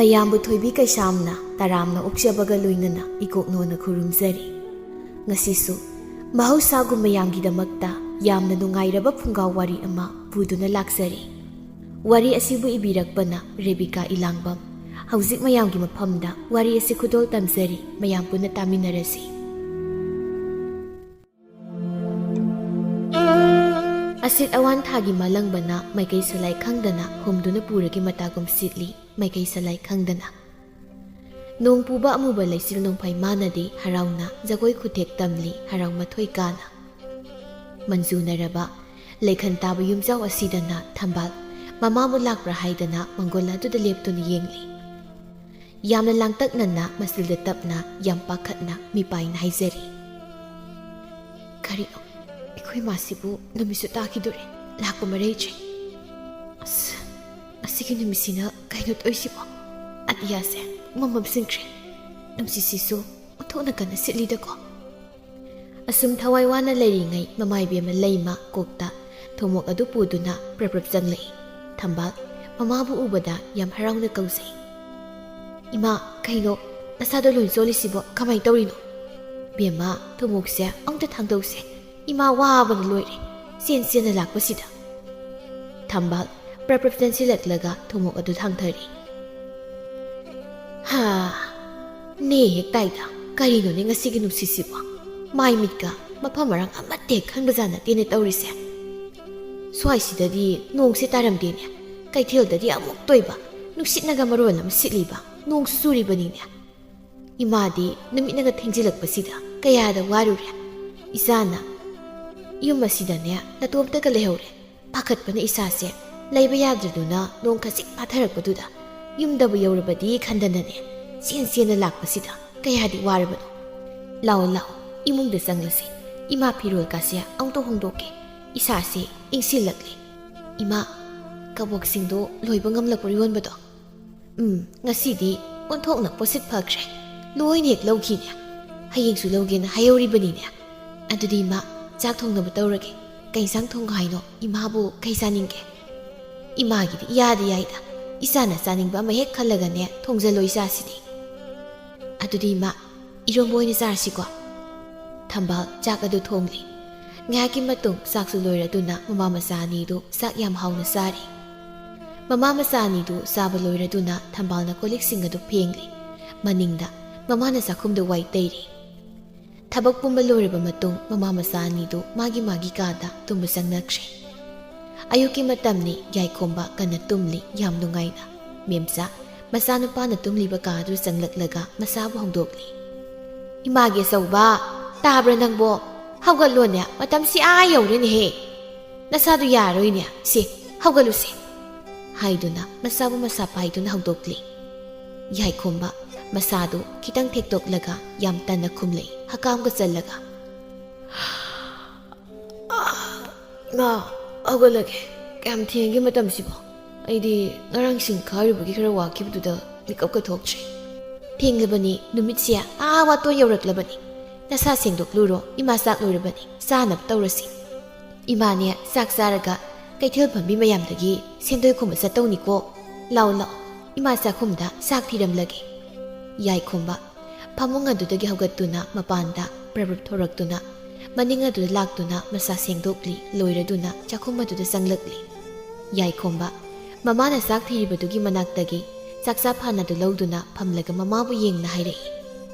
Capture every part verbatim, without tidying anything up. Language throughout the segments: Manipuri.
ꯑꯌꯥꯝꯕ ꯊꯣꯏꯕꯤ ꯀꯩꯁꯥꯝꯅ ꯇꯔꯥꯝꯅ ꯑꯣꯛꯆꯕꯒ ꯂꯣꯏꯅꯅ ꯏꯀꯣꯛꯅꯣꯅ ꯈꯨꯔꯨꯝꯖꯔꯤ꯫ ꯉꯁꯤꯁꯨ ꯃꯍꯧꯁꯥꯒꯨꯝ ꯃꯌꯥꯝꯒꯤꯗꯃꯛꯇ ꯌꯥꯝꯅ ꯅꯨꯡꯉꯥꯏꯔꯕ ꯐꯨꯡꯒꯥ ꯋꯥꯔꯤ ꯑꯃ ꯄꯨꯗꯨꯅ ꯂꯥꯛꯆꯔꯤ꯫ ꯋꯥꯔꯤ ꯑꯁꯤꯕꯨ ꯏꯕꯤꯔꯛꯄꯅ ꯔꯦꯕꯤꯀꯥ ꯏꯂꯥꯡꯕꯝ꯫ ꯍꯧꯖꯤꯛ ꯃꯌꯥꯝꯒꯤ ꯃꯐꯝꯗ ꯋꯥꯔꯤ ꯑꯁꯤ ꯈꯨꯗꯣꯜ ꯇꯝꯖꯔꯤ, ꯃꯌꯥꯝ ꯄꯨꯟꯅ ꯇꯥꯃꯤꯟꯅꯔꯁꯤ꯫ ꯑꯁꯤꯠ ꯑꯋꯥꯟ ꯊꯥꯒꯤ ꯃꯥꯂꯪꯕꯅ ꯃꯥꯏꯀꯩ ꯁꯂꯥꯏ ꯈꯪꯗꯅ ꯍꯨꯝꯗꯨꯅ ꯄꯨꯔꯒꯦ ꯃꯇꯥꯒꯨꯝ ꯁꯤꯠꯂꯤ꯫ ꯃꯥꯏꯀꯩ ꯁꯂꯥꯏ ꯈꯪꯗꯅ꯫ ꯅꯣꯡ ꯄꯨꯕ ꯑꯃꯨꯕ ꯂꯩꯆꯤꯜ ꯅꯣꯡꯐꯩ ꯃꯥꯅꯗꯤ ꯍꯔꯥꯎꯅ ꯖꯒꯣꯏ ꯈꯨꯊꯦꯛ ꯇꯝꯂꯤ ꯍꯔꯥꯎ ꯃꯊꯣꯏ ꯀꯥꯅ꯫ ꯃꯟꯖꯨꯅꯔꯕ ꯂꯩꯈꯟ ꯇꯥꯕ ꯌꯨꯝꯖꯥꯎ ꯑꯁꯤꯗꯅ ꯊꯝꯕꯥꯜ ꯃꯃꯥꯕꯨ ꯂꯥꯛꯄ꯭ꯔꯥ ꯍꯥꯏꯗꯅ ꯃꯪꯒꯣꯜ ꯑꯗꯨꯗ ꯂꯦꯞꯇꯨꯅ ꯌꯦꯡꯂꯤ꯫ ꯌꯥꯝꯅ ꯂꯥꯡꯇꯛꯅꯅ ꯃꯁꯤꯜꯗ ꯇꯞꯅ ꯌꯥꯝ ꯄꯥꯈꯠꯅ ꯃꯤꯄꯥꯏꯅ ꯍꯥꯏꯖꯔꯤ꯫ ꯀꯔꯤꯅꯣ? ꯑꯩꯈꯣꯏ ꯃꯥꯁꯤꯕꯨ ꯅꯨꯃꯤꯠꯁꯨ ꯇꯥꯈꯤꯗꯣꯔꯦ, ꯂꯥꯛꯄ ꯃꯔꯩꯗ꯭ꯔꯦ꯫ ꯑꯁ, ꯑꯁꯤꯒꯤ ꯅꯨꯃꯤꯠꯁꯤꯅ ꯀꯩꯅꯣ ꯇꯧꯏꯁꯤꯕꯣ? ꯑꯇꯤꯌꯥꯁꯦ ꯄꯨꯝꯃꯝ ꯃꯝꯁꯤꯟꯈ꯭ꯔꯦ꯫ ꯅꯨꯡꯁꯤꯠꯁꯤꯁꯨ ꯑꯣꯟꯊꯣꯛꯅ ꯀꯟꯅ ꯁꯤꯠꯂꯤꯗꯀꯣ꯫ ꯑꯁꯨꯝ ꯊꯋꯥꯏ ꯋꯥꯅ ꯂꯩꯔꯤꯉꯩ ꯃꯃꯥ ꯏꯕꯦꯝꯃ ꯂꯩꯃ ꯀꯣꯛꯇ ꯊꯨꯝꯃꯣꯛ ꯑꯗꯨ ꯄꯨꯗꯨꯅ ꯄ꯭ꯔꯞ ꯄ꯭ꯔꯞ ꯆꯪꯂꯛꯏ꯫ ꯊꯝꯕꯥꯜ ꯃꯃꯥꯕꯨ ꯎꯕꯗ ꯌꯥꯝ ꯍꯔꯥꯎꯅ ꯀꯧꯖꯩ꯫ "ꯏꯃꯥ, ꯀꯩꯅꯣ ꯅꯁꯥꯗꯣ ꯂꯣꯏ ꯆꯣꯠꯂꯤꯁꯤꯕꯣ? ꯀꯃꯥꯏꯅ ꯇꯧꯔꯤꯅꯣ?" "ꯕꯦꯝꯃ, ꯊꯨꯝꯃꯣꯛꯁꯦ ꯑꯃꯨꯛꯇ ꯊꯥꯡꯗꯧꯁꯦ꯫ ꯏꯃꯥ ꯋꯥꯕꯅ ꯂꯣꯏꯔꯦ, ꯆꯦꯟ ꯆꯦꯟꯅ ꯂꯥꯛꯄꯁꯤꯗ꯫" ꯊꯝꯕꯥꯜ ꯄ꯭ꯔꯞ ꯄ꯭ꯔꯞ ꯆꯦꯟꯁꯤꯜꯂꯛꯂꯒ ꯊꯨꯝꯃꯣꯛ ꯑꯗꯨ ꯊꯥꯡꯊꯔꯤ꯫ "ꯍꯥ, ꯅꯦ ꯍꯦꯛ ꯇꯥꯏꯗ꯫ ꯀꯔꯤꯅꯣꯅꯦ ꯉꯁꯤꯒꯤ ꯅꯨꯡꯁꯤꯠꯁꯤꯕꯣ? ꯃꯥꯏ ꯃꯤꯠꯀ ꯃꯐꯝ ꯃꯔꯥꯡ ꯑꯃꯠꯇ ꯍꯦꯛ ꯈꯪꯕꯖꯥꯠ ꯅꯠꯇꯦꯅꯦ ꯇꯧꯔꯤꯁꯦ꯫ ꯁ꯭ꯋꯥꯏꯁꯤꯗꯗꯤ ꯅꯣꯡꯁꯦ ꯇꯥꯔꯝꯗꯦꯅꯦ꯫ ꯀꯩꯊꯦꯜꯗꯗꯤ ꯑꯃꯨꯛ ꯇꯣꯏꯕ, ꯅꯨꯡꯁꯤꯠꯅꯒ ꯃꯔꯣꯜ ꯑꯃ ꯁꯤꯠꯂꯤꯕ, ꯅꯣꯡꯁꯨ ꯆꯨꯔꯤꯕꯅꯤꯅꯦ꯫" ꯏꯃꯥꯗꯤ ꯅꯨꯃꯤꯠꯅꯒ ꯊꯦꯡꯖꯤꯜꯂꯛꯄꯁꯤꯗ ꯀꯌꯥꯗ ꯋꯥꯔꯨꯔꯦ꯫ ꯏꯆꯥꯅ ꯌꯨꯝ ꯑꯁꯤꯗꯅꯦ ꯅꯇꯣꯝꯇꯒ ꯂꯩꯍꯧꯔꯦ꯫ ꯄꯥꯈꯠꯄꯅ ꯏꯁꯥꯁꯦ ꯂꯩꯕ ꯌꯥꯗ꯭ꯔꯗꯨꯅ ꯅꯣꯡ ꯈꯖꯤꯛ ꯄꯥꯊꯔꯛꯄꯗꯨꯗ ꯌꯨꯝꯗꯕꯨ ꯌꯧꯔꯕꯗꯤ ꯈꯟꯗꯅꯅꯦ ꯆꯦꯟ ꯆꯦꯟꯅ ꯂꯥꯛꯄꯁꯤꯗ ꯀꯌꯥꯗꯤ ꯋꯥꯔꯕꯅꯣ꯫ "ꯂꯥꯛꯑꯣ, ꯂꯥꯛꯑꯣ, ꯏꯃꯨꯡꯗ ꯆꯪꯂꯁꯤ꯫ ꯏꯃꯥ ꯐꯤꯔꯣꯜ ꯀꯥꯁꯦ ꯑꯃꯨꯛꯇ ꯍꯣꯡꯗꯣꯛꯀꯦ꯫ ꯏꯁꯥꯁꯦ ꯏꯪꯁꯤꯜꯂꯛꯂꯦ꯫ ꯏꯃꯥ, ꯀꯕꯣꯛꯁꯤꯡꯗꯣ ꯂꯣꯏꯕ ꯉꯝꯂꯛꯄ꯭ꯔꯣ ꯌꯣꯟꯕꯗꯣ?" "ꯎꯝ, ꯉꯁꯤꯗꯤ ꯑꯣꯟꯊꯣꯛꯅ ꯄꯣꯠꯁꯤꯠ ꯐꯈ꯭ꯔꯦ꯫ ꯂꯣꯏꯅ ꯍꯦꯛ ꯂꯧꯈꯤꯅꯦ꯫ ꯍꯌꯦꯡꯁꯨ ꯂꯧꯒꯦꯅ ꯍꯥꯏꯍꯧꯔꯤꯕꯅꯤꯅꯦ꯫ ꯑꯗꯨꯗꯤ ꯏꯃꯥ, ꯆꯥꯛ ꯊꯣꯡꯅꯕ ꯇꯧꯔꯒꯦ꯫ ꯀꯩ ꯏꯟꯁꯥꯡ ꯊꯣꯡꯉꯣ ꯍꯥꯏꯅꯣ? ꯏꯃꯥꯕꯨ ꯀꯩ ꯆꯥꯅꯤꯡꯒꯦ?" "ꯏꯃꯥꯒꯤꯗꯤ ꯏꯌꯥꯗ ꯌꯥꯏꯗ꯫ ꯏꯆꯥꯅ ꯆꯥꯅꯤꯡꯕ ꯑꯃ ꯍꯦꯛ ꯈꯜꯂꯒꯅꯦ ꯊꯣꯡꯖꯜꯂꯣ ꯏꯆꯥꯁꯤꯗꯤ꯫ ꯑꯗꯨꯗꯤ ꯏꯃꯥ, ꯏꯔꯣꯝꯕ ꯑꯣꯏꯅ ꯆꯥꯔꯁꯤꯀꯣ꯫ ꯊꯝꯕꯥꯜ ꯆꯥꯛ ꯑꯗꯨ ꯊꯣꯡꯂꯤ꯫ ꯉꯥꯏꯍꯥꯛꯀꯤ ꯃꯇꯨꯡ ꯆꯥꯛꯁꯨ ꯂꯣꯏꯔꯗꯨꯅ ꯃꯃꯥ ꯃꯆꯥ ꯑꯅꯤꯗꯨ ꯆꯥꯛ ꯌꯥꯝ ꯍꯥꯎꯅ ꯆꯥꯔꯤ꯫ ꯃꯃꯥ ꯃꯆꯥ ꯑꯅꯤꯗꯨ ꯆꯥꯕ ꯂꯣꯏꯔꯗꯨꯅ ꯊꯝꯕꯥꯜꯅ ꯀꯣꯜꯂꯤꯛꯁꯤꯡ ꯑꯗꯨ ꯐꯦꯡꯂꯤ꯫ ꯃꯅꯤꯡꯗ ꯃꯃꯥꯅ ꯆꯥꯛꯈꯨꯝꯗ ꯋꯥꯏ ꯇꯩꯔꯤ꯫ ꯊꯕꯛ ꯄꯨꯝꯕ ꯂꯣꯏꯔꯕ ꯃꯇꯨꯡ ꯃꯃꯥ ꯃꯆꯥ ꯑꯅꯤꯗꯨ ꯃꯥꯒꯤ ꯃꯥꯒꯤ ꯀꯥꯗ ꯇꯨꯝꯕ ꯆꯪꯅꯈ꯭ꯔꯦ꯫ ꯑꯌꯨꯛꯀꯤ ꯃꯇꯝꯅꯤ꯫ ꯌꯥꯏꯈꯣꯝꯕ ꯀꯟꯅ ꯇꯨꯝꯂꯤ, ꯌꯥꯝ ꯅꯨꯡꯉꯥꯏꯅ꯫ ꯃꯦꯝꯆꯥ ꯃꯆꯥꯅꯨꯄꯥꯅ ꯇꯨꯝꯂꯤꯕ ꯀꯥ ꯑꯗꯨ ꯆꯪꯂꯛꯂꯒ ꯃꯆꯥꯕꯨ ꯍꯧꯗꯣꯛꯂꯤ꯫ "ꯏꯃꯥꯒꯤ ꯑꯆꯧꯕ, ꯇꯥꯕ꯭ꯔꯥ ꯅꯪꯕꯣ? ꯍꯧꯒꯠꯂꯣꯅꯦ, ꯃꯇꯝꯁꯤ ꯑꯥ ꯌꯧꯔꯦꯅꯦꯍꯦ꯫ ꯅꯁꯥꯗꯨ ꯌꯥꯔꯣꯏꯅꯦ, ꯁꯦ, ꯍꯧꯒꯠꯂꯨꯁꯦ," ꯍꯥꯏꯗꯨꯅ ꯃꯆꯥꯕꯨ ꯃꯁꯥ ꯄꯥꯏꯗꯨꯅ ꯍꯧꯗꯣꯛꯂꯤ꯫ ꯌꯥꯏꯈꯣꯝꯕ ꯃꯁꯥꯗꯨ ꯈꯤꯇꯪ ꯊꯦꯛꯇꯣꯛꯂꯒ ꯌꯥꯝ ꯇꯟꯅ ꯈꯨꯝꯂꯛꯏ, ꯍꯀꯥꯝꯒ ꯆꯜꯂꯒ꯫ "ꯏꯃꯥ, ꯍꯧꯒꯠꯂꯒꯦ꯫ ꯀꯌꯥꯝ ꯊꯦꯡꯒꯦ ꯃꯇꯝꯁꯤꯕꯣ? ꯑꯩꯗꯤ ꯉꯔꯥꯡ ꯁꯤꯡ ꯈꯥꯔꯨꯕꯒꯤ ꯈꯔ ꯋꯥꯈꯤꯕꯗꯨꯗ ꯃꯤꯀꯞꯀ ꯊꯣꯛꯇ꯭ꯔꯤ꯫" "ꯊꯦꯡꯂꯕꯅꯤ, ꯅꯨꯃꯤꯠꯁꯦ ꯑꯥ ꯋꯥꯇꯣꯟ ꯌꯧꯔꯛꯂꯕꯅꯤ꯫ ꯅꯁꯥ ꯁꯦꯡꯗꯣꯛꯂꯨꯔꯣ, ꯏꯃꯥ ꯆꯥꯛ ꯂꯣꯏꯔꯕꯅꯤ, ꯆꯥꯅꯕ ꯇꯧꯔꯁꯤ꯫ ꯏꯃꯥꯅꯦ ꯆꯥꯛ ꯆꯥꯔꯒ ꯀꯩꯊꯦꯜ ꯐꯝꯕꯤ ꯃꯌꯥꯝꯗꯒꯤ ꯁꯦꯟꯗꯣꯏ ꯈꯨꯝꯕ ꯆꯠꯇꯧꯅꯤꯀꯣ꯫ ꯂꯥꯛꯑꯣ, ꯂꯥꯛꯑꯣ, ꯏꯃꯥ ꯆꯥꯛꯈꯨꯝꯗ ꯆꯥꯛ ꯊꯤꯔꯝꯂꯒꯦ꯫" ꯌꯥꯏꯈꯣꯝꯕ ꯐꯃꯨꯡ ꯑꯗꯨꯗꯒꯤ ꯍꯧꯒꯠꯇꯨꯅ ꯃꯄꯥꯟꯗ ꯄ꯭ꯔꯞ ꯄ꯭ꯔꯞ ꯊꯣꯔꯛꯇꯨꯅ ꯃꯅꯤꯡ ꯑꯗꯨꯗ ꯂꯥꯛꯇꯨꯅ ꯃꯁꯥ ꯁꯦꯡꯗꯣꯛꯂꯤ, ꯂꯣꯏꯔꯗꯨꯅ ꯆꯥꯛꯈꯨꯝ ꯑꯗꯨꯗ ꯆꯪꯂꯛꯂꯤ꯫ ꯌꯥꯏꯈꯣꯝꯕ ꯃꯃꯥꯅ ꯆꯥꯛ ꯊꯤꯔꯤꯕꯗꯨꯒꯤ ꯃꯅꯥꯛꯇꯒꯤ ꯆꯥꯛꯆꯥ ꯐꯥꯟ ꯑꯗꯨ ꯂꯧꯗꯨꯅ ꯐꯝꯂꯒ ꯃꯃꯥꯕꯨ ꯌꯦꯡꯅ ꯍꯥꯏꯔꯛꯏ,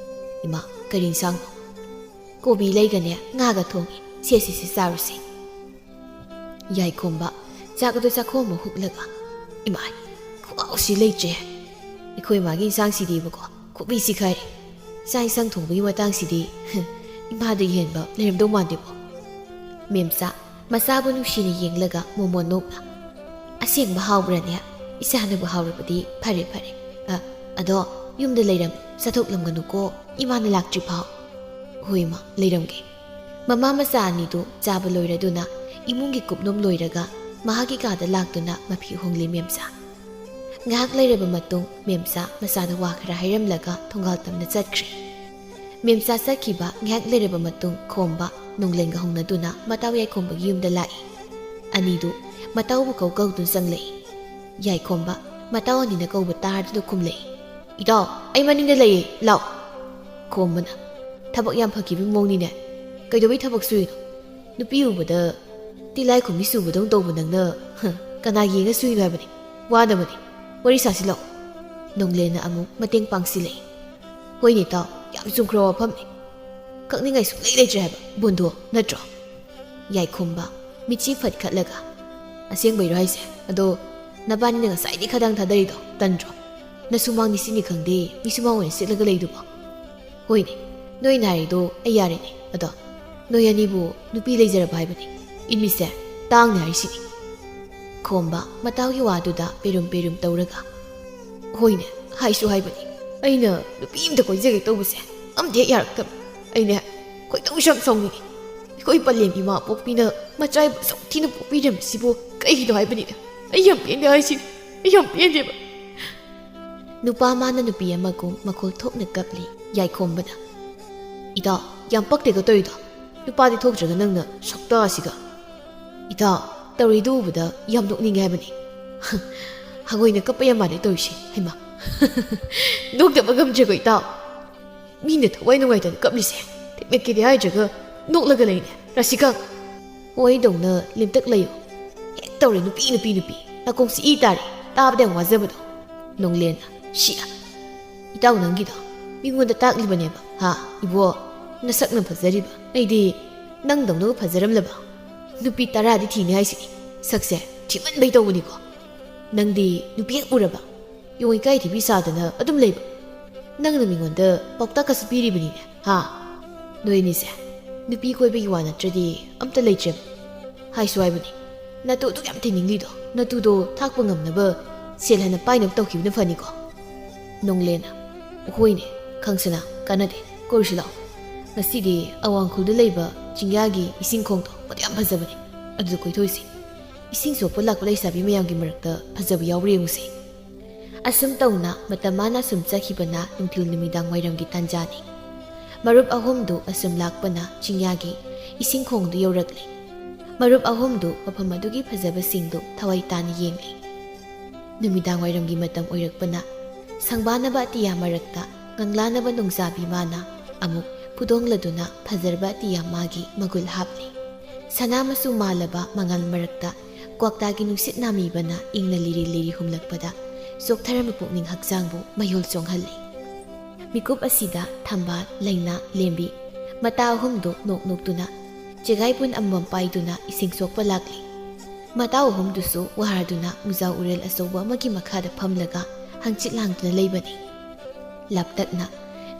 "ꯏꯃꯥ, ꯀꯔꯤ ꯏꯟꯁꯥꯡꯅꯣ?" "ꯀꯣꯕꯤ ꯂꯩꯒꯅꯦ ꯉꯥꯒ ꯊꯣꯡꯉꯤ꯫ ꯁꯦ, ꯁꯦ, ꯁꯦ, ꯆꯥꯔꯨꯁꯦ꯫" ꯌꯥꯏꯈꯣꯝꯕ ꯆꯥꯛ ꯑꯗꯨ ꯆꯥꯛꯈꯣꯝ ꯑꯃ ꯍꯨꯛꯂꯒ, "ꯏꯃꯥꯏ, ꯈꯨꯍꯥꯎꯁꯤ ꯂꯩꯇ꯭ꯔꯦ꯫ ꯑꯩꯈꯣꯏ ꯃꯥꯒꯤ ꯏꯟꯁꯥꯡꯁꯤꯗꯤꯕꯀꯣ, ꯈꯨꯕꯤꯁꯤ ꯈꯥꯏꯔꯦ꯫ ꯆꯥꯛ ꯏꯟꯁꯥꯡ ꯊꯣꯡꯕꯒꯤ ꯃꯇꯥꯡꯁꯤꯗꯤ ꯏꯃꯥꯗꯒꯤ ꯍꯦꯟꯕ ꯂꯩꯔꯝꯗꯧ ꯃꯥꯟꯗꯦꯕꯣ꯫" ꯃꯦꯝꯆꯥ ꯃꯆꯥꯕꯨ ꯅꯨꯡꯁꯤꯅ ꯌꯦꯡꯂꯒ ꯃꯣꯃꯣꯟ ꯅꯣꯛꯅ, "ꯑꯁꯦꯡꯕ ꯍꯥꯎꯕ꯭ꯔꯅꯦ? ꯏꯆꯥꯅꯕꯨ ꯍꯥꯎꯔꯕꯗꯤ ꯐꯔꯦ, ꯐꯔꯦ꯫ ꯑ, ꯑꯗꯣ ꯌꯨꯝꯗ ꯂꯩꯔꯝ, ꯆꯠꯊꯣꯛꯂꯝꯒꯅꯨꯀꯣ, ꯏꯃꯥꯅ ꯂꯥꯛꯇ꯭ꯔꯤ ꯐꯥꯎ꯫" "ꯍꯣꯏ ꯏꯃꯥ, ꯂꯩꯔꯝꯒꯦ꯫" ꯃꯃꯥ ꯃꯆꯥ ꯑꯅꯤꯗꯨ ꯆꯥꯕ ꯂꯣꯏꯔꯗꯨꯅ ꯏꯃꯨꯡꯒꯤ ꯀꯨꯞꯅꯣꯝ ꯂꯣꯏꯔꯒ ꯃꯍꯥꯛꯀꯤ ꯀꯥꯗ ꯂꯥꯛꯇꯨꯅ ꯃꯐꯤ ꯍꯣꯡꯂꯤ ꯃꯦꯝꯆꯥ꯫ ꯉꯥꯏꯍꯥꯛ ꯂꯩꯔꯕ ꯃꯇꯨꯡ ꯃꯦꯝꯆꯥ ꯃꯆꯥꯗ ꯋꯥ ꯈꯔ ꯍꯥꯏꯔꯝꯂꯒ ꯊꯣꯡꯒꯥꯜ ꯇꯝꯅ ꯆꯠꯈ꯭ꯔꯦ꯫ ꯃꯦꯝꯆꯥ ꯆꯠꯈꯤꯕ ꯉꯥꯏꯍꯥꯛ ꯂꯩꯔꯕ ꯃꯇꯨꯡ ꯈꯣꯝꯕ ꯅꯣꯡꯂꯦꯟꯒ ꯍꯧꯅꯗꯨꯅ ꯃꯇꯥꯎ ꯌꯥꯏꯈꯣꯝꯕꯒꯤ ꯌꯨꯝꯗ ꯂꯥꯛꯏ꯫ ꯑꯅꯤꯗꯨ ꯃꯇꯥꯎꯕꯨ ꯀꯧ ꯀꯧꯗꯨꯅ ꯆꯪꯂꯛꯏ꯫ ꯌꯥꯏꯈꯣꯝꯕ ꯃꯇꯥꯎ ꯑꯅꯤꯅ ꯀꯧꯕ ꯇꯥꯔꯗꯨꯅ ꯈꯨꯝꯂꯛꯏ꯫ "ꯏꯇꯥꯎ, ꯑꯩ ꯃꯅꯤꯡꯗ ꯂꯩꯌꯦ, ꯂꯥꯎ!" ꯈꯣꯝꯕꯅ, "ꯊꯕꯛ ꯌꯥꯝ ꯐꯈꯤꯕꯒꯤ ꯃꯑꯣꯡꯅꯤꯅꯦ꯫ ꯀꯩꯗꯧꯕꯩ ꯊꯕꯛ ꯁꯨꯏꯅꯣ? ꯅꯨꯄꯤ ꯎꯕꯗ ꯇꯤꯂꯥꯏ ꯈꯨꯝꯕꯤ ꯆꯨꯕꯗꯧ ꯇꯧꯕ ꯅꯪꯅ, ꯍ, ꯀꯅꯥ ꯌꯦꯡꯉ ꯁꯨꯏꯅꯣ ꯍꯥꯏꯕꯅꯤ? ꯋꯥꯅꯕꯅꯤ꯫ ꯋꯥꯔꯤ ꯁꯥꯁꯤ ꯂꯥꯎ꯫" ꯅꯣꯡꯂꯦꯟꯅ ꯑꯃꯨꯛ ꯃꯇꯦꯡ ꯄꯥꯡꯁꯤꯜꯂꯛꯏ꯫ "ꯍꯣꯏꯅꯦ ꯏꯇꯥꯎ, ꯌꯥꯝ ꯆꯨꯝꯈ꯭ꯔꯕ ꯋꯥꯐꯝꯅꯤ꯫ ꯀꯛꯅꯤꯡꯉꯥꯏ ꯁꯨꯡꯂꯩ ꯂꯩꯇ꯭ꯔꯦ ꯍꯥꯏꯕ, ꯕꯣꯟꯗꯣ ꯅꯠꯇ꯭ꯔꯣ?" ꯌꯥꯏꯈꯣꯝꯕ, ꯃꯤꯠꯆꯤ ꯐꯠꯈꯠꯂꯒ, "ꯑꯁꯦꯡꯕꯩꯔꯣ ꯍꯥꯏꯁꯦ? ꯑꯗꯣ ꯅꯕꯥꯅꯤꯅ ꯉꯁꯥꯏꯗꯤ ꯈꯗꯥꯡ ꯊꯥꯗꯔꯤꯗꯣ ꯇꯟꯗ꯭ꯔꯣ? ꯅꯁꯨꯃꯥꯡ ꯅꯤꯁꯤꯅꯤ ꯈꯪꯗꯦ, ꯃꯤꯁꯨꯃꯥꯡ ꯑꯣꯏꯅ ꯁꯤꯠꯂꯒ ꯂꯩꯗꯨꯕꯣ?" "ꯍꯣꯏꯅꯦ, ꯅꯣꯏꯅ ꯍꯥꯏꯔꯤꯗꯣ ꯑꯩ ꯌꯥꯔꯦꯅꯦ꯫ ꯑꯗꯣ ꯅꯣꯏ ꯑꯅꯤꯕꯨ ꯅꯨꯄꯤ ꯂꯩꯖꯔꯕ ꯍꯥꯏꯕꯅꯤ꯫ ꯏꯟꯃꯤꯁꯦ, ꯇꯥꯡꯅ ꯍꯥꯏꯔꯤꯁꯤꯅꯤ꯫" ꯈꯣꯝꯕ ꯃꯇꯥꯎꯒꯤ ꯋꯥꯗꯨꯗ ꯄꯦꯔꯨꯝ ꯄꯦꯔꯨꯝ ꯇꯧꯔꯒ, "ꯍꯣꯏꯅꯦ, ꯍꯥꯏꯁꯨ ꯍꯥꯏꯕꯅꯤ꯫ ꯑꯩꯅ ꯅꯨꯄꯤ ꯑꯝꯇ ꯀꯣꯏꯖꯒꯦ ꯇꯧꯕꯁꯦ ꯑꯝꯇ ꯍꯦꯛ ꯌꯥꯔꯛꯇꯕ꯫ ꯑꯩꯅꯦ, ꯈꯣꯏꯗꯧꯁꯨ ꯌꯥꯝ ꯁꯥꯎꯅꯤꯡꯉꯤ꯫ ꯑꯩꯈꯣꯏ ꯄꯂꯦꯝ ꯏꯃꯥ ꯄꯣꯛꯄꯤꯅ ꯃꯆꯥ ꯑꯁꯨꯛ ꯊꯤꯅ ꯄꯣꯛꯄꯤꯔꯝꯃꯤꯁꯤꯕꯨ ꯀꯩꯒꯤꯅꯣ ꯍꯥꯏꯕꯅꯤꯗ꯫ ꯑꯩ ꯌꯥꯝ ꯄꯦꯟꯗꯦ ꯍꯥꯏꯁꯤꯅꯤ꯫ ꯑꯩ ꯌꯥꯝ ꯄꯦꯟꯗꯦꯕ꯫" ꯅꯨꯄꯥ ꯃꯥꯅ ꯅꯨꯄꯤ ꯑꯃꯒꯨꯝ ꯃꯈꯣꯜ ꯊꯣꯛꯅ ꯀꯞꯂꯤ꯫ ꯌꯥꯏꯈꯣꯝꯕꯅ, "ꯏꯇꯥꯎ, ꯌꯥꯝ ꯄꯛꯇꯦꯀꯣ ꯇꯧꯔꯤꯗꯣ꯫ ꯅꯨꯄꯥꯗꯤ ꯊꯣꯛꯇ꯭ꯔꯒ ꯅꯪꯅ ꯁꯛꯇꯥꯁꯤꯒ꯫ ꯏꯇꯥꯎ, ꯇꯧꯔꯤꯗꯨ ꯎꯕꯗ ꯌꯥꯝ ꯅꯣꯛꯅꯤꯡꯉꯦ ꯍꯥꯏꯕꯅꯤ꯫ ꯍꯪꯉꯣꯏꯅ ꯀꯞꯄ ꯌꯥꯝ ꯃꯥꯜꯂꯦ ꯇꯧꯔꯤꯁꯦ꯫ ꯍꯩꯃꯥ, ꯅꯣꯛꯇꯕ ꯉꯝꯗ꯭ꯔꯦꯀꯣ ꯏꯇꯥꯎ꯫ ꯃꯤꯅ ꯊꯋꯥꯏ ꯅꯨꯡꯉꯥꯏꯇꯅ ꯀꯞꯂꯤꯁꯦ ꯊꯦꯛꯃꯛꯀꯦꯗꯤ ꯍꯥꯏꯗ꯭ꯔꯒ ꯅꯣꯛꯂꯒ ꯂꯩꯅꯦ꯫ ꯔꯥꯁꯤꯀꯥ, ꯍꯣꯏꯗꯧꯅ ꯂꯦꯝꯇꯛ ꯂꯩꯌꯨ꯫ ꯍꯦꯛ ꯇꯧꯔꯦ ꯅꯨꯄꯤ, ꯅꯨꯄꯤ, ꯅꯨꯄꯤ꯫ ꯅꯥꯀꯣꯡꯁꯤ ꯏ ꯇꯥꯔꯦ꯫ ꯇꯥꯕꯗ ꯌꯥꯝ ꯋꯥꯖꯕꯗꯣ꯫" ꯅꯣꯡꯂꯦꯟꯅ, "ꯁꯤꯌꯥ, ꯏꯇꯥꯎ ꯅꯪꯒꯤꯗꯣ ꯃꯤꯉꯣꯟꯗ ꯇꯥꯛꯂꯤꯕꯅꯦꯕ, ꯍꯥ? ꯏꯕꯣ, ꯅꯁꯛꯅ ꯐꯖꯔꯤꯕ꯫ ꯑꯩꯗꯤ ꯅꯪꯗꯧꯅꯒ ꯐꯖꯔꯝꯂꯕ꯫ ꯅꯨꯄꯤ ꯇꯔꯥꯗꯤ ꯊꯤꯅꯤ ꯍꯥꯏꯁꯤꯅꯤ꯫ ꯁꯛꯁꯦ ꯊꯤꯃꯟꯕꯩ ꯇꯧꯕꯅꯤꯀꯣ꯫ ꯅꯪꯗꯤ ꯅꯨꯄꯤ ꯍꯦꯛ ꯎꯔꯕ ꯌꯣꯡ ꯏꯀꯥꯏ ꯊꯤꯕꯤ ꯁꯥꯗꯅ ꯑꯗꯨꯝ ꯂꯩꯕ꯫ ꯅꯪꯅ ꯃꯤꯉꯣꯟꯗ ꯄꯥꯎꯇꯥꯛꯀꯁꯨ ꯄꯤꯔꯤꯕꯅꯤꯅꯦ, ꯍꯥ? ꯅꯣꯏ ꯑꯅꯤꯁꯦ ꯅꯨꯄꯤ ꯀꯣꯏꯕꯒꯤ ꯋꯥ ꯅꯠꯇ꯭ꯔꯗꯤ ꯑꯝꯇ ꯂꯩꯇ꯭ꯔꯦꯕ꯫ ꯍꯥꯏꯁꯨ ꯍꯥꯏꯕꯅꯤ, ꯅꯇꯨ ꯑꯗꯨꯛ ꯌꯥꯝ ꯊꯤꯅꯤꯡꯂꯤꯗꯣ, ꯅꯇꯨꯗꯣ ꯊꯥꯛꯄ ꯉꯝꯅꯕ ꯁꯦꯜ ꯍꯥꯟꯅ ꯄꯥꯏꯅꯕ ꯇꯧꯈꯤꯕꯅ ꯐꯅꯤꯀꯣ꯫" ꯅꯣꯡꯂꯦꯟꯅ, "ꯍꯣꯏꯅꯦ, ꯈꯪꯁꯅꯥ, ꯀꯥꯟꯅꯗꯦ, ꯀꯣꯏꯔꯨꯁꯤ ꯂꯥꯛꯑꯣ꯫ ꯉꯁꯤꯗꯤ ꯑꯋꯥꯡꯈꯨꯜꯗ ꯂꯩꯕ ꯆꯤꯡꯌꯥꯒꯤ ꯏꯁꯤꯡ ꯈꯣꯡꯗꯣ ꯃꯗꯨ ꯌꯥꯝ ꯐꯖꯕꯅꯦ, ꯑꯗꯨꯗ ꯀꯣꯏꯊꯣꯛꯏꯁꯤ꯫ ꯏꯁꯤꯡ ꯁꯣꯛꯄ ꯂꯥꯛꯄ ꯂꯩꯁꯥꯕꯤ ꯃꯌꯥꯝꯒꯤ ꯃꯔꯛꯇ ꯐꯖꯕ ꯌꯥꯎꯕ꯭ꯔꯥ ꯌꯦꯡꯉꯨꯁꯤ꯫" ꯑꯁꯨꯝ ꯇꯧꯅ ꯃꯇꯝ ꯃꯥꯅ ꯁꯨꯝ ꯆꯠꯈꯤꯕꯅ ꯅꯨꯡꯊꯤꯜ ꯅꯨꯃꯤꯗꯥꯡ ꯋꯥꯏꯔꯝꯒꯤ ꯇꯥꯟꯖꯥꯅꯤ꯫ ꯃꯔꯨꯞ ꯑꯍꯨꯝꯗꯨ ꯑꯁꯨꯝ ꯂꯥꯛꯄꯅ ꯆꯤꯡꯌꯥꯒꯤ ꯏꯁꯤꯡ ꯈꯣꯡꯗꯨ ꯌꯧꯔꯛꯂꯦ꯫ ꯃꯔꯨꯞ ꯑꯍꯨꯝꯗꯨ ꯃꯐꯝ ꯑꯗꯨꯒꯤ ꯐꯖꯕꯁꯤꯡꯗꯨ ꯊꯋꯥꯏ ꯇꯥꯅ ꯌꯦꯡꯂꯤ꯫ ꯅꯨꯃꯤꯗꯥꯡ ꯋꯥꯏꯔꯝꯒꯤ ꯃꯇꯝ ꯑꯣꯏꯔꯛꯄꯅ, ꯁꯪꯕꯥꯅꯕ ꯑꯇꯤꯌꯥ ꯃꯔꯛꯇ ꯉꯪꯂꯥꯅꯕ ꯅꯣꯡꯖꯥꯕꯤ ꯃꯥꯅ ꯑꯃꯨꯛ ꯐꯨꯗꯣꯡꯂꯗꯨꯅ ꯐꯖꯔꯕ ꯑꯇꯤꯌꯥ ꯃꯥꯒꯤ ꯃꯒꯨꯜ ꯍꯥꯞꯂꯤ꯫ ꯁꯅꯥ ꯃꯆꯨ ꯃꯥꯜꯂꯕ ꯃꯉꯥꯜ ꯃꯔꯛꯇ ꯀ꯭ꯋꯥꯛꯇꯥꯒꯤ ꯅꯨꯡꯁꯤꯠ ꯅꯥꯃꯤꯕꯅ ꯏꯪꯅ ꯂꯤꯔꯤ ꯂꯤꯔꯤ ꯍꯨꯝꯂꯛꯄꯗ ꯆꯣꯛꯊꯔꯝꯕ ꯄꯨꯛꯅꯤꯡ ꯍꯛꯆꯥꯡꯕꯨ ꯃꯌꯣꯜ ꯆꯣꯡꯍꯜꯂꯤ꯫ ꯃꯤꯀꯨꯞ ꯑꯁꯤꯗ ꯊꯝꯕꯥꯜ, ꯂꯩꯅꯥ, ꯂꯦꯝꯕꯤ, ꯃꯇꯥ ꯑꯍꯨꯝꯗꯨ ꯅꯣꯛ ꯅꯣꯛꯇꯨꯅ ꯆꯦꯒꯥꯏ ꯄꯨꯟ ꯑꯃꯃꯝ ꯄꯥꯏꯗꯨꯅ ꯏꯁꯤꯡ ꯁꯣꯛꯄ ꯂꯥꯛꯂꯤ꯫ ꯃꯇꯥꯎ ꯑꯍꯨꯝꯗꯨꯁꯨ ꯋꯥꯔꯗꯨꯅ ꯃꯨꯖꯥ ꯎꯔꯦꯜ ꯑꯆꯧꯕ ꯑꯃꯒꯤ ꯃꯈꯥꯗ ꯐꯝꯂꯒ ꯍꯪꯆꯤꯠ ꯂꯥꯡꯗꯨꯅ ꯂꯩꯕꯅꯤ꯫ ꯂꯥꯞꯇꯛꯅ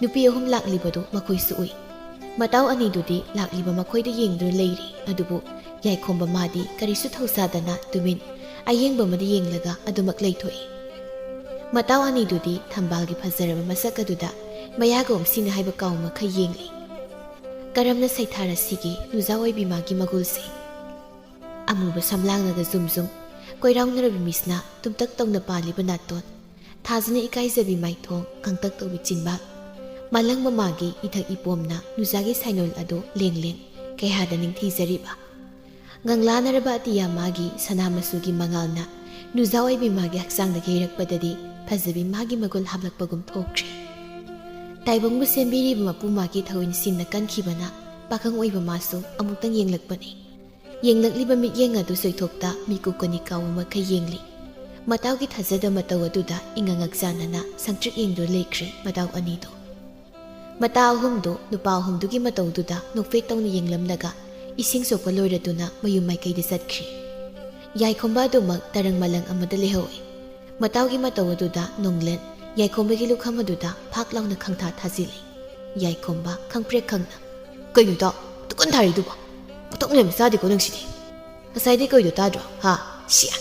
ꯅꯨꯄꯤ ꯑꯍꯨꯝ ꯂꯥꯛꯂꯤꯕꯗꯨ ꯃꯈꯣꯏꯁꯨ ꯎꯏ꯫ ꯃꯇꯥꯎ ꯑꯅꯤꯗꯨꯗꯤ ꯂꯥꯛꯂꯤꯕ ꯃꯈꯣꯏꯗ ꯌꯦꯡꯗꯨꯅ ꯂꯩꯔꯤ, ꯑꯗꯨꯕꯨ ꯌꯥꯏꯈꯣꯝꯕ ꯃꯥꯗꯤ ꯀꯔꯤꯁꯨ ꯊꯧꯁꯥꯗꯅ ꯇꯨꯃꯤꯟ ꯑꯌꯦꯡꯕ ꯑꯃꯗ ꯌꯦꯡꯂꯒ ꯑꯗꯨꯃꯛ ꯂꯩꯊꯣꯛꯏ꯫ ꯃꯇꯥꯎ ꯑꯅꯤꯗꯨꯗꯤ ꯊꯝꯕꯥꯜꯒꯤ ꯐꯖꯔꯕ ꯃꯁꯛ ꯑꯗꯨꯗ ꯃꯌꯥꯒ ꯑꯣꯝꯁꯤꯟꯅ ꯍꯥꯏꯕ ꯀꯥꯎ ꯃꯈꯩ ꯌꯦꯡꯂꯤ꯫ ꯀꯔꯝꯅ ꯁꯩꯊꯥꯔꯁꯤꯒꯦ ꯅꯨꯖꯥ ꯑꯣꯏꯕꯤ ꯃꯥꯒꯤ ꯃꯒꯨꯜꯁꯦ? ꯑꯃꯨꯕ ꯁꯝꯂꯥꯡꯅꯒ ꯖꯨꯝ ꯖꯨꯝ ꯀꯣꯏꯔꯥꯎꯅꯔꯕꯤ ꯃꯤꯠꯁꯤꯅ ꯇꯨꯝꯇꯛ ꯇꯧꯅ ꯄꯥꯜꯂꯤꯕ ꯅꯥꯇꯣꯟ, ꯊꯥꯖꯅ ꯏꯀꯥꯏꯖꯕꯤ ꯃꯥꯏꯊꯣꯡ, ꯀꯪꯇꯛ ꯇꯧꯕꯤ ꯆꯤꯟꯕꯥꯜ, ꯃꯥꯂꯪ ꯃꯃꯥꯒꯤ ꯏꯊꯛ ꯏꯄꯣꯝꯅ ꯅꯨꯖꯥꯒꯤ ꯁꯥꯏꯅꯣꯜ ꯑꯗꯨ ꯂꯦꯡ ꯂꯦꯡ ꯀꯌꯥꯗ ꯅꯤꯡꯊꯤꯖꯔꯤꯕ꯫ ꯉꯪꯂꯥꯅꯔꯕ ꯑꯇꯤꯌꯥ ꯃꯥꯒꯤ ꯁꯅꯥ ꯃꯆꯨꯒꯤ ꯃꯉꯥꯜꯅ ꯅꯨꯖꯥ ꯑꯣꯏꯕꯤ ꯃꯥꯒꯤ ꯍꯛꯆꯥꯡꯗ ꯌꯩꯔꯛꯄꯗꯗꯤ ꯐꯖꯕꯤ ꯃꯥꯒꯤ ꯃꯒꯨꯟ ꯍꯥꯞꯂꯛꯄꯒꯨꯝ ꯊꯣꯛꯈ꯭ꯔꯦ꯫ ꯇꯥꯏꯕꯪꯕꯨ ꯁꯦꯝꯕꯤꯔꯤꯕ ꯃꯄꯨ ꯃꯥꯒꯤ ꯊꯧ ꯏꯟꯁꯤꯟꯅ ꯀꯟꯈꯤꯕꯅ ꯄꯥꯈꯪ ꯑꯣꯏꯕ ꯃꯥꯁꯨ ꯑꯃꯨꯛꯇꯪ ꯌꯦꯡꯂꯛꯄꯅꯤ꯫ ꯌꯦꯡꯂꯛꯂꯤꯕ ꯃꯤꯠꯌꯦꯡ ꯑꯗꯨ ꯁꯣꯏꯊꯣꯛꯇ ꯃꯤꯀꯨꯞ ꯀꯅꯤ ꯀꯥꯎꯕ ꯃꯈꯩ ꯌꯦꯡꯂꯤ꯫ ꯃꯇꯥꯎꯒꯤ ꯊꯥꯖꯗ ꯃꯇꯧ ꯑꯗꯨꯗ ꯏꯉꯛ ꯉꯛ ꯆꯥꯟꯅꯅ ꯁꯪꯇ꯭ꯔꯤꯛ ꯌꯦꯡꯗꯨꯅ ꯂꯩꯈ꯭ꯔꯦ ꯃꯇꯥꯎ ꯑꯅꯤꯗꯨ꯫ ꯃꯇꯥ ꯑꯍꯨꯝꯗꯨ ꯅꯨꯄꯥ ꯑꯍꯨꯝꯗꯨꯒꯤ ꯃꯇꯧꯗꯨꯗ ꯅꯣꯛꯐꯦꯠ ꯇꯧꯅ ꯌꯦꯡꯂꯝꯂꯒ ꯏꯁꯤꯡ ꯁꯣꯛꯄ ꯂꯣꯏꯔꯗꯨꯅ ꯃꯌꯨꯝ ꯃꯥꯏꯀꯩꯗ ꯆꯠꯈ꯭ꯔꯤ꯫ ꯌꯥꯏꯈꯣꯝꯕ ꯑꯗꯨꯃꯛ ꯇꯔꯪ ꯃꯂꯪ ꯑꯃꯗ ꯂꯩꯍꯧꯏ꯫ ꯃꯇꯥꯎꯒꯤ ꯃꯇꯧ ꯑꯗꯨꯗ ꯅꯣꯡꯂꯦꯟ ꯌꯥꯏꯈꯣꯝꯕꯒꯤ ꯂꯨꯈꯝ ꯑꯗꯨꯗ ꯐꯥꯛ ꯂꯥꯎꯅ ꯈꯪꯊꯥ ꯊꯥꯖꯤꯜꯂꯤ꯫ ꯌꯥꯏꯈꯣꯝꯕ ꯈꯪꯄ꯭ꯔꯦꯛ ꯈꯪꯅ, "ꯀꯩꯅꯣ ꯇꯥꯎ, ꯇꯨꯀꯟ ꯊꯥꯔꯤꯗꯨꯕꯣ? ꯃꯇꯣꯛ ꯃꯌꯥꯝ ꯆꯥꯗꯦꯀꯣ ꯅꯪꯁꯤꯗꯤ꯫ ꯉꯁꯥꯏꯗꯤ ꯀꯩꯗꯣ ꯇꯥꯗ꯭ꯔꯣ, ꯍꯥ? ꯁꯤꯌꯥ!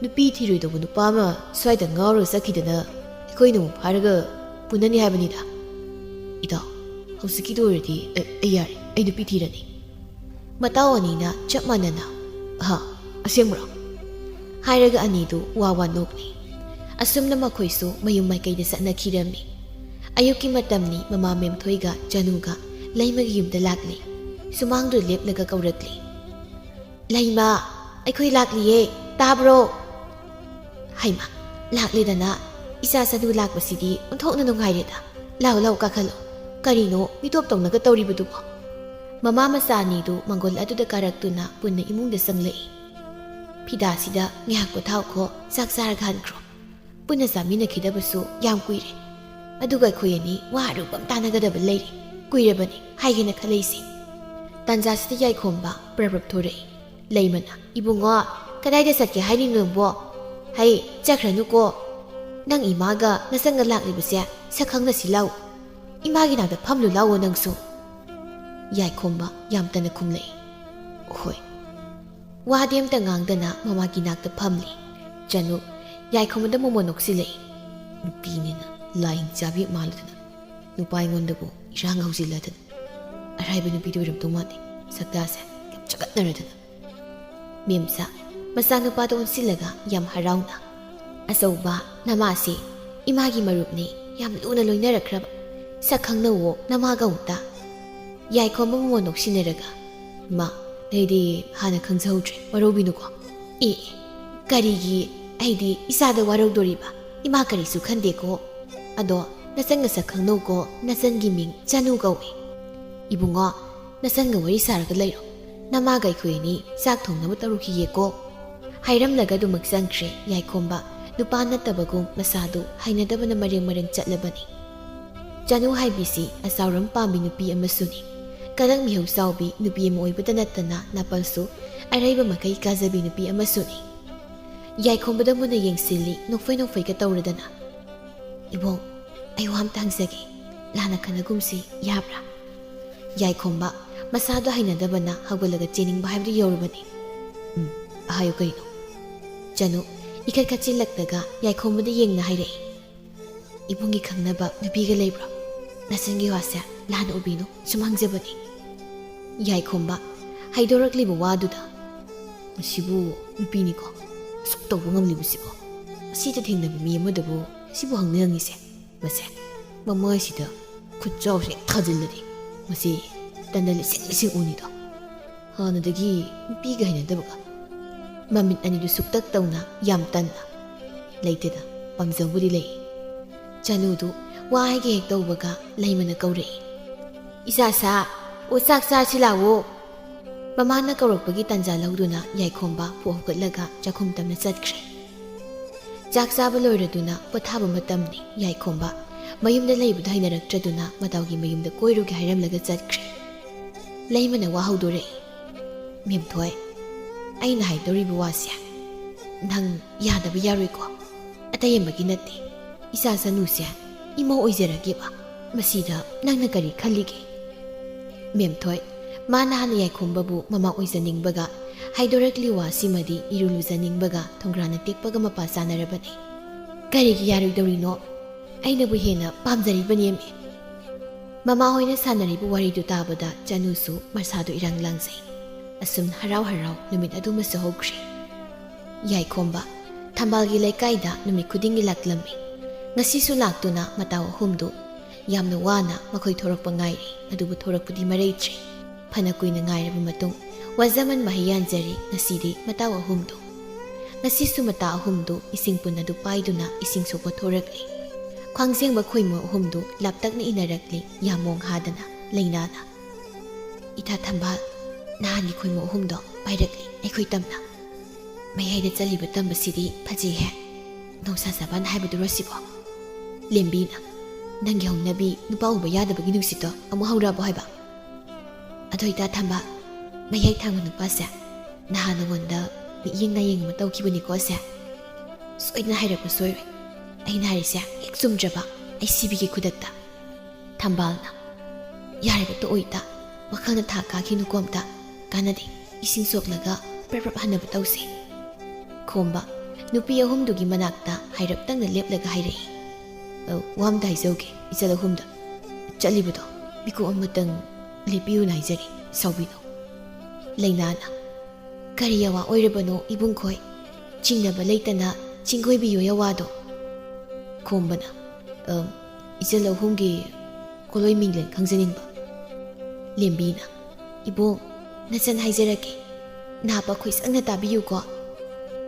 ꯅꯨꯄꯤ ꯊꯤꯔꯣꯏꯗꯧꯕ ꯅꯨꯄꯥ ꯑꯃ ꯁ꯭ꯋꯥꯏꯗ ꯉꯥꯎꯔꯒ ꯆꯠꯈꯤꯗꯅ ꯑꯩꯈꯣꯏꯅ ꯑꯃꯨꯛ ꯐꯥꯔꯒ ꯄꯨꯅꯅꯤ ꯍꯥꯏꯕꯅꯤꯗ꯫ ꯏꯇꯥꯎ, ꯍꯧꯖꯤꯛꯀꯤꯗꯨ ꯑꯣꯏꯔꯗꯤ ꯑꯩ, ꯑꯩ ꯌꯥꯔꯦ, ꯑꯩ ꯅꯨꯄꯤ ꯊꯤꯔꯅꯤ꯫" ꯃꯇꯥꯎ ꯑꯅꯤꯅ ꯆꯞ ꯃꯥꯟꯅꯅ, "ꯍꯥ, ꯑꯁꯦꯡꯕ꯭ꯔꯣ?" ꯍꯥꯏꯔꯒ ꯑꯅꯤꯗꯨ ꯋꯥ ꯋꯥ ꯅꯣꯛꯂꯤ꯫ ꯑꯁꯨꯝꯅ ꯃꯈꯣꯏꯁꯨ ꯃꯌꯨꯝ ꯃꯥꯏꯀꯩꯗ ꯆꯠꯅꯈꯤꯔꯝꯃꯤ꯫ ꯑꯌꯨꯛꯀꯤ ꯃꯇꯝꯅꯤ꯫ ꯃꯃꯥ ꯃꯦꯝꯊꯣꯏꯒ ꯆꯅꯨꯒ ꯂꯩꯃꯒꯤ ꯌꯨꯝꯗ ꯂꯥꯛꯂꯤ꯫ ꯁꯨꯃꯥꯡꯗꯨ ꯂꯦꯞꯂꯒ ꯀꯧꯔꯛꯂꯤ, "ꯂꯩꯃ, ꯑꯩꯈꯣꯏ ꯂꯥꯛꯂꯤꯌꯦ, ꯇꯥꯕ꯭ꯔꯣ?" "ꯍꯩꯃꯥ, ꯂꯥꯛꯂꯦꯗꯅ꯫ ꯏꯆꯥ ꯆꯅꯨ ꯂꯥꯛꯄꯁꯤꯗꯤ ꯑꯣꯟꯊꯣꯛꯅ ꯅꯨꯡꯉꯥꯏꯔꯦꯗ꯫ ꯂꯥꯎ, ꯂꯥꯎ, ꯀꯥꯈꯠꯂꯣ꯫ ꯀꯔꯤꯅꯣ ꯃꯤꯇꯣꯞ ꯇꯧꯅꯒ ꯇꯧꯔꯤꯕꯗꯨꯕꯣ?" ꯃꯃꯥ ꯃꯆꯥ ꯑꯅꯤꯗꯨ ꯃꯪꯒꯣꯜ ꯑꯗꯨꯗ ꯀꯥꯔꯛꯇꯨꯅ ꯄꯨꯟꯅ ꯏꯃꯨꯡꯗ ꯆꯪꯂꯛꯏ꯫ "ꯐꯤꯗꯥꯁꯤꯗ ꯉꯥꯏꯍꯥꯛ ꯄꯣꯊꯥꯎꯈꯣ, ꯆꯥꯛ ꯆꯥꯔꯒ ꯍꯟꯈ꯭ꯔꯣ꯫ ꯄꯨꯟꯅ ꯆꯥꯃꯤꯟꯅꯈꯤꯗꯕꯁꯨ ꯌꯥꯝ ꯀꯨꯏꯔꯦ꯫ ꯑꯗꯨꯒ ꯑꯩꯈꯣꯏ ꯑꯅꯤ ꯋꯥ ꯑꯔꯨꯕ ꯑꯃ ꯇꯥꯟꯅꯒꯗꯕ ꯂꯩꯔꯦ꯫ ꯀꯨꯏꯔꯕꯅꯤ ꯍꯥꯏꯒꯦꯅ ꯈꯜꯂꯛꯏꯁꯦ꯫" ꯇꯥꯟꯖꯥꯁꯤꯗ ꯌꯥꯏꯈꯣꯝꯕ ꯄ꯭ꯔꯞ ꯄ꯭ꯔꯞ ꯊꯣꯔꯛꯏ꯫ "ꯂꯩꯃꯅ, ꯏꯕꯨꯡꯉꯣ, ꯀꯗꯥꯏꯗ ꯆꯠꯀꯦ ꯍꯥꯏꯔꯤꯅꯣ ꯅꯪꯕꯣ? ꯍꯩ, ꯆꯠꯈ꯭ꯔꯅꯨꯀꯣ꯫ ꯅꯪ ꯏꯃꯥꯒ ꯅꯆꯟꯒ ꯂꯥꯛꯂꯤꯕꯁꯦ ꯁꯛ ꯈꯪꯅꯁꯤ ꯂꯥꯎ꯫ ꯏꯃꯥꯒꯤ ꯅꯥꯛꯇ ꯐꯝꯂꯨ ꯂꯥꯎꯑꯣ ꯅꯪꯁꯨ꯫" ꯌꯥꯏꯈꯣꯝꯕ ꯌꯥꯝ ꯇꯟꯅ ꯈꯨꯝꯂꯛꯏ꯫ "ꯍꯣꯏ꯫" ꯋꯥꯗꯤ ꯑꯝꯇ ꯉꯥꯡꯗꯅ ꯃꯃꯥꯒꯤ ꯅꯥꯛꯇ ꯐꯝꯂꯤ꯫ ꯆꯅꯨ ꯌꯥꯏꯈꯣꯝꯕꯗ ꯃꯣꯃꯣꯟ ꯅꯣꯛꯁꯤꯜꯂꯛꯏ꯫ "ꯅꯨꯄꯤꯅꯤꯅ ꯂꯥꯏ ꯆꯥꯕꯤ ꯃꯥꯜꯂꯗꯅ, ꯅꯨꯄꯥ ꯑꯩꯉꯣꯟꯗꯕꯨ ꯏꯔꯥꯡ ꯍꯧꯖꯤꯜꯂꯗꯅ꯫ ꯑꯔꯥꯏꯕ ꯅꯨꯄꯤꯗꯤ ꯑꯣꯏꯔꯝꯗꯧ ꯃꯥꯟꯗꯦ, ꯁꯛꯇꯥꯁꯦ ꯌꯥꯝ ꯆꯒꯠꯅꯔꯗꯅ꯫" ꯃꯦꯝꯆꯥ ꯃꯆꯥꯅꯨꯄꯥꯗ ꯑꯣꯟꯁꯤꯜꯂꯒ ꯌꯥꯝ ꯍꯔꯥꯎꯅ, "ꯑꯆꯧꯕ, ꯅꯃꯥꯁꯦ ꯏꯃꯥꯒꯤ ꯃꯔꯨꯞꯅꯤ, ꯌꯥꯝ ꯂꯨꯅ ꯂꯣꯏꯅꯔꯛꯈ꯭ꯔꯕ꯫ ꯁꯛ ꯈꯪꯅꯧꯋꯣ ꯅꯃꯥꯒ ꯑꯃꯨꯛꯇ꯫" ꯌꯥꯏꯈꯣꯝꯕ ꯃꯣꯃꯣꯟ ꯅꯣꯛꯁꯤꯟꯅꯔꯒ, "ꯃꯥ, ꯑꯩꯗꯤ ꯍꯥꯟꯅ ꯈꯪꯖꯍꯧꯗ꯭ꯔꯦ, ꯋꯥꯔꯧꯕꯤꯅꯨꯀꯣ꯫" "ꯑꯦ, ꯀꯔꯤꯒꯤ ꯑꯩꯗꯤ ꯏꯆꯥꯗ ꯋꯥꯔꯧꯗꯣꯔꯤꯕ? ꯏꯃꯥ ꯀꯔꯤꯁꯨ ꯈꯟꯗꯦꯀꯣ꯫ ꯑꯗꯣ ꯅꯆꯟꯒ ꯁꯛ ꯈꯪꯅꯧꯀꯣ, ꯅꯆꯟꯒꯤ ꯃꯤꯡ ꯆꯅꯨ ꯀꯧꯏ꯫ ꯏꯕꯨꯡꯉꯣ, ꯅꯆꯟꯒ ꯋꯥꯔꯤ ꯁꯥꯔꯒ ꯂꯩꯔꯣ꯫ ꯅꯃꯥꯒ ꯑꯩꯈꯣꯏ ꯑꯅꯤ ꯆꯥꯛ ꯊꯣꯡꯅꯕ ꯇꯧꯔꯨꯈꯤꯒꯦꯀꯣ꯫" ꯍꯥꯏꯔꯝꯂꯒ ꯑꯗꯨꯃꯛ ꯆꯪꯈ꯭ꯔꯦ ꯌꯥꯏꯈꯣꯝꯕ꯫ ꯅꯨꯄꯥ ꯅꯠꯇꯕꯒꯨꯝ ꯃꯁꯥꯗꯨ ꯍꯩꯅꯗꯕꯅ ꯃꯔꯦꯡ ꯃꯔꯦꯡ ꯆꯠꯂꯕꯅꯤ꯫ ꯆꯅꯨ ꯍꯥꯏꯕꯤꯁꯤ ꯑꯆꯥꯎꯔꯝ ꯄꯥꯝꯕꯤ ꯅꯨꯄꯤ ꯑꯃꯁꯨꯅꯤ꯫ ꯀꯂꯪ ꯃꯤꯍꯧ ꯆꯥꯎꯕꯤ ꯅꯨꯄꯤ ꯑꯃ ꯑꯣꯏꯕꯇ ꯅꯠꯇꯅ ꯅꯥꯄꯜꯁꯨ ꯑꯔꯩꯕ ꯃꯈꯩ ꯀꯥꯖꯕꯤ ꯅꯨꯄꯤ ꯑꯃꯁꯨꯅꯤ꯫ ꯌꯥꯏꯈꯣꯝꯕꯗ ꯃꯨꯟꯅ ꯌꯦꯡꯁꯤꯜꯂꯤ, ꯅꯣꯛꯐꯩ ꯅꯣꯛꯐꯩꯒ ꯇꯧꯔꯗꯅ꯫ "ꯏꯕꯣꯛ, ꯑꯩ ꯋꯥ ꯑꯝꯇ ꯍꯪꯖꯒꯦ, ꯂꯥꯟꯅ ꯈꯟꯅꯒꯨꯝꯁꯤ, ꯌꯥꯕ꯭ꯔꯥ?" ꯌꯥꯏꯈꯣꯝꯕ ꯃꯁꯥꯗꯣ ꯍꯩꯅꯗꯕꯅ ꯍꯧꯒꯠꯂꯒ ꯆꯦꯟꯅꯤꯡꯕ ꯍꯥꯏꯕꯗꯨ ꯌꯧꯔꯕꯅꯤ꯫ "ꯎꯝ, ꯍꯥꯏꯌꯨ ꯀꯩꯅꯣ?" ꯆꯅꯨ ꯏꯈꯠ ꯈꯠꯆꯤꯜꯂꯛꯂꯒ ꯌꯥꯏꯈꯣꯝꯕꯗ ꯌꯦꯡꯅ ꯍꯥꯏꯔꯛꯏ꯫ "ꯏꯕꯨꯡꯒꯤ ꯈꯪꯅꯕ ꯅꯨꯄꯤꯒ ꯂꯩꯕ꯭ꯔꯣ? ꯅꯆꯟꯒꯤ ꯋꯥꯁꯦ ꯂꯥꯟꯅ ꯎꯕꯤꯅꯨ, ꯁꯨꯝ ꯍꯪꯖꯕꯅꯤ꯫" ꯌꯥꯏꯈꯣꯝꯕ ꯍꯩꯗꯣꯔꯛꯂꯤꯕ ꯋꯥꯗꯨꯗ, "ꯃꯁꯤꯕꯨ ꯅꯨꯄꯤꯅꯤꯀꯣ, ꯑꯁꯨꯛ ꯇꯧꯕ ꯉꯝꯂꯤꯕꯁꯤꯕꯣ? ꯑꯁꯤꯗ ꯊꯦꯡꯅꯕ ꯃꯤ ꯑꯃꯗꯕꯨ ꯁꯤꯕꯨ ꯍꯪꯅꯤ ꯍꯪꯉꯤꯁꯦ? ꯃꯁꯦ ꯃꯃꯥꯏꯁꯤꯗ ꯈꯨꯠꯆꯥꯎꯁꯦ ꯍꯦꯛ ꯊꯥꯖꯤꯜꯂꯗꯤ ꯃꯁꯤ ꯇꯟꯗ ꯂꯤꯁꯤꯡ ꯂꯤꯁꯤꯡ ꯎꯅꯤꯗꯣ꯫ ꯍꯥꯟꯅꯗꯒꯤ ꯅꯨꯄꯤꯒ ꯍꯩꯅꯗꯕꯒ꯫" ꯃꯃꯤꯠ ꯑꯅꯤꯗꯨ ꯁꯨꯛꯇꯛ ꯇꯧꯅ ꯌꯥꯝ ꯇꯟꯅ, "ꯂꯩꯇꯦꯗ, ꯄꯥꯝꯖꯧꯕꯨꯗꯤ ꯂꯩ꯫" ꯆꯅꯨꯗꯨ ꯋꯥ ꯍꯥꯏꯒꯦ ꯍꯦꯛ ꯇꯧꯕꯒ ꯂꯩꯃꯅ ꯀꯧꯔꯛꯏ꯫ "ꯏꯆꯥꯁꯥ, ꯑꯣ ꯆꯥꯛ ꯆꯥꯁꯤ ꯂꯥꯛꯑꯣ꯫" ꯃꯃꯥꯅ ꯀꯧꯔꯛꯄꯒꯤ ꯇꯥꯟꯖꯥ ꯂꯧꯗꯨꯅ ꯌꯥꯏꯈꯣꯝꯕ ꯄꯨ ꯍꯧꯒꯠꯂꯒ ꯆꯥꯛꯈꯨꯝ ꯇꯝꯅ ꯆꯠꯈ꯭ꯔꯦ꯫ ꯆꯥꯛ ꯆꯥꯕ ꯂꯣꯏꯔꯗꯨꯅ ꯄꯣꯊꯥꯕ ꯃꯇꯝꯅꯤ꯫ ꯌꯥꯏꯈꯣꯝꯕ ꯃꯌꯨꯝꯗ ꯂꯩꯕꯗꯨ ꯍꯩꯅꯔꯛꯇ꯭ꯔꯗꯨꯅ ꯃꯇꯥꯎꯒꯤ ꯃꯌꯨꯝꯗ ꯀꯣꯏꯔꯨꯒꯦ ꯍꯥꯏꯔꯝꯂꯒ ꯆꯠꯈ꯭ꯔꯦ꯫ ꯂꯩꯃꯅ ꯋꯥ ꯍꯧꯗꯣꯔꯛꯏ꯫ "ꯃꯦꯝꯊꯣꯏ, ꯑꯩꯅ ꯍꯥꯏꯗꯧꯔꯤꯕ ꯋꯥꯁꯦ ꯅꯪ ꯌꯥꯗꯕ ꯌꯥꯔꯣꯏꯀꯣ? ꯑꯇꯩ ꯑꯃꯒꯤ ꯅꯠꯇꯦ, ꯏꯆꯥ ꯆꯅꯨꯁꯦ ꯏꯃꯧ ꯑꯣꯏꯖꯔꯒꯦꯕ꯫ ꯃꯁꯤꯗ ꯅꯪꯅ ꯀꯔꯤ ꯈꯜꯂꯤꯒꯦ?" ꯃꯦꯝꯊꯣꯏ, ꯃꯥꯅ ꯍꯥꯟꯅ ꯌꯥꯏꯈꯣꯝꯕꯕꯨ ꯃꯃꯥ ꯑꯣꯏꯖꯅꯤꯡꯕꯒ, ꯍꯥꯏꯗꯣꯔꯛꯂꯤ ꯋꯥꯁꯤꯃꯗꯤ ꯏꯔꯨ ꯂꯨꯖꯅꯤꯡꯕꯒ ꯊꯣꯡꯒ꯭ꯔꯥꯅ ꯇꯦꯛꯄꯒ ꯃꯄꯥ ꯆꯥꯅꯔꯕꯅꯤ꯫ "ꯀꯔꯤꯒꯤ ꯌꯥꯔꯣꯏꯗꯧꯔꯤꯅꯣ? ꯑꯩꯅꯕꯨ ꯍꯦꯟꯅ ꯄꯥꯝꯖꯔꯤꯕꯅꯦꯃꯤ꯫" ꯃꯃꯥ ꯍꯣꯏꯅ ꯁꯥꯟꯅꯔꯤꯕ ꯋꯥꯔꯤꯗꯨ ꯇꯥꯕꯗ ꯆꯅꯨꯁꯨ ꯃꯁꯥꯗꯨ ꯏꯔꯥꯡ ꯂꯥꯡꯖꯩ꯫ ꯑꯁꯨꯝ ꯍꯔꯥꯎ ꯍꯔꯥꯎ ꯅꯨꯃꯤꯠ ꯑꯗꯨꯃꯁꯨ ꯍꯧꯈ꯭ꯔꯦ꯫ ꯌꯥꯏꯈꯣꯝꯕ, ꯊꯝꯕꯥꯜꯒꯤ ꯂꯩꯀꯥꯏꯗ ꯅꯨꯃꯤꯠ ꯈꯨꯗꯤꯡꯒꯤ ꯂꯥꯛꯂꯝꯃꯤ꯫ ꯉꯁꯤꯁꯨ ꯂꯥꯛꯇꯨꯅ ꯃꯇꯥꯎ ꯑꯍꯨꯝꯗꯨ ꯌꯥꯝꯅ ꯋꯥꯅ ꯃꯈꯣꯏ ꯊꯣꯔꯛꯄ ꯉꯥꯏꯔꯤ, ꯑꯗꯨꯕꯨ ꯊꯣꯔꯛꯄꯗꯤ ꯃꯔꯩꯇ꯭ꯔꯦ꯫ ꯐꯅ ꯀꯨꯏꯅ ꯉꯥꯏꯔꯕ ꯃꯇꯨꯡ, ꯋꯥꯖꯃꯟ ꯃꯍꯩ ꯌꯥꯟꯖꯔꯤ ꯉꯁꯤꯗꯤ ꯃꯇꯥꯎ ꯑꯍꯨꯝꯗꯨ꯫ ꯉꯁꯤꯁꯨ ꯃꯇꯥ ꯑꯍꯨꯝꯗꯨ ꯏꯁꯤꯡ ꯄꯨꯟ ꯑꯗꯨ ꯄꯥꯏꯗꯨꯅ ꯏꯁꯤꯡ ꯁꯣꯛꯄ ꯊꯣꯔꯛꯂꯤ꯫ ꯈ꯭ꯋꯥꯡꯖꯦꯡꯕ ꯈꯣꯏꯃꯨ ꯑꯍꯨꯝꯗꯨ ꯂꯥꯞꯇꯛꯅ ꯏꯟꯅꯔꯛꯂꯤ, ꯌꯥꯃꯣꯡ ꯍꯥꯗꯅ꯫ ꯂꯩꯅꯥꯅ, "ꯏꯊꯥ ꯊꯝꯕꯥꯜ, ꯅꯍꯥꯟꯒꯤ ꯈꯣꯏꯃꯨ ꯑꯍꯨꯝꯗꯣ ꯄꯥꯏꯔꯛꯂꯤ ꯑꯩꯈꯣꯏ ꯇꯝꯅ꯫ ꯃꯌꯥꯏꯗ ꯆꯠꯂꯤꯕ ꯇꯝꯕꯁꯤꯗꯤ ꯐꯖꯩꯍꯦ꯫ ꯅꯧꯁꯥ ꯁꯥꯕꯥꯟ ꯍꯥꯏꯕꯗꯨꯔꯣ ꯁꯤꯕꯣ?" ꯂꯦꯝꯕꯤꯅ, "ꯅꯪꯒꯤ ꯍꯧꯅꯕꯤ ꯅꯨꯄꯥ ꯎꯕ ꯌꯥꯗꯕꯒꯤ ꯅꯨꯡꯁꯤꯠꯇꯣ ꯑꯃꯨꯛ ꯍꯧꯔꯛꯑꯕꯣ ꯍꯥꯏꯕ? ꯑꯗꯣ ꯏꯇꯥ ꯊꯝꯕꯥꯜ, ꯃꯌꯥꯏ ꯊꯪꯕ ꯅꯨꯄꯥꯁꯦ ꯅꯍꯥꯟ ꯅꯉꯣꯟꯗ ꯃꯤꯠꯌꯦꯡ ꯅꯥꯌꯦꯡ ꯑꯃ ꯇꯧꯈꯤꯕꯅꯤꯀꯣ ꯁꯦ꯫ ꯁꯣꯏꯗꯅ ꯍꯥꯏꯔꯛꯄ ꯁꯣꯏꯔꯣꯏ꯫ ꯑꯩꯅ ꯍꯥꯏꯔꯤꯁꯦ ꯍꯦꯛ ꯆꯨꯝꯗ꯭ꯔꯕ ꯑꯩ ꯁꯤꯕꯤꯒꯦ ꯈꯨꯗꯛꯇ꯫" ꯊꯝꯕꯥꯜꯅ, "ꯌꯥꯔꯦꯕ, ꯇꯣꯛꯑꯣ ꯏꯇꯥ, ꯋꯥꯈꯜꯅ ꯊꯥ ꯀꯥꯈꯤꯅꯨꯀꯣ ꯑꯝꯇ꯫ ꯀꯥꯟꯅꯗꯦ, ꯏꯁꯤꯡ ꯁꯣꯛꯂꯒ ꯄ꯭ꯔꯞ ꯄ꯭ꯔꯞ ꯍꯟꯅꯕ ꯇꯧꯁꯦ꯫" ꯈꯣꯝꯕ, ꯅꯨꯄꯤ ꯑꯍꯨꯝꯗꯨꯒꯤ ꯃꯅꯥꯛꯇ ꯍꯥꯏꯔꯞꯇꯪꯅ ꯂꯦꯞꯂꯒ ꯍꯥꯏꯔꯛꯏ, "ꯑ, ꯋꯥ ꯑꯝꯇ ꯍꯥꯏꯖꯧꯒꯦ, ꯏꯆꯜ ꯑꯍꯨꯝꯗ꯫ ꯆꯠꯂꯤꯕꯗꯣ ꯃꯤꯀꯨꯞ ꯑꯃꯇꯪ ꯂꯦꯞꯄꯤꯌꯨꯅ ꯍꯥꯏꯖꯔꯤ, ꯁꯥꯎꯕꯤꯅꯨ꯫" ꯂꯩꯅꯥꯅ, "ꯀꯔꯤ ꯑꯋꯥ ꯑꯣꯏꯔꯕꯅꯣ ꯏꯕꯨꯡꯈꯣꯏ? ꯆꯤꯡꯅꯕ ꯂꯩꯇꯅ ꯆꯤꯡꯒꯣꯏꯕꯤꯌꯣ ꯑꯋꯥꯗꯣ꯫" ꯈꯣꯝꯕꯅ, "ꯑ, ꯏꯆꯜ ꯑꯍꯨꯝꯒꯤ ꯀꯣꯂꯣꯏ ꯃꯤꯡꯂꯦꯟ ꯈꯪꯖꯅꯤꯡꯕ꯫" ꯂꯦꯝꯕꯤꯅ, "ꯏꯕꯣꯡ, ꯅꯆꯟ ꯍꯥꯏꯖꯔꯛꯀꯦ, ꯅꯥꯄ ꯈꯣꯏꯁꯪꯅ ꯇꯥꯕꯤꯌꯨꯀꯣ꯫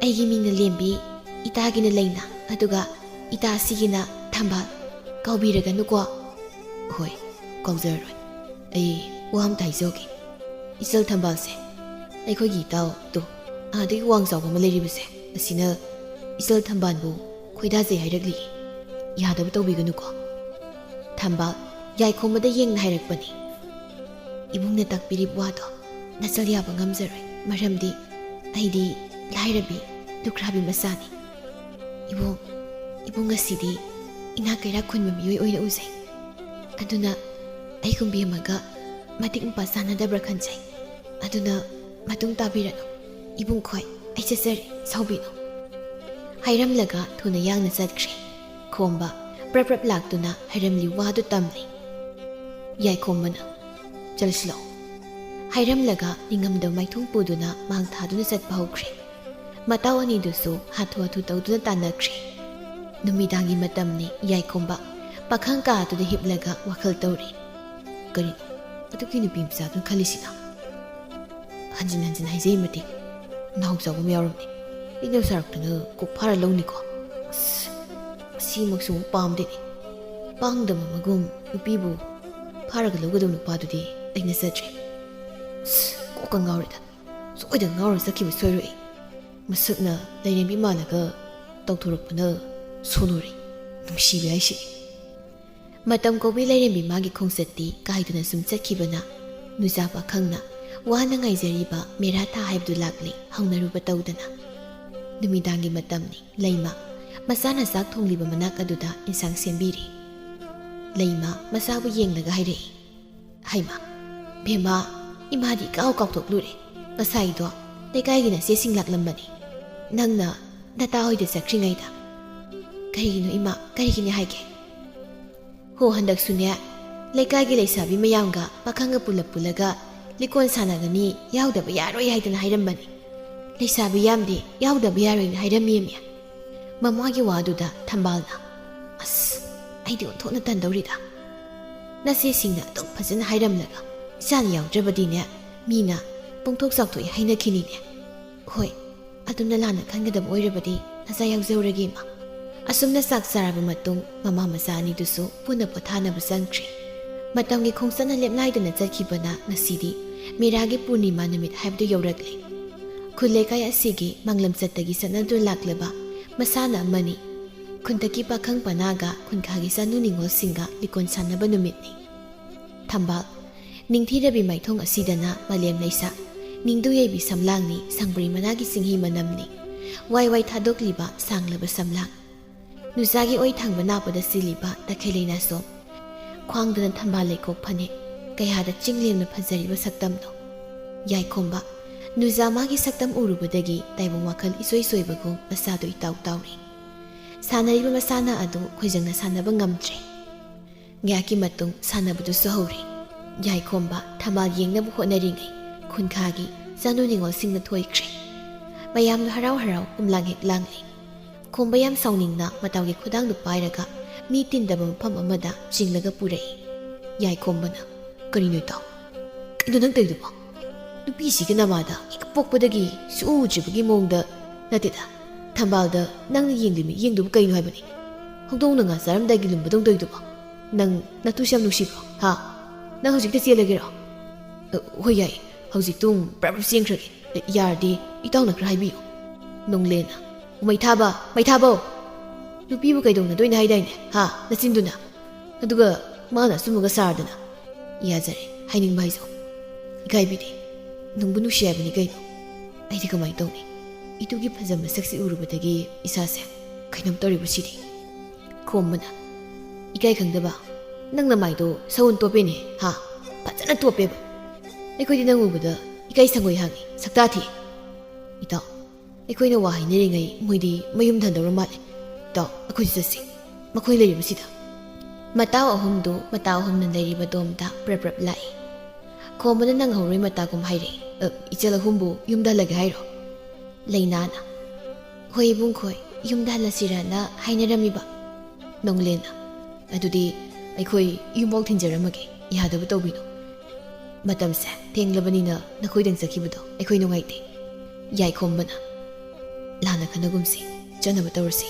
ꯑꯩꯒꯤ ꯃꯤꯡꯅ ꯂꯦꯝꯕꯤ, ꯏꯇꯥꯒꯤꯅ ꯂꯩꯅ, ꯑꯗꯨꯒ ꯏꯇꯥꯁꯤꯒꯤꯅ ꯊꯝꯕꯥꯜ꯫ ꯀꯥꯎꯕꯤꯔꯒꯅꯨꯀꯣ꯫ ꯍꯣꯏ, ꯀꯥꯎꯖꯔꯔꯣꯏ꯫ ꯑꯩ ꯋꯥ ꯑꯝꯇ ꯍꯥꯏꯖꯍꯧꯒꯦ꯫ ꯏꯆꯜ ꯊꯝꯕꯥꯜꯁꯦ, ꯑꯩꯈꯣꯏꯒꯤ ꯏꯇꯥꯎ ꯇꯣ, ꯑꯥꯗꯒꯤ ꯋꯥꯡ ꯆꯥꯎꯕ ꯑꯃ ꯂꯩꯔꯤꯕꯁꯦ, ꯑꯁꯤꯅ ꯏꯆꯜ ꯊꯝꯕꯥꯜꯕꯨ ꯈꯣꯏꯗꯥꯖꯩ ꯍꯥꯏꯔꯛꯂꯤ꯫ ꯌꯥꯗꯕ ꯇꯧꯕꯤꯒꯅꯨꯀꯣ꯫ ꯊꯝꯕꯥꯜ ꯌꯥꯏꯈꯣꯝꯕꯗ ꯌꯦꯡꯅ ꯍꯥꯏꯔꯛꯄꯅꯤ꯫ ꯏꯕꯨꯡꯅ ꯇꯥꯛꯄꯤꯔꯤꯕ ꯋꯥꯗꯣ ꯅꯆꯜ ꯌꯥꯕ ꯉꯝꯖꯔꯣꯏ, ꯃꯔꯝꯗꯤ ꯑꯩꯗꯤ ꯂꯥꯏꯔꯕꯤ, ꯂꯨꯈ꯭ꯔꯥꯕꯤ ꯃꯆꯥꯅꯤ꯫ ꯏꯕꯨꯡ, ꯏꯕꯨꯡ ꯑꯁꯤꯗꯤ ꯏꯅꯥꯛ ꯀꯩꯔꯥꯛ ꯈꯨꯟꯕ ꯃꯤꯑꯣꯏ ꯑꯣꯏꯅ ꯎꯖꯩ꯫ ꯑꯗꯨꯅ ꯑꯩꯒꯨꯝꯕꯤ ꯑꯃꯒ ꯃꯇꯤꯛ ꯃꯄꯥ ꯆꯥꯟꯅꯗꯕ꯭ꯔꯥ ꯈꯟꯖꯩ꯫ ꯑꯗꯨꯅ ꯃꯇꯨꯡ ꯇꯥꯕꯤꯔꯅꯨ꯫ ꯏꯕꯨꯡ ꯈꯣꯏ, ꯑꯩ ꯆꯠꯆꯔꯦ, ꯁꯥꯎꯕꯤꯅꯨ꯫ ꯍꯥꯏꯔꯝꯂꯒ ꯊꯨꯅ ꯌꯥꯡꯅ ꯆꯠꯈ꯭ꯔꯦ꯫ ꯈꯣꯝꯕ ꯄ꯭ꯔꯞ ꯄ꯭ꯔꯞ ꯂꯥꯛꯇꯨꯅ ꯍꯥꯏꯔꯝꯂꯤ ꯋꯥꯗꯨ ꯇꯝꯂꯤ꯫ ꯌꯥꯏꯈꯣꯝꯕꯅ, "ꯆꯠꯂꯁꯤ ꯂꯥꯛꯑꯣ" ꯍꯥꯏꯔꯝꯂꯒ ꯅꯤꯡꯉꯝꯗꯕ ꯃꯥꯏꯊꯣꯡ ꯄꯨꯗꯨꯅ ꯃꯥꯡ ꯊꯥꯗꯨꯅ ꯆꯠꯄ ꯍꯧꯈ꯭ꯔꯦ꯫ ꯃꯇꯥꯎ ꯑꯅꯤꯗꯨꯁꯨ ꯍꯥꯊꯨ ꯍꯥꯊꯨ ꯇꯧꯗꯨꯅ ꯇꯥꯟꯅꯈ꯭ꯔꯦ꯫ ꯅꯨꯃꯤꯗꯥꯡꯒꯤ ꯃꯇꯝꯅꯤ꯫ ꯌꯥꯏꯈꯣꯝꯕ ꯄꯥꯈꯪ ꯀꯥ ꯑꯗꯨꯗ ꯍꯤꯞꯂꯒ ꯋꯥꯈꯜ ꯇꯧꯔꯤ꯫ ꯀꯔꯤꯅꯣ ꯑꯗꯨꯒꯤ ꯅꯨꯄꯤ ꯃꯆꯥꯗꯨꯅ ꯈꯜꯂꯤꯁꯤꯅ? ꯍꯟꯖꯤꯟ ꯍꯟꯖꯤꯟ ꯍꯥꯏꯖꯩ ꯃꯇꯤꯛ ꯅꯥꯎ ꯆꯥꯎꯕ ꯑꯃ ꯌꯥꯎꯔꯝꯅꯤ꯫ ꯏꯅꯧ ꯁꯥꯔꯛꯇꯨꯅ ꯀꯣꯛ ꯐꯥꯔ ꯂꯧꯅꯤꯀꯣ꯫ ꯑꯁ, ꯑꯁꯤꯃꯛꯁꯨ ꯑꯃꯨꯛ ꯄꯥꯝꯗꯦꯅꯦ꯫ ꯄꯥꯡꯗꯕ ꯑꯃꯒꯨꯝ ꯅꯨꯄꯤꯕꯨ ꯐꯥꯔꯒ ꯂꯧꯒꯗꯕ ꯅꯨꯄꯥꯗꯨꯗꯤ ꯑꯩꯅ ꯆꯠꯇ꯭ꯔꯦ꯫ ꯑꯁ, ꯀꯣꯛꯀ ꯉꯥꯎꯔꯦꯗ꯫ ꯁꯣꯏꯗꯅ ꯉꯥꯎꯔ ꯆꯠꯈꯤꯕ ꯁꯣꯏꯔꯣꯏ꯫ ꯃꯁꯛꯅ ꯂꯥꯏꯔꯦꯝꯕꯤ ꯃꯥꯜꯂꯒ ꯇꯧꯊꯣꯔꯛꯄꯅ ꯁꯣꯟꯅꯨꯔꯦ꯫ ꯅꯨꯡꯁꯤꯕ ꯍꯥꯏꯁꯦ꯫ ꯃꯇꯝ ꯀꯧꯕꯤ ꯂꯥꯏꯔꯦꯝꯕꯤ ꯃꯥꯒꯤ ꯈꯣꯡꯆꯠꯇꯤ ꯀꯥꯏꯗꯨꯅ ꯁꯨꯝ ꯆꯠꯈꯤꯕꯅ ꯅꯨꯖꯥ ꯄꯥꯈꯪꯅ ꯋꯥꯅ ꯉꯥꯏꯖꯔꯤꯕ ꯃꯦꯔꯥ ꯊꯥ ꯍꯥꯏꯕꯗꯨ ꯂꯥꯛꯂꯦ ꯍꯧꯅꯔꯨꯕ ꯇꯧꯗꯅ꯫ ꯅꯨꯃꯤꯗꯥꯡꯒꯤ ꯃꯇꯝꯅꯤ꯫ ꯂꯩꯃ ꯃꯆꯥꯅ ꯆꯥꯛ ꯊꯣꯡꯂꯤꯕ ꯃꯅꯥꯛ ꯑꯗꯨꯗ ꯏꯟꯁꯥꯡ ꯁꯦꯝꯕꯤꯔꯤ꯫ ꯂꯩꯃ ꯃꯆꯥꯕꯨ ꯌꯦꯡꯂꯒ ꯍꯥꯏꯔꯛꯏ, "ꯍꯩꯃꯥ, ꯕꯦꯝꯃ, ꯏꯃꯥꯗꯤ ꯏꯀꯥꯎ ꯀꯥꯎꯊꯣꯛꯂꯨꯔꯦ꯫ ꯉꯁꯥꯏꯗꯣ ꯂꯩꯀꯥꯏꯒꯤ ꯅꯆꯦꯁꯤꯡ ꯂꯥꯛꯂꯝꯕꯅꯤ꯫ ꯅꯪꯅ ꯅꯇꯥ ꯍꯣꯏꯗ ꯆꯠꯈ꯭ꯔꯤꯉꯩꯗ꯫" "ꯀꯔꯤꯒꯤꯅꯣ ꯏꯃꯥ, ꯀꯔꯤꯒꯤꯅꯤ ꯍꯥꯏꯒꯦ?" "ꯍꯣ, ꯍꯟꯗꯛꯁꯨꯅꯦ, ꯂꯩꯀꯥꯏꯒꯤ ꯂꯩꯁꯥꯕꯤ ꯃꯌꯥꯝꯒ ꯄꯥꯈꯪꯒ ꯄꯨꯜꯂꯞ ꯄꯨꯜꯂꯒ ꯂꯤꯀꯣꯟ ꯁꯥꯟꯅꯒꯅꯤ, ꯌꯥꯎꯗꯕ ꯌꯥꯔꯣꯏ ꯍꯥꯏꯗꯅ ꯍꯥꯏꯔꯝꯕꯅꯤ꯫ ꯂꯩꯁꯥꯕꯤ ꯌꯥꯝꯗꯦ, ꯌꯥꯎꯗꯕ ꯌꯥꯔꯣꯏꯅ ꯍꯥꯏꯔꯝꯃꯤꯃꯤ꯫" ꯃꯃꯥꯒꯤ ꯋꯥꯗꯨꯗ ꯊꯝꯕꯥꯜꯅ, "ꯑꯁ, ꯑꯩꯗꯤ ꯑꯣꯟꯊꯣꯛꯅ ꯇꯟꯗꯧꯔꯤꯗ꯫ ꯅꯆꯦꯁꯤꯡꯅ ꯑꯗꯨꯛ ꯐꯖꯅ ꯍꯥꯏꯔꯝꯂꯒ ꯏꯆꯥꯅ ꯌꯥꯎꯗ꯭ꯔꯕꯗꯤꯅꯦ, ꯃꯤꯅ ꯄꯣꯡꯊꯣꯛ ꯆꯥꯎꯊꯣꯛꯏ ꯍꯥꯏꯅꯈꯤꯅꯤꯅꯦ꯫ ꯍꯣꯏ, ꯑꯗꯨꯝꯅ ꯂꯥꯟꯅ ꯈꯟꯒꯗꯕ ꯑꯣꯏꯔꯕꯗꯤ ꯅꯆꯥ ꯌꯥꯎꯖꯧꯔꯒꯦ, ꯏꯃꯥ꯫ ꯑꯁꯨꯝꯅ ꯆꯥꯛ ꯆꯥꯔꯕ ꯃꯇꯨꯡ, ꯃꯃꯥ ꯃꯆꯥ ꯑꯅꯤꯗꯨꯁꯨ ꯄꯨꯟꯅ ꯄꯣꯊꯥꯅꯕ ꯆꯪꯈ꯭ꯔꯦ꯫ ꯃꯇꯝꯒꯤ ꯈꯣꯡꯆꯠꯅ ꯂꯦꯞꯅꯥꯏꯗꯅ ꯆꯠꯈꯤꯕꯅ ꯉꯁꯤꯗꯤ ꯃꯦꯔꯥꯒꯤ ꯄꯨꯔꯅꯤꯃꯥ ꯅꯨꯃꯤꯠ ꯍꯥꯏꯕꯗꯨ ꯌꯧꯔꯛꯂꯦ꯫ ꯈꯨꯜ ꯂꯩꯀꯥꯏ ꯑꯁꯤꯒꯤ ꯃꯥꯡꯂꯝ ꯆꯠꯇꯒꯤ ꯆꯠꯅꯗꯨꯅ ꯂꯥꯛꯂꯕ ꯃꯁꯥꯟꯅ ꯑꯃꯅꯤ꯫ ꯈꯨꯟꯊꯛꯀꯤ ꯄꯥꯈꯪ ꯄꯅꯥꯒ ꯈꯨꯟꯈꯥꯒꯤ ꯆꯥꯅꯨ ꯅꯤꯉꯣꯜꯁꯤꯡꯒ ꯂꯤꯀꯣꯟ ꯁꯥꯟꯅꯕ ꯅꯨꯃꯤꯠꯅꯤ꯫ ꯊꯝꯕꯥꯜ, ꯅꯤꯡꯊꯤꯔꯕꯤ ꯃꯥꯏꯊꯣꯡ ꯑꯁꯤꯗꯅ ꯃꯥꯂꯦꯝ ꯂꯩꯁꯥ, ꯅꯤꯡꯗꯨ ꯌꯩꯕꯤ ꯁꯝꯂꯥꯡꯅꯤ, ꯁꯪꯕ꯭ꯔꯩ ꯃꯅꯥꯒꯤ ꯆꯤꯡꯍꯤ ꯃꯅꯝꯅꯤ, ꯋꯥꯏ ꯋꯥꯏ ꯊꯥꯗꯣꯛꯂꯤꯕ ꯁꯥꯡꯂꯕ ꯁꯝꯂꯥꯡ, ꯅꯨꯖꯥꯒꯤ ꯑꯣꯏ ꯊꯥꯡꯕ ꯅꯥꯄꯗ ꯁꯤꯜꯂꯤꯕ ꯇꯈꯦꯜ ꯂꯩꯅꯥꯁꯣꯝ, ꯈ꯭ꯋꯥꯡꯗꯅ ꯊꯝꯕꯥꯜ ꯂꯩꯈꯣꯛ ꯐꯅꯦꯛ, ꯀꯌꯥꯗ ꯆꯤꯡꯂꯦꯝꯅ ꯐꯖꯔꯤꯕ ꯁꯛꯇꯝꯗꯣ꯫ ꯌꯥꯏꯈꯣꯝꯕ, ꯅꯨꯖꯥ ꯃꯥꯒꯤ ꯁꯛꯇꯝ ꯎꯔꯨꯕꯗꯒꯤ ꯇꯥꯏꯕꯪ ꯋꯥꯈꯜ ꯏꯆꯣꯏ ꯆꯣꯏꯕꯒꯨꯝ ꯃꯁꯥꯗꯣ ꯏꯇꯥꯎ ꯇꯥꯎꯔꯤ꯫ ꯁꯥꯟꯅꯔꯤꯕ ꯃꯁꯥꯟꯅ ꯑꯗꯨ ꯈꯣꯏꯖꯪꯅ ꯁꯥꯟꯅꯕ ꯉꯝꯗ꯭ꯔꯦ꯫ ꯉꯥꯏꯍꯥꯛꯀꯤ ꯃꯇꯨꯡ ꯁꯥꯟꯅꯕꯗꯨꯁꯨ ꯍꯧꯔꯦ꯫ ꯌꯥꯏꯈꯣꯝꯕ ꯊꯝꯕꯥꯜ ꯌꯦꯡꯅꯕ ꯍꯣꯠꯅꯔꯤꯉꯩ ꯈꯨꯟꯈꯥꯒꯤ ꯆꯥꯅꯨ ꯅꯤꯉꯣꯜꯁꯤꯡꯅ ꯊꯣꯏꯈ꯭ꯔꯦ꯫ ꯃꯌꯥꯝꯗꯣ ꯍꯔꯥꯎ ꯍꯔꯥꯎ ꯎꯝꯂꯥꯡ ꯍꯦꯛ ꯂꯥꯡꯂꯦ꯫ ꯈꯣꯝꯕ ꯌꯥꯝ ꯁꯥꯎꯅꯤꯡꯅ ꯃꯇꯥꯎꯒꯤ ꯈꯨꯗꯥꯡꯗꯨ ꯄꯥꯏꯔꯒ ꯃꯤ ꯇꯤꯟꯗꯕ ꯃꯐꯝ ꯑꯃꯗ ꯆꯤꯡꯂꯒ ꯄꯨꯔꯛꯏ꯫ ꯌꯥꯏꯈꯣꯝꯕꯅ, "ꯀꯔꯤꯅꯣ ꯏꯇꯥꯎ? ꯀꯩꯅꯣ ꯅꯪ ꯇꯧꯔꯤꯗꯨꯕꯣ? ꯅꯨꯄꯤꯁꯤꯒꯤ ꯅꯃꯥꯗ ꯍꯦꯛ ꯄꯣꯛꯄꯗꯒꯤ ꯁꯨꯛꯎ ꯎꯗ꯭ꯔꯤꯕꯒꯤ ꯃꯑꯣꯡꯗ ꯅꯠꯇꯦꯗ꯫ ꯊꯝꯕꯥꯜꯗ ꯅꯪꯅ ꯌꯦꯡꯗꯨ ꯌꯦꯡꯗꯨꯕꯨ ꯀꯩꯅꯣ ꯍꯥꯏꯕꯅꯤ? ꯍꯧꯗꯣꯡꯅ ꯉꯥ ꯆꯥꯔꯝꯗꯥꯏꯒꯤ ꯂꯨꯝꯕꯗꯧ ꯇꯧꯔꯤꯗꯨꯕꯣ? ꯅꯪ ꯅꯇꯨꯁꯦ ꯌꯥꯝ ꯅꯨꯡꯁꯤꯕ꯭ꯔꯣ? ꯍꯥ? ꯅꯪ ꯍꯧꯖꯤꯛꯇ ꯆꯦꯜꯂꯒꯦꯔꯣ?" "ꯑ, ꯍꯣꯏ, ꯌꯥꯏ꯫ ꯍꯧꯖꯤꯛꯇꯨ ꯄ꯭ꯔꯞ ꯄ꯭ꯔꯞ ꯆꯦꯟꯈ꯭ꯔꯒꯦ꯫ ꯑ, ꯌꯥꯔꯗꯤ ꯏꯇꯥꯎꯅ ꯈꯔ ꯍꯥꯏꯕꯤꯌꯨ꯫" ꯅꯣꯡꯂꯦꯟꯅ, "ꯃꯩꯊꯥꯕ, ꯃꯩꯊꯥꯕꯧ! ꯅꯨꯄꯤꯕꯨ ꯀꯩꯗꯧꯅꯗꯣꯏꯅꯣ ꯍꯥꯏꯗꯥꯏꯅꯦ? ꯍꯥ? ꯅꯆꯤꯟꯗꯨꯅ꯫ ꯑꯗꯨꯒ ꯃꯥꯅ ꯑꯆꯨꯝꯕꯒ ꯁꯥꯔꯗꯅ꯫" "ꯌꯥꯖꯔꯦ, ꯍꯥꯏꯅꯤꯡꯕ ꯍꯥꯏꯖꯧ꯫ ꯏꯀꯥꯏꯕꯤꯗꯦ꯫ ꯅꯨꯡꯕꯨ ꯅꯨꯡꯁꯤ ꯍꯥꯏꯕꯅꯤ ꯀꯩꯅꯣ꯫ ꯑꯩꯗꯤ ꯀꯃꯥꯏꯅ ꯇꯧꯅꯤ? ꯏꯇꯨꯒꯤ ꯐꯖꯕ ꯃꯁꯛꯁꯤ ꯎꯔꯨꯕꯗꯒꯤ ꯏꯁꯥꯁꯦ ꯀꯩꯅꯣꯝ ꯇꯧꯔꯤꯕꯁꯤꯗꯤ꯫" ꯈꯣꯝꯕꯅ, "ꯏꯀꯥꯏ ꯈꯪꯗꯕ, ꯅꯪ ꯅꯃꯥꯏꯗꯣ ꯁꯎꯟ ꯇꯣꯞꯄꯦꯅꯦ, ꯍꯥ? ꯐꯖꯅ ꯇꯣꯞꯄꯦꯕ꯫ ꯑꯩꯈꯣꯏꯗꯤ ꯅꯪ ꯎꯕꯗ ꯏꯀꯥꯏ ꯁꯪꯒꯣꯏ ꯍꯥꯡꯉꯤ, ꯁꯛꯇꯥ ꯊꯤ꯫ ꯏꯇꯥꯎ, ꯑꯩꯈꯣꯏꯅ ꯋꯥ ꯍꯥꯏꯅꯔꯤꯉꯩ ꯃꯣꯏꯗꯤ ꯃꯌꯨꯝ ꯍꯟꯗꯧꯔ ꯃꯥꯜꯂꯦ꯫ ꯏꯇꯥꯎ, ꯑꯩꯈꯣꯏꯁꯨ ꯆꯠꯁꯤ, ꯃꯈꯣꯏ ꯂꯩꯔꯤꯕꯁꯤꯗ꯫" ꯃꯇꯥꯎ ꯑꯍꯨꯝꯗꯨ ꯃꯇꯥ ꯑꯍꯨꯝꯅ ꯂꯩꯔꯤꯕ ꯗꯣꯝꯗ ꯄ꯭ꯔꯞ ꯄ꯭ꯔꯞ ꯂꯥꯛꯏ꯫ ꯈꯣꯝꯕꯅ ꯅꯪꯍꯧꯔꯣꯏ ꯃꯇꯥꯒꯨꯝ ꯍꯥꯏꯔꯛꯏ꯫ "ꯑ, ꯏꯆꯜ ꯑꯍꯨꯝꯕꯨ ꯌꯨꯝꯗ ꯍꯜꯂꯒꯦ ꯍꯥꯏꯔꯣ?" ꯂꯩꯅꯥꯅ, "ꯍꯣꯏ ꯏꯕꯨꯡꯈꯣꯏ, ꯌꯨꯝꯗ ꯍꯜꯂꯁꯤꯔꯅ ꯍꯥꯏꯅꯔꯝꯃꯤꯕ꯫" ꯅꯣꯡꯂꯦꯟꯅ, "ꯑꯗꯨꯗꯤ ꯑꯩꯈꯣꯏ ꯌꯨꯝꯐꯥꯎ ꯊꯤꯟꯖꯔꯝꯃꯒꯦ, ꯌꯥꯗꯕ ꯇꯧꯕꯤꯅꯨ꯫ ꯃꯇꯝꯁꯦ ꯊꯦꯡꯂꯕꯅꯤꯅ ꯅꯈꯣꯏꯗꯪ ꯆꯠꯈꯤꯕꯗꯣ ꯑꯩꯈꯣꯏ ꯅꯨꯡꯉꯥꯏꯇꯦ꯫" ꯌꯥꯏꯈꯣꯝꯕꯅ, "ꯂꯥꯟꯅ ꯈꯟꯅꯒꯨꯝꯁꯤ, ꯆꯠꯅꯕ ꯇꯧꯔꯁꯤ꯫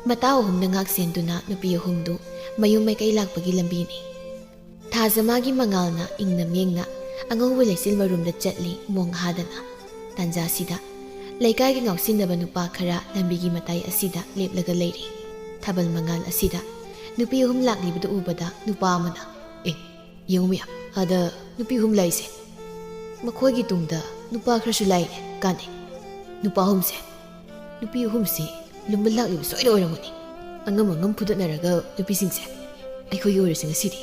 ꯃꯇꯥꯎ ꯑꯍꯨꯝꯅ ꯉꯥꯛ ꯁꯦꯟꯗꯨꯅ ꯅꯨꯄꯤ ꯑꯍꯨꯝꯗꯨ ꯃꯌꯨꯝ ꯃꯥꯏꯀꯩ ꯂꯥꯛꯄꯒꯤ ꯂꯝꯕꯤꯅꯤ꯫ ꯊꯥꯖꯃꯥꯒꯤ ꯃꯉꯥꯜꯅ ꯏꯪꯅ ꯃꯦꯡꯅ ꯑꯉꯧꯕ ꯂꯩꯆꯤꯜ ꯃꯔꯨꯝꯗ ꯆꯠꯂꯤ ꯃꯣꯡ ꯍꯥꯗꯅ꯫ ꯇꯥꯟꯖꯥꯁꯤꯗ ꯂꯩꯀꯥꯏꯒꯤ ꯉꯥꯎꯁꯤꯟꯅꯕ ꯅꯨꯄꯥ ꯈꯔ ꯂꯝꯕꯤꯒꯤ ꯃꯇꯥꯏ ꯑꯁꯤꯗ ꯂꯦꯞꯂꯒ ꯂꯩꯔꯤ꯫ ꯊꯥꯕꯜ ꯃꯉꯥꯜ ꯑꯁꯤꯗ ꯅꯨꯄꯤ ꯑꯍꯨꯝ ꯂꯥꯛꯂꯤꯕꯗꯨ ꯎꯕꯗ ꯅꯨꯄꯥ ꯑꯃꯅ, "ꯑꯦ, ꯌꯦꯡꯉꯨ ꯃꯌꯥꯝ, ꯑꯥꯗ ꯅꯨꯄꯤ ꯑꯍꯨꯝ ꯂꯥꯛꯏꯁꯦ꯫ ꯃꯈꯣꯏꯒꯤ ꯇꯨꯡꯗ ꯅꯨꯄꯥ ꯈꯔꯁꯨ ꯂꯥꯛꯏꯅꯦ, ꯀꯥꯟꯅꯩ꯫ ꯅꯨꯄꯥ ꯑꯍꯨꯝꯁꯦ, ꯅꯨꯄꯤ ꯑꯍꯨꯝꯁꯤ ꯂꯨꯝꯕ ꯂꯥꯛꯂꯤꯕ ꯁꯣꯏꯗ ꯑꯣꯏꯔꯝꯒꯅꯤ꯫ ꯑꯉꯝ ꯑꯉꯝ ꯐꯨꯗꯠꯅꯔꯒ ꯅꯨꯄꯤꯁꯤꯡꯁꯦ ꯑꯩꯈꯣꯏꯒꯤ ꯑꯣꯏꯔꯁꯤ ꯉꯁꯤꯗꯤ"꯫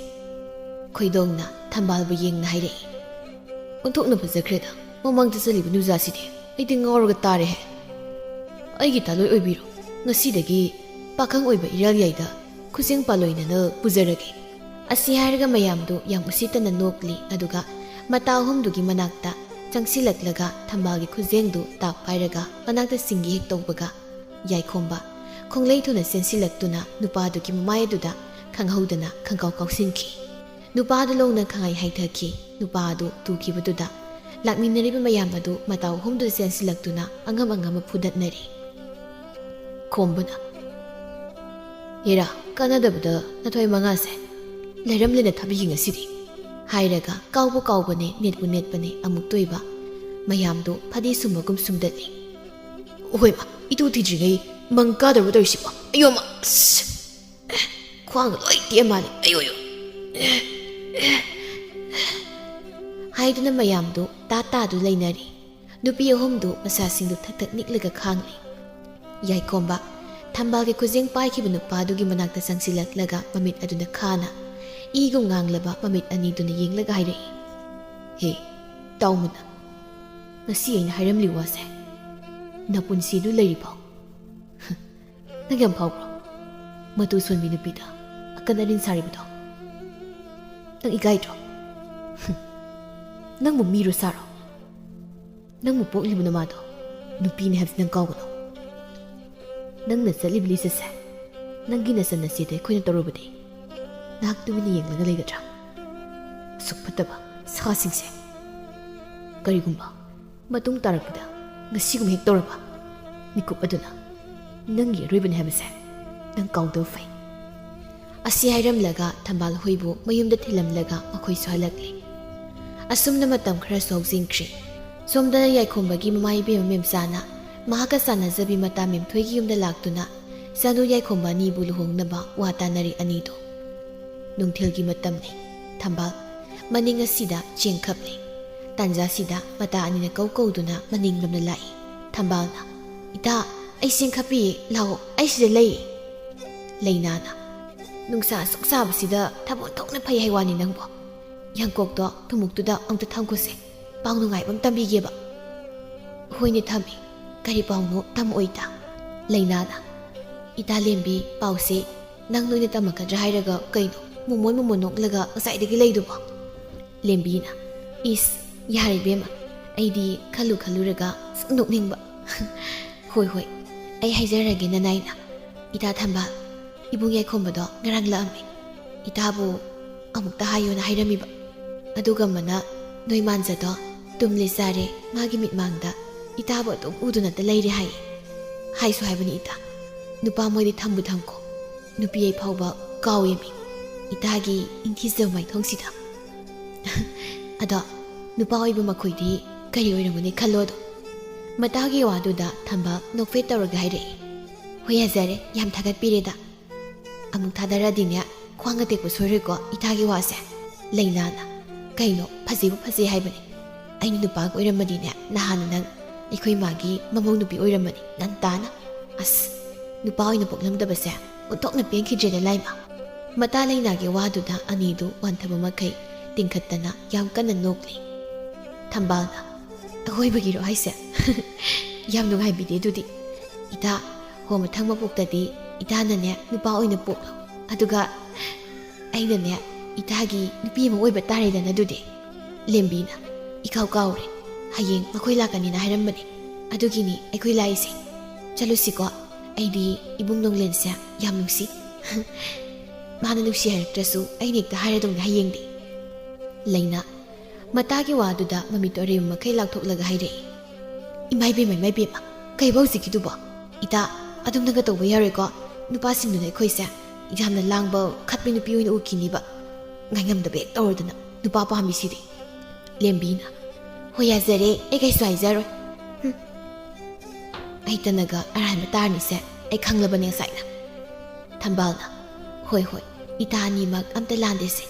ꯈꯣꯏꯗꯣꯡꯅ ꯊꯝꯕꯥꯜꯕꯨ ꯌꯦꯡꯅ ꯍꯥꯏꯔꯛꯏ꯫ "ꯑꯣꯟꯊꯣꯛꯅ ꯐꯖꯈ꯭ꯔꯦꯗ ꯃꯃꯥꯡꯗ ꯆꯠꯂꯤꯕ ꯅꯨꯖꯥꯁꯤꯗꯤ꯫ ꯑꯩꯗꯤ ꯉꯥꯎꯔꯒ ꯇꯥꯔꯦꯍꯦ꯫ ꯑꯩꯒꯤ ꯊꯥꯂꯣꯏ ꯑꯣꯏꯕꯤꯔꯣ꯫ ꯉꯁꯤꯗꯒꯤ ꯄꯥꯈꯪ ꯑꯣꯏꯕ ꯏꯔꯥꯜꯌꯥꯏꯗ ꯈꯨꯖꯦꯡ ꯄꯥꯂꯣꯏꯅꯅ ꯄꯨꯖꯔꯒꯦ"꯫ ꯑꯁꯤ ꯍꯥꯏꯔꯒ ꯃꯌꯥꯝꯗꯨ ꯌꯥꯝ ꯎꯁꯤꯠꯇꯅ ꯅꯣꯛꯂꯤ꯫ ꯑꯗꯨꯒ ꯃꯇꯥ ꯑꯍꯨꯝꯗꯨꯒꯤ ꯃꯅꯥꯛꯇ ꯆꯪꯁꯤꯜꯂꯛꯂꯒ ꯊꯝꯕꯥꯜꯒꯤ ꯈꯨꯖꯦꯡꯗꯨ ꯇꯥꯞ ꯄꯥꯏꯔꯒ ꯃꯅꯥꯛꯇ ꯁꯤꯡꯒꯦ ꯍꯦꯛ ꯇꯧꯕꯒ, ꯌꯥꯏꯈꯣꯝꯕ ꯈꯣꯡꯂꯩ ꯊꯨꯅ ꯆꯦꯟꯁꯤꯜꯂꯛꯇꯨꯅ ꯅꯨꯄꯥꯗꯨꯒꯤ ꯃꯃꯥꯏ ꯑꯗꯨꯗ ꯈꯪꯍꯧꯗꯅ ꯈꯪꯀꯥꯎ ꯀꯥꯎꯁꯤꯟꯈꯤ꯫ ꯅꯨꯄꯥꯗꯨ ꯂꯧꯅ ꯈꯪꯍꯥꯏ ꯍꯥꯏꯊꯈꯤ꯫ ꯅꯨꯄꯥ ꯑꯗꯨ ꯇꯨꯈꯤꯕꯗꯨꯗ ꯂꯥꯛꯃꯤꯟꯅꯔꯤꯕ ꯃꯌꯥꯝ ꯑꯗꯨ ꯃꯇꯥꯎ ꯑꯍꯨꯝꯗꯨ ꯆꯦꯟꯁꯤꯜꯂꯛꯇꯨꯅ ꯑꯉꯝ ꯑꯉꯝꯕ ꯐꯨꯗꯠꯅꯔꯤ꯫ ꯈꯣꯝꯕꯅ, "ꯍꯦꯔꯥ, ꯀꯥꯟꯅꯗꯕꯗ ꯅꯊꯣꯏ ꯃꯉꯥꯁꯦ ꯂꯩꯔꯝꯂꯦꯅ ꯊꯥꯕꯤꯒꯦ ꯉꯁꯤꯗꯤ" ꯍꯥꯏꯔꯒ ꯀꯥꯎꯕ ꯀꯥꯎꯕꯅꯦ, ꯅꯦꯠꯄꯨ ꯅꯦꯠꯄꯅꯦ ꯑꯃꯨꯛꯇꯣꯏꯕ ꯃꯌꯥꯝꯗꯨ ꯐꯗꯤ ꯁꯨꯝꯕꯒꯨꯝ ꯁꯨꯝꯗꯠꯂꯤ꯫ "ꯍꯣꯏ ꯃꯥ, ꯏꯇꯨ ꯊꯤꯗ꯭ꯔꯤꯉꯩ ꯃꯪ ꯀꯥꯗꯧꯔꯕ ꯇꯧꯔꯤꯁꯤꯕꯣ? ꯑꯌꯣ ꯃꯥ, ꯑꯁ! ꯈ꯭ꯋꯥꯡꯒ ꯂꯣꯏ ꯇꯦꯛꯑ ꯃꯥꯜꯂꯦ꯫ ꯑꯌꯣ, ꯑꯌꯣ!" ꯍꯥꯏꯗꯨꯅ ꯃꯌꯥꯝꯗꯨ ꯇꯥ ꯇꯥꯗꯨ ꯂꯩꯅꯔꯤ꯫ ꯅꯨꯄꯤ ꯑꯍꯨꯝꯗꯨ ꯃꯁꯥꯁꯤꯡꯗꯨ ꯊꯛ ꯊꯛ ꯅꯤꯛꯂꯒ ꯈꯥꯡꯂꯤ꯫ ꯌꯥꯏꯈꯣꯝꯕ ꯊꯝꯕꯥꯜꯒꯤ ꯈꯨꯖꯦꯡ ꯄꯥꯏꯈꯤꯕ ꯅꯨꯄꯥꯗꯨꯒꯤ ꯃꯅꯥꯛꯇ ꯆꯪꯁꯤꯜꯂꯛꯂꯒ ꯃꯃꯤꯠ ꯑꯗꯨꯅ ꯈꯥꯅ ꯏꯒꯨꯝ ꯉꯥꯡꯂꯕ ꯃꯃꯤꯠ ꯑꯅꯤꯗꯨꯅ ꯌꯦꯡꯂꯒ ꯍꯥꯏꯔꯛꯏ, "ꯍꯦ, ꯇꯥꯎ ꯃꯨꯟꯅ꯫ ꯉꯁꯤ ꯑꯩꯅ ꯍꯥꯏꯔꯝꯂꯤ ꯋꯥꯁꯦ ꯅꯄꯨꯟꯁꯤꯗꯨ ꯂꯩꯔꯤꯐꯥꯎ꯫ ꯅꯪ ꯌꯥꯝ ꯐꯥꯎꯕ꯭ꯔꯣ? ꯃꯇꯨ ꯁꯣꯟꯕꯤ ꯅꯨꯄꯤꯗ ꯑꯀꯟ ꯑꯔꯤꯟ ꯁꯥꯔꯤꯕꯗꯣ ꯅꯪ ꯏꯀꯥꯏꯗ꯭ꯔꯣ? ꯅꯪꯕꯨ ꯃꯤꯔꯣ ꯁꯥꯔꯣ? ꯅꯪꯕꯨ ꯄꯣꯛꯂꯤꯕ ꯅꯃꯥꯗꯣ ꯅꯨꯄꯤꯅꯤ ꯍꯥꯏꯕꯁꯤ ꯅꯪ ꯀꯥꯎꯒꯅꯨ꯫ ꯅꯪꯅ ꯆꯠꯂꯤꯕ ꯂꯤꯆꯠꯁꯦ ꯅꯪꯒꯤ ꯅꯆꯟ ꯅꯆꯦꯗ ꯑꯩꯈꯣꯏꯅ ꯇꯧꯔꯨꯕꯗꯤ ꯅꯍꯥꯛ ꯇꯨꯃꯤꯟꯅ ꯌꯦꯡꯂꯒ ꯂꯩꯒꯗ꯭ꯔꯥ? ꯑꯁꯨꯛ ꯐꯠꯇꯕ ꯁꯥꯁꯤꯡꯁꯦ ꯀꯔꯤꯒꯨꯝꯕ ꯃꯇꯨꯡ ꯇꯥꯔꯛꯄꯗ ꯉꯁꯤꯒꯨꯝ ꯍꯦꯛ ꯇꯧꯔꯕ ꯃꯤꯀꯨꯞ ꯑꯗꯨꯅ, "ꯅꯪꯒꯤ ꯑꯔꯣꯏꯕꯅꯤ ꯍꯥꯏꯕꯁꯦ ꯅꯪ ꯀꯥꯎꯗꯕ ꯐꯩ"꯫ ꯑꯁꯤ ꯍꯥꯏꯔꯝꯂꯒ ꯊꯝꯕꯥꯜ ꯍꯨꯏꯕꯨ ꯃꯌꯨꯝꯗ ꯊꯤꯜꯂꯝꯂꯒ ꯃꯈꯣꯏꯁꯨ ꯍꯜꯂꯛꯂꯦ꯫ ꯑꯁꯨꯝꯅ ꯃꯇꯝ ꯈꯔꯁꯨ ꯍꯧꯖꯤꯟꯈ꯭ꯔꯦ꯫ ꯁꯣꯝꯗꯅ ꯌꯥꯏꯈꯣꯝꯕꯒꯤ ꯃꯃꯥ ꯏꯕꯦꯝꯃ ꯃꯦꯝꯆꯥꯅ ꯃꯍꯥꯛꯀ ꯆꯥꯟꯅꯖꯕꯤ ꯃꯇꯥ ꯃꯦꯝꯊꯣꯏꯒꯤ ꯌꯨꯝꯗ ꯂꯥꯛꯇꯨꯅ ꯆꯅꯨ ꯌꯥꯏꯈꯣꯝꯕ ꯑꯅꯤꯕꯨ ꯂꯨꯍꯣꯡꯅꯕ ꯋꯥ ꯇꯥꯅꯔꯤ ꯑꯅꯤꯗꯨ꯫ ꯅꯨꯡꯊꯤꯜꯒꯤ ꯃꯇꯝꯅꯤ꯫ ꯊꯝꯕꯥꯜ ꯃꯅꯤꯡ ꯑꯁꯤꯗ ꯆꯦꯟꯈꯞꯂꯤ꯫ ꯇꯥꯟꯖꯥꯁꯤꯗ ꯃꯇꯥ ꯑꯅꯤꯅ ꯀꯧ ꯀꯧꯗꯨꯅ ꯃꯅꯤꯡꯂꯣꯝꯗ ꯂꯥꯛꯏ꯫ ꯊꯝꯕꯥꯜꯅ, "ꯏꯇꯥ, ꯑꯩ ꯆꯦꯟꯈꯞꯄꯤꯌꯦ, ꯂꯥꯛꯑꯣ, ꯑꯩ ꯁꯤꯗ ꯂꯩ"꯫ ꯂꯩꯅꯥꯅ, "ꯅꯨꯡꯁꯥ ꯑꯁꯨꯛ ꯁꯥꯕꯁꯤꯗ ꯊꯕꯛ ꯑꯣꯟꯊꯣꯛꯅ ꯐꯩ ꯍꯥꯏ ꯋꯥꯅꯤ ꯅꯪꯕꯣ꯫ ꯌꯥꯡꯀꯣꯛꯇꯣ ꯊꯨꯝꯃꯨꯛꯇꯨꯗ ꯑꯃꯨꯛꯇ ꯊꯝꯈꯣꯁꯦ, ꯄꯥꯎ ꯅꯨꯡꯉꯥꯏꯕ ꯑꯃ ꯇꯝꯕꯤꯒꯦꯕ"꯫ "ꯍꯣꯏꯅꯦ, ꯊꯝꯃꯤ꯫ ꯀꯔꯤ ꯄꯥꯎꯅꯣ? ꯇꯝꯃꯛꯑꯣ ꯏꯇꯥ"꯫ ꯂꯩꯅꯥꯅ, "ꯏꯇꯥ ꯂꯦꯝꯕꯤ, ꯄꯥꯎꯁꯦ ꯅꯪ ꯅꯣꯏꯅ ꯇꯝꯃꯛꯀꯗ꯭ꯔꯥ ꯍꯥꯏꯔꯒ ꯀꯩꯅꯣ ꯃꯣꯃꯣꯟ ꯃꯣꯃꯣꯟ ꯅꯣꯛꯂꯒ ꯉꯁꯥꯏꯗꯒꯤ ꯂꯩꯗꯨꯕꯣ?" ꯂꯦꯝꯕꯤꯅ, "ꯏꯁ, ꯌꯥꯔꯦ ꯏꯕꯦꯝꯃ, ꯑꯩꯗꯤ ꯈꯜꯂꯨ ꯈꯜꯂꯨꯔꯒ ꯁꯨꯝ ꯅꯣꯛꯅꯤꯡꯕ"꯫ "ꯍꯣꯏ, ꯍꯣꯏ, ꯑꯩ ꯍꯥꯏꯖꯔꯒꯦ ꯅꯅꯥꯏꯅ꯫ ꯏꯇꯥ ꯊꯝꯕꯥꯜ, ꯏꯕꯨꯡ ꯌꯥꯏꯈꯣꯝꯕꯗꯣ ꯉꯔꯥꯡ ꯂꯥꯛꯑꯝꯃꯤ꯫ ꯏꯇꯥꯕꯨ ꯑꯃꯨꯛꯇ ꯍꯥꯏꯌꯣꯅ ꯍꯥꯏꯔꯝꯃꯤꯕ꯫ ꯑꯗꯨꯒ ꯑꯃꯅ ꯅꯣꯏ ꯃꯥꯟꯖꯗꯣ ꯇꯨꯝꯂꯦ ꯆꯥꯔꯦ, ꯃꯥꯒꯤ ꯃꯤꯠꯃꯥꯡꯗ ꯏꯇꯥꯕꯨ ꯑꯗꯨꯝ ꯎꯗꯨꯅꯇ ꯂꯩꯔꯦ ꯍꯥꯏꯌꯦ꯫ ꯍꯥꯏꯁꯨ ꯍꯥꯏꯕꯅꯤ ꯏꯇꯥ, ꯅꯨꯄꯥ ꯃꯣꯏꯗꯤ ꯊꯝꯕꯨ ꯊꯝꯈꯣ, ꯅꯨꯄꯤ ꯑꯩ ꯐꯥꯎꯕ ꯀꯥꯎꯏꯃꯤ ꯏꯇꯥꯒꯤ ꯅꯤꯡꯊꯤꯖꯕ ꯃꯥꯏꯊꯣꯡꯁꯤꯗ"꯫ "ꯑꯗꯣ ꯅꯨꯄꯥ ꯑꯣꯏꯕ ꯃꯈꯣꯏꯗꯤ ꯀꯔꯤ ꯑꯣꯏꯔꯝꯒꯅꯤ ꯈꯜꯂꯣ ꯑꯗꯣ"꯫ ꯃꯇꯥꯒꯤ ꯋꯥꯗꯨꯗ ꯊꯝꯕꯥꯜ ꯅꯣꯛꯐꯦꯠ ꯇꯧꯔꯒ ꯍꯥꯏꯔꯛꯏ, "ꯍꯣꯏ, ꯌꯥꯖꯔꯦ, ꯌꯥꯝ ꯊꯥꯒꯠꯄꯤꯔꯦꯗ꯫ ꯑꯃꯨꯛ ꯊꯥꯗꯔꯗꯤꯅꯦ, ꯈ꯭ꯋꯥꯡ ꯑꯇꯦꯛꯄ ꯁꯣꯏꯔꯣꯏꯀꯣ ꯏꯇꯥꯒꯤ ꯋꯥꯁꯦ"꯫ ꯂꯩꯅꯥꯅ, "ꯀꯩꯅꯣ, ꯐꯖꯩꯕꯨ ꯐꯖꯩ ꯍꯥꯏꯕꯅꯦ꯫ ꯑꯩꯅ ꯅꯨꯄꯥꯒ ꯑꯣꯏꯔꯝꯃꯗꯤꯅꯦ, ꯅꯍꯥꯟꯅ ꯅꯪ ꯑꯩꯈꯣꯏ ꯃꯥꯒꯤ ꯃꯃꯧ ꯅꯨꯄꯤ ꯑꯣꯏꯔꯝꯃꯅꯤ, ꯉꯟꯇꯥꯅ꯫ ꯑꯁ, ꯅꯨꯄꯥ ꯑꯣꯏꯅ ꯄꯣꯛꯂꯝꯗꯕꯁꯦ ꯑꯣꯟꯊꯣꯛꯅ ꯄꯦꯟꯈꯤꯗ꯭ꯔꯦꯗ ꯂꯥꯏꯃ"꯫ ꯃꯇꯥ ꯂꯩꯅꯥꯒꯤ ꯋꯥꯗꯨꯗ ꯑꯅꯤꯗꯨ ꯋꯥꯟꯊꯕ ꯃꯈꯩ ꯇꯤꯡꯈꯠꯇꯅ ꯌꯥꯝ ꯀꯟꯅ ꯅꯣꯛꯂꯤ꯫ ꯊꯝꯕꯥꯜꯅ, "ꯑꯋꯣꯏꯕꯒꯤꯔꯣ ꯍꯥꯏꯁꯦ? ꯌꯥꯝ ꯅꯨꯡꯉꯥꯏꯕꯤꯗꯦ ꯑꯗꯨꯗꯤ꯫ ꯏꯇꯥ, ꯍꯣ, ꯃꯊꯪ ꯃꯄꯣꯛꯇꯗꯤ ꯏꯇꯥꯅꯅꯦ ꯅꯨꯄꯥ ꯑꯣꯏꯅ ꯄꯣꯛꯂꯣ꯫ ꯑꯗꯨꯒ ꯑꯩꯅꯅꯦ ꯏꯇꯥꯒꯤ ꯅꯨꯄꯤ ꯑꯃ ꯑꯣꯏꯕ ꯇꯥꯔꯦꯗꯅ ꯑꯗꯨꯗꯤ"꯫ ꯂꯦꯝꯕꯤꯅ, "ꯏꯀꯥꯎ ꯀꯥꯎꯔꯦ꯫ ꯍꯌꯦꯡ ꯃꯈꯣꯏ ꯂꯥꯛꯀꯅꯤꯅ ꯍꯥꯏꯔꯝꯕꯅꯦ꯫ ꯑꯗꯨꯒꯤꯅꯤ ꯑꯩꯈꯣꯏ ꯂꯥꯛꯏꯁꯦ꯫ ꯆꯠꯂꯨꯁꯤꯀꯣ꯫ ꯑꯩꯗꯤ ꯏꯕꯨꯡ ꯅꯣꯡꯂꯦꯟꯁꯦ ꯌꯥꯝ ꯅꯨꯡꯁꯤ꯫ ꯃꯥꯅ ꯅꯨꯡꯁꯤ ꯍꯥꯏꯔꯛꯇ꯭ꯔꯁꯨ ꯑꯩꯅ ꯍꯦꯛꯇ ꯍꯥꯏꯔꯗꯧꯅꯦ ꯍꯌꯦꯡꯗꯤ"꯫ ꯂꯩꯅꯥ ꯃꯇꯥꯒꯤ ꯋꯥꯗꯨꯗ ꯃꯃꯤꯠꯇꯣ ꯑꯔꯦꯝꯕ ꯃꯈꯩ ꯂꯥꯎꯊꯣꯛꯂꯒ ꯍꯥꯏꯔꯛꯏ, "ꯏꯃꯥ ꯏꯕꯦꯝꯃ, ꯏꯃꯥ ꯏꯕꯦꯝꯃ, "ꯀꯩꯕ ꯍꯧꯖꯤꯛꯀꯤꯗꯨꯕꯣ? ꯏꯇꯥ, ꯑꯗꯨꯝꯅꯒ ꯇꯧꯕ ꯌꯥꯔꯣꯏꯀꯣ꯫ ꯅꯨꯄꯥꯁꯤꯡꯗꯨꯅ ꯑꯩꯈꯣꯏꯁꯦ ꯌꯥꯝꯅ ꯂꯥꯡꯕ, ꯈꯠꯄꯤ ꯅꯨꯄꯤ ꯑꯣꯏꯅ ꯎꯈꯤꯅꯤꯕ꯫ ꯉꯥꯏꯉꯝꯗꯕ ꯍꯦꯛ ꯇꯧꯔꯗꯅ ꯅꯨꯄꯥ ꯄꯥꯝꯃꯤꯁꯤꯗꯤ꯫" ꯂꯦꯝꯕꯤꯅ, "ꯍꯣꯏ, ꯌꯥꯖꯔꯦ, ꯑꯩ ꯀꯩꯁꯨ ꯍꯥꯏꯖꯔꯣꯏ꯫ ꯍꯨꯝ꯫ ꯑꯩꯇꯅꯒ ꯑꯔꯥꯟꯕ ꯇꯥꯔꯅꯤꯁꯦ ꯑꯩ ꯈꯪꯂꯕꯅꯦ ꯉꯁꯥꯏꯅ꯫" ꯊꯝꯕꯥꯜꯅ, "ꯍꯣꯏ, ꯍꯣꯏ, ꯏꯇꯥ ꯑꯅꯤꯃꯛ ꯑꯝꯇ ꯂꯥꯟꯗꯦꯁꯦ꯫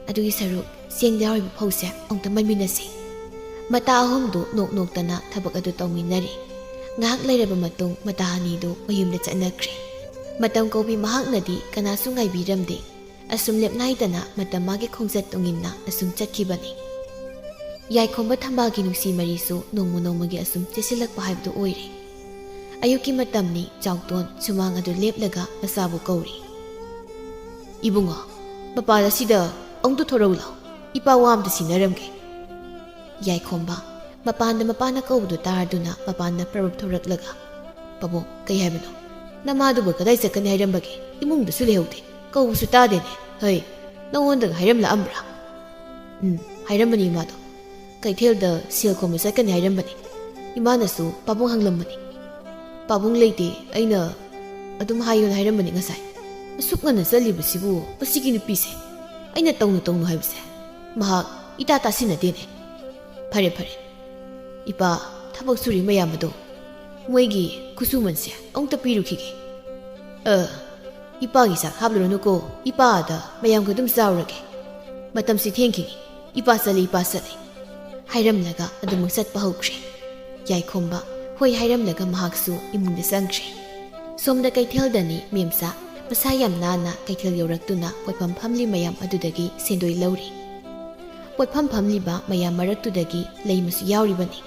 ꯑꯗꯨꯒꯤ ꯁꯔꯨꯛ ꯆꯦꯡꯗ ꯌꯥꯎꯔꯤꯕ ꯐꯧꯁꯦ ꯑꯃꯨꯛꯇ ꯃꯟꯃꯤꯟꯅꯁꯤ꯫" ꯃꯇꯥ ꯑꯍꯨꯝꯗꯨ ꯅꯣꯛ ꯅꯣꯛꯇꯅ ꯊꯕꯛ ꯑꯗꯨ ꯇꯧꯃꯤꯟꯅꯔꯤ꯫ ꯉꯥꯏꯍꯥꯛ ꯂꯩꯔꯕ ꯃꯇꯨꯡ ꯃꯇꯥ ꯑꯅꯤꯗꯨ ꯃꯌꯨꯝꯗ ꯆꯠꯅꯈ꯭ꯔꯦ꯫ ꯃꯇꯝ ꯀꯧꯕꯤ ꯃꯍꯥꯛꯅꯗꯤ ꯀꯅꯥꯁꯨ ꯉꯥꯏꯕꯤꯔꯝꯗꯦ꯫ ꯑꯁꯨꯝ ꯂꯦꯞꯅꯥꯏꯗꯅ ꯃꯇꯝ ꯃꯥꯒꯤ ꯈꯣꯡꯆꯠ ꯇꯨꯡ ꯏꯟꯅ ꯑꯁꯨꯝ ꯆꯠꯈꯤꯕꯅꯤ꯫ ꯌꯥꯏꯈꯣꯝꯕ ꯊꯝꯕꯥꯜꯒꯤ ꯅꯨꯡꯁꯤ ꯃꯔꯤꯁꯨ ꯅꯣꯡꯃ ꯅꯣꯡꯃꯒꯤ ꯑꯁꯨꯝ ꯆꯦꯁꯤꯜꯂꯛꯄ ꯍꯥꯏꯕꯗꯨ ꯑꯣꯏꯔꯦ꯫ ꯑꯌꯨꯛꯀꯤ ꯃꯇꯝꯅꯤ, ꯆꯥꯎꯇꯣꯟ ꯁꯨꯃꯥꯡ ꯑꯗꯨ ꯂꯦꯞꯂꯒ ꯃꯆꯥꯕꯨ ꯀꯧꯔꯤ꯫ "ꯏꯕꯨꯡꯉꯣ, ꯃꯄꯥꯟ ꯑꯁꯤꯗ ꯑꯃꯨꯛꯇ ꯊꯣꯔꯛꯎ ꯂꯥꯎ, ꯏꯄꯥ ꯋꯥ ꯑꯃꯇ ꯁꯤꯟꯅꯔꯝꯒꯦ꯫" ꯌꯥꯏꯈꯣꯝꯕ ꯃꯄꯥꯟꯗ ꯃꯄꯥꯅ ꯀꯧꯕꯗꯨ ꯇꯥꯔꯗꯨꯅ ꯃꯄꯥꯟꯗ ꯄ꯭ꯔꯕꯞ ꯊꯣꯔꯛꯂꯒ, "ꯄꯥꯕꯨꯡ, ꯀꯩ ꯍꯥꯏꯕꯅꯣ? ꯅꯃꯥꯗꯨꯕꯨ ꯀꯗꯥꯏ ꯆꯠꯀꯅꯤ ꯍꯥꯏꯔꯝꯕꯒꯦ? ꯏꯃꯨꯡꯗꯁꯨ ꯂꯩꯍꯧꯗꯦ, ꯀꯧꯕꯁꯨ ꯇꯥꯗꯦꯅꯦ꯫ ꯍꯩ, ꯅꯉꯣꯟꯗꯒ ꯍꯥꯏꯔꯝꯂꯛꯑꯝꯕ꯭ꯔꯥ?" "ꯎꯝ, ꯍꯥꯏꯔꯝꯕꯅꯤ ꯏꯃꯥꯗꯣ꯫ ꯀꯩꯊꯦꯜꯗ ꯁꯦꯜ ꯈꯣꯝꯕ ꯆꯠꯀꯅꯤ ꯍꯥꯏꯔꯝꯕꯅꯤ꯫ ꯏꯃꯥꯅꯁꯨ ꯄꯥꯕꯨꯡ ꯍꯪꯂꯝꯕꯅꯤ꯫ ꯄꯥꯕꯨꯡ ꯂꯩꯇꯦ, ꯑꯩꯅ ꯑꯗꯨꯝ ꯍꯥꯏꯌꯣꯅ ꯍꯥꯏꯔꯝꯕꯅꯤ ꯉꯁꯥꯏ꯫ ꯑꯁꯨꯛ ꯉꯟꯅ ꯆꯠꯂꯤꯕꯁꯤꯕꯨ ꯃꯁꯤꯒꯤ ꯅꯨꯄꯤꯁꯦ꯫ ꯑꯩꯅ ꯇꯧꯅꯨ ꯇꯧꯅꯨ ꯍꯥꯏꯕꯁꯦ ꯃꯍꯥꯛ ꯏꯇꯥ ꯇꯥꯁꯤꯟꯅꯗꯦꯅꯦ꯫ ꯐꯔꯦ, ꯐꯔꯦ, ꯏꯄꯥ ꯊꯕꯛ ꯁꯨꯔꯤ ꯃꯌꯥꯝ ꯑꯗꯣ ꯃꯣꯏꯒꯤ ꯈꯨꯠꯁꯨꯃꯟꯁꯦ ꯑꯃꯨꯛꯇ ꯄꯤꯔꯨꯈꯤꯒꯦ꯫" "ꯑ, ꯏꯄꯥꯒꯤ ꯆꯥꯛ ꯍꯥꯞꯂꯨꯔꯅꯨꯀꯣ, ꯏꯄꯥ ꯑꯗ ꯃꯌꯥꯝꯒ ꯑꯗꯨꯝ ꯆꯥꯔꯨꯔꯒꯦ꯫ ꯃꯇꯝꯁꯤ ꯊꯦꯡꯈꯤꯅꯤ, ꯏꯄꯥ ꯆꯠꯂꯤ, ꯏꯄꯥ ꯆꯠꯂꯤ꯫" ꯍꯥꯏꯔꯝꯂꯒ ꯑꯗꯨꯃꯛ ꯆꯠꯄ ꯍꯧꯈ꯭ꯔꯦ꯫ ꯌꯥꯏꯈꯣꯝꯕ ꯍꯣꯏ ꯍꯥꯏꯔꯝꯂꯒ ꯃꯍꯥꯛꯁꯨ ꯏꯃꯨꯡꯗ ꯆꯪꯈ꯭ꯔꯦ꯫ ꯁꯣꯝꯗ ꯀꯩꯊꯦꯜꯗꯅꯤ ꯃꯦꯝꯆꯥ ꯃꯁꯥ ꯌꯥꯝ ꯅꯥꯟꯅ ꯀꯩꯊꯦꯜ ꯌꯧꯔꯛꯇꯨꯅ ꯄꯣꯠꯐꯝ ꯐꯝꯂꯤ ꯃꯌꯥꯝ ꯑꯗꯨꯗꯒꯤ ꯁꯦꯟꯗꯣꯏ ꯂꯧꯔꯤ꯫ ꯄꯣꯠꯐꯝ ꯐꯝꯂꯤꯕ ꯃꯌꯥꯝ ꯃꯔꯛꯇꯨꯗꯒꯤ ꯂꯩꯃꯁꯨ ꯌꯥꯎꯔꯤꯕꯅꯤ꯫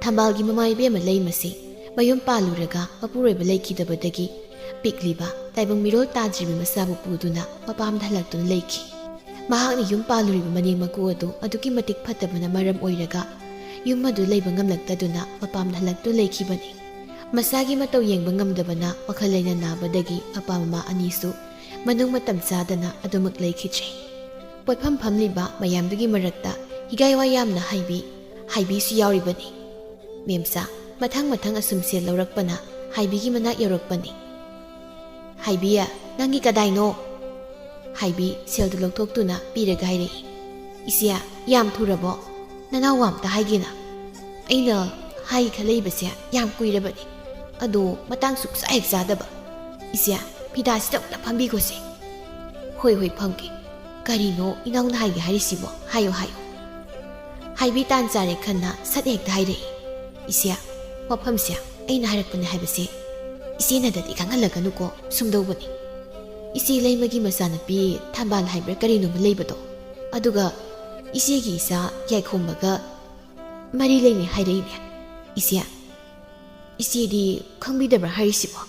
ꯊꯝꯕꯥꯜꯒꯤ ꯃꯃꯥ ꯏꯕꯦꯝꯃ ꯂꯩꯃꯁꯤ ꯃꯌꯨꯝ ꯄꯥꯜꯂꯨꯔꯒ ꯃꯄꯨꯔꯣꯏꯕ ꯂꯩꯈꯤꯗꯕꯗꯒꯤ ꯄꯤꯛꯂꯤꯕ ꯇꯥꯏꯕꯪ ꯃꯤꯔꯣꯜ ꯇꯥꯗ꯭ꯔꯤꯕ ꯃꯆꯥꯕꯨ ꯄꯨꯗꯨꯅ ꯃꯄꯥꯝꯗ ꯍꯜꯂꯛꯇꯨꯅ ꯂꯩꯈꯤ꯫ ꯃꯍꯥꯛꯅ ꯌꯨꯝ ꯄꯥꯜꯂꯨꯔꯤꯕ ꯃꯅꯦꯝ ꯃꯀꯨ ꯑꯗꯨ ꯑꯗꯨꯛꯀꯤ ꯃꯇꯤꯛ ꯐꯠꯇꯕꯅ ꯃꯔꯝ ꯑꯣꯏꯔꯒ ꯌꯨꯝ ꯑꯗꯨ ꯂꯩꯕ ꯉꯝꯂꯛꯇꯗꯨꯅ ꯃꯄꯥꯝꯗ ꯍꯜꯂꯛꯇꯨꯅ ꯂꯩꯈꯤꯕꯅꯤ꯫ ꯃꯁꯥꯒꯤ ꯃꯇꯧ ꯌꯦꯡꯕ ꯉꯝꯗꯕꯅ ꯋꯥꯈꯜ ꯂꯩꯅ ꯅꯥꯕꯗꯒꯤ ꯃꯄꯥ ꯃꯃꯥ ꯑꯅꯤꯁꯨ ꯃꯅꯨꯡ ꯃꯇꯝ ꯆꯥꯗꯅ ꯑꯗꯨꯃꯛ ꯂꯩꯈꯤꯗ꯭ꯔꯦ꯫ ꯄꯣꯠꯐꯝ ꯐꯝꯂꯤꯕ ꯃꯌꯥꯝꯗꯨꯒꯤ ꯃꯔꯛꯇ ꯍꯤꯒꯥꯏ ꯋꯥ ꯌꯥꯝꯅ ꯍꯩꯕꯤ, ꯍꯩꯕꯤꯁꯨ ꯌꯥꯎꯔꯤꯕꯅꯤ꯫ ꯃꯦꯝꯆꯥ, ꯃꯊꯪ ꯃꯊꯪ ꯑꯁꯨꯝ ꯁꯦꯜ ꯂꯧꯔꯛꯄꯅ ꯍꯥꯏꯕꯤꯒꯤ ꯃꯅꯥꯛ ꯌꯧꯔꯛꯄꯅꯤ꯫ "ꯍꯥꯏꯕꯤ, ꯅꯪꯒꯤ ꯀꯗꯥꯏꯅꯣ?" ꯍꯥꯏꯕꯤ ꯁꯦꯜꯗꯨ ꯂꯧꯊꯣꯛꯇꯨꯅ ꯄꯤꯔꯒ ꯍꯥꯏꯔꯛꯏ꯫ "ꯏꯆꯦ, ꯌꯥꯝ ꯊꯨꯔꯕꯣ? ꯅꯅꯥꯎ ꯑꯝꯇ ꯍꯥꯏꯒꯦꯅ꯫ ꯑꯩꯅ ꯍꯥꯏꯒꯦ ꯈꯜꯂꯛꯏꯕꯁꯦ ꯌꯥꯝ ꯀꯨꯏꯔꯕꯅꯤ, ꯑꯗꯣ ꯃꯇꯥꯡ ꯁꯨꯛꯆꯥ ꯍꯦꯛ ꯆꯥꯗꯕ꯫ ꯏꯆꯦ, ꯐꯤꯗꯥꯁꯤꯗ ꯑꯝꯇ ꯐꯝꯕꯤꯈꯣꯁꯦ꯫" "ꯍꯣꯏ, ꯍꯣꯏ, ꯐꯝꯒꯦ꯫ ꯀꯔꯤꯅꯣ ꯏꯅꯥꯎꯅ ꯍꯥꯏꯒꯦ ꯍꯥꯏꯔꯤꯁꯤꯕꯣ? ꯍꯥꯏꯌꯣ, ꯍꯥꯏꯌꯣ꯫" ꯍꯥꯏꯕꯤ ꯇꯥꯟ ꯆꯥꯔꯦ ꯈꯟꯅ ꯁꯠ ꯍꯦꯛꯇ ꯍꯥꯏꯔꯛꯏ꯫ "ꯏꯆꯦ, ꯃꯐꯝꯁꯦ ꯑꯩꯅ ꯍꯥꯏꯔꯛꯄꯅꯦ ꯍꯥꯏꯕꯁꯦ ꯏꯆꯦꯅꯗꯗꯤ ꯈꯪꯍꯜꯂꯛꯀꯅꯨꯀꯣ, ꯁꯨꯝꯗꯧꯕꯅꯤ꯫ ꯏꯆꯦ ꯂꯩꯃꯒꯤ ꯃꯆꯥꯅꯨꯄꯤ ꯊꯝꯕꯥꯜ ꯍꯥꯏꯕ꯭ꯔꯥ ꯀꯔꯤꯅꯣꯃ ꯂꯩꯕꯗꯣ, ꯑꯗꯨꯒ ꯏꯆꯦꯒꯤ ꯏꯆꯥ ꯌꯥꯏꯈꯣꯝꯕꯒ ꯃꯔꯤ ꯂꯩꯅꯩ ꯍꯥꯏꯔꯛꯏꯅꯦ꯫ ꯏꯆꯦ, ꯏꯆꯦꯗꯤ ꯈꯪꯕꯤꯗꯕ꯭ꯔꯥ ꯍꯥꯏꯔꯤꯁꯤꯕꯣ?"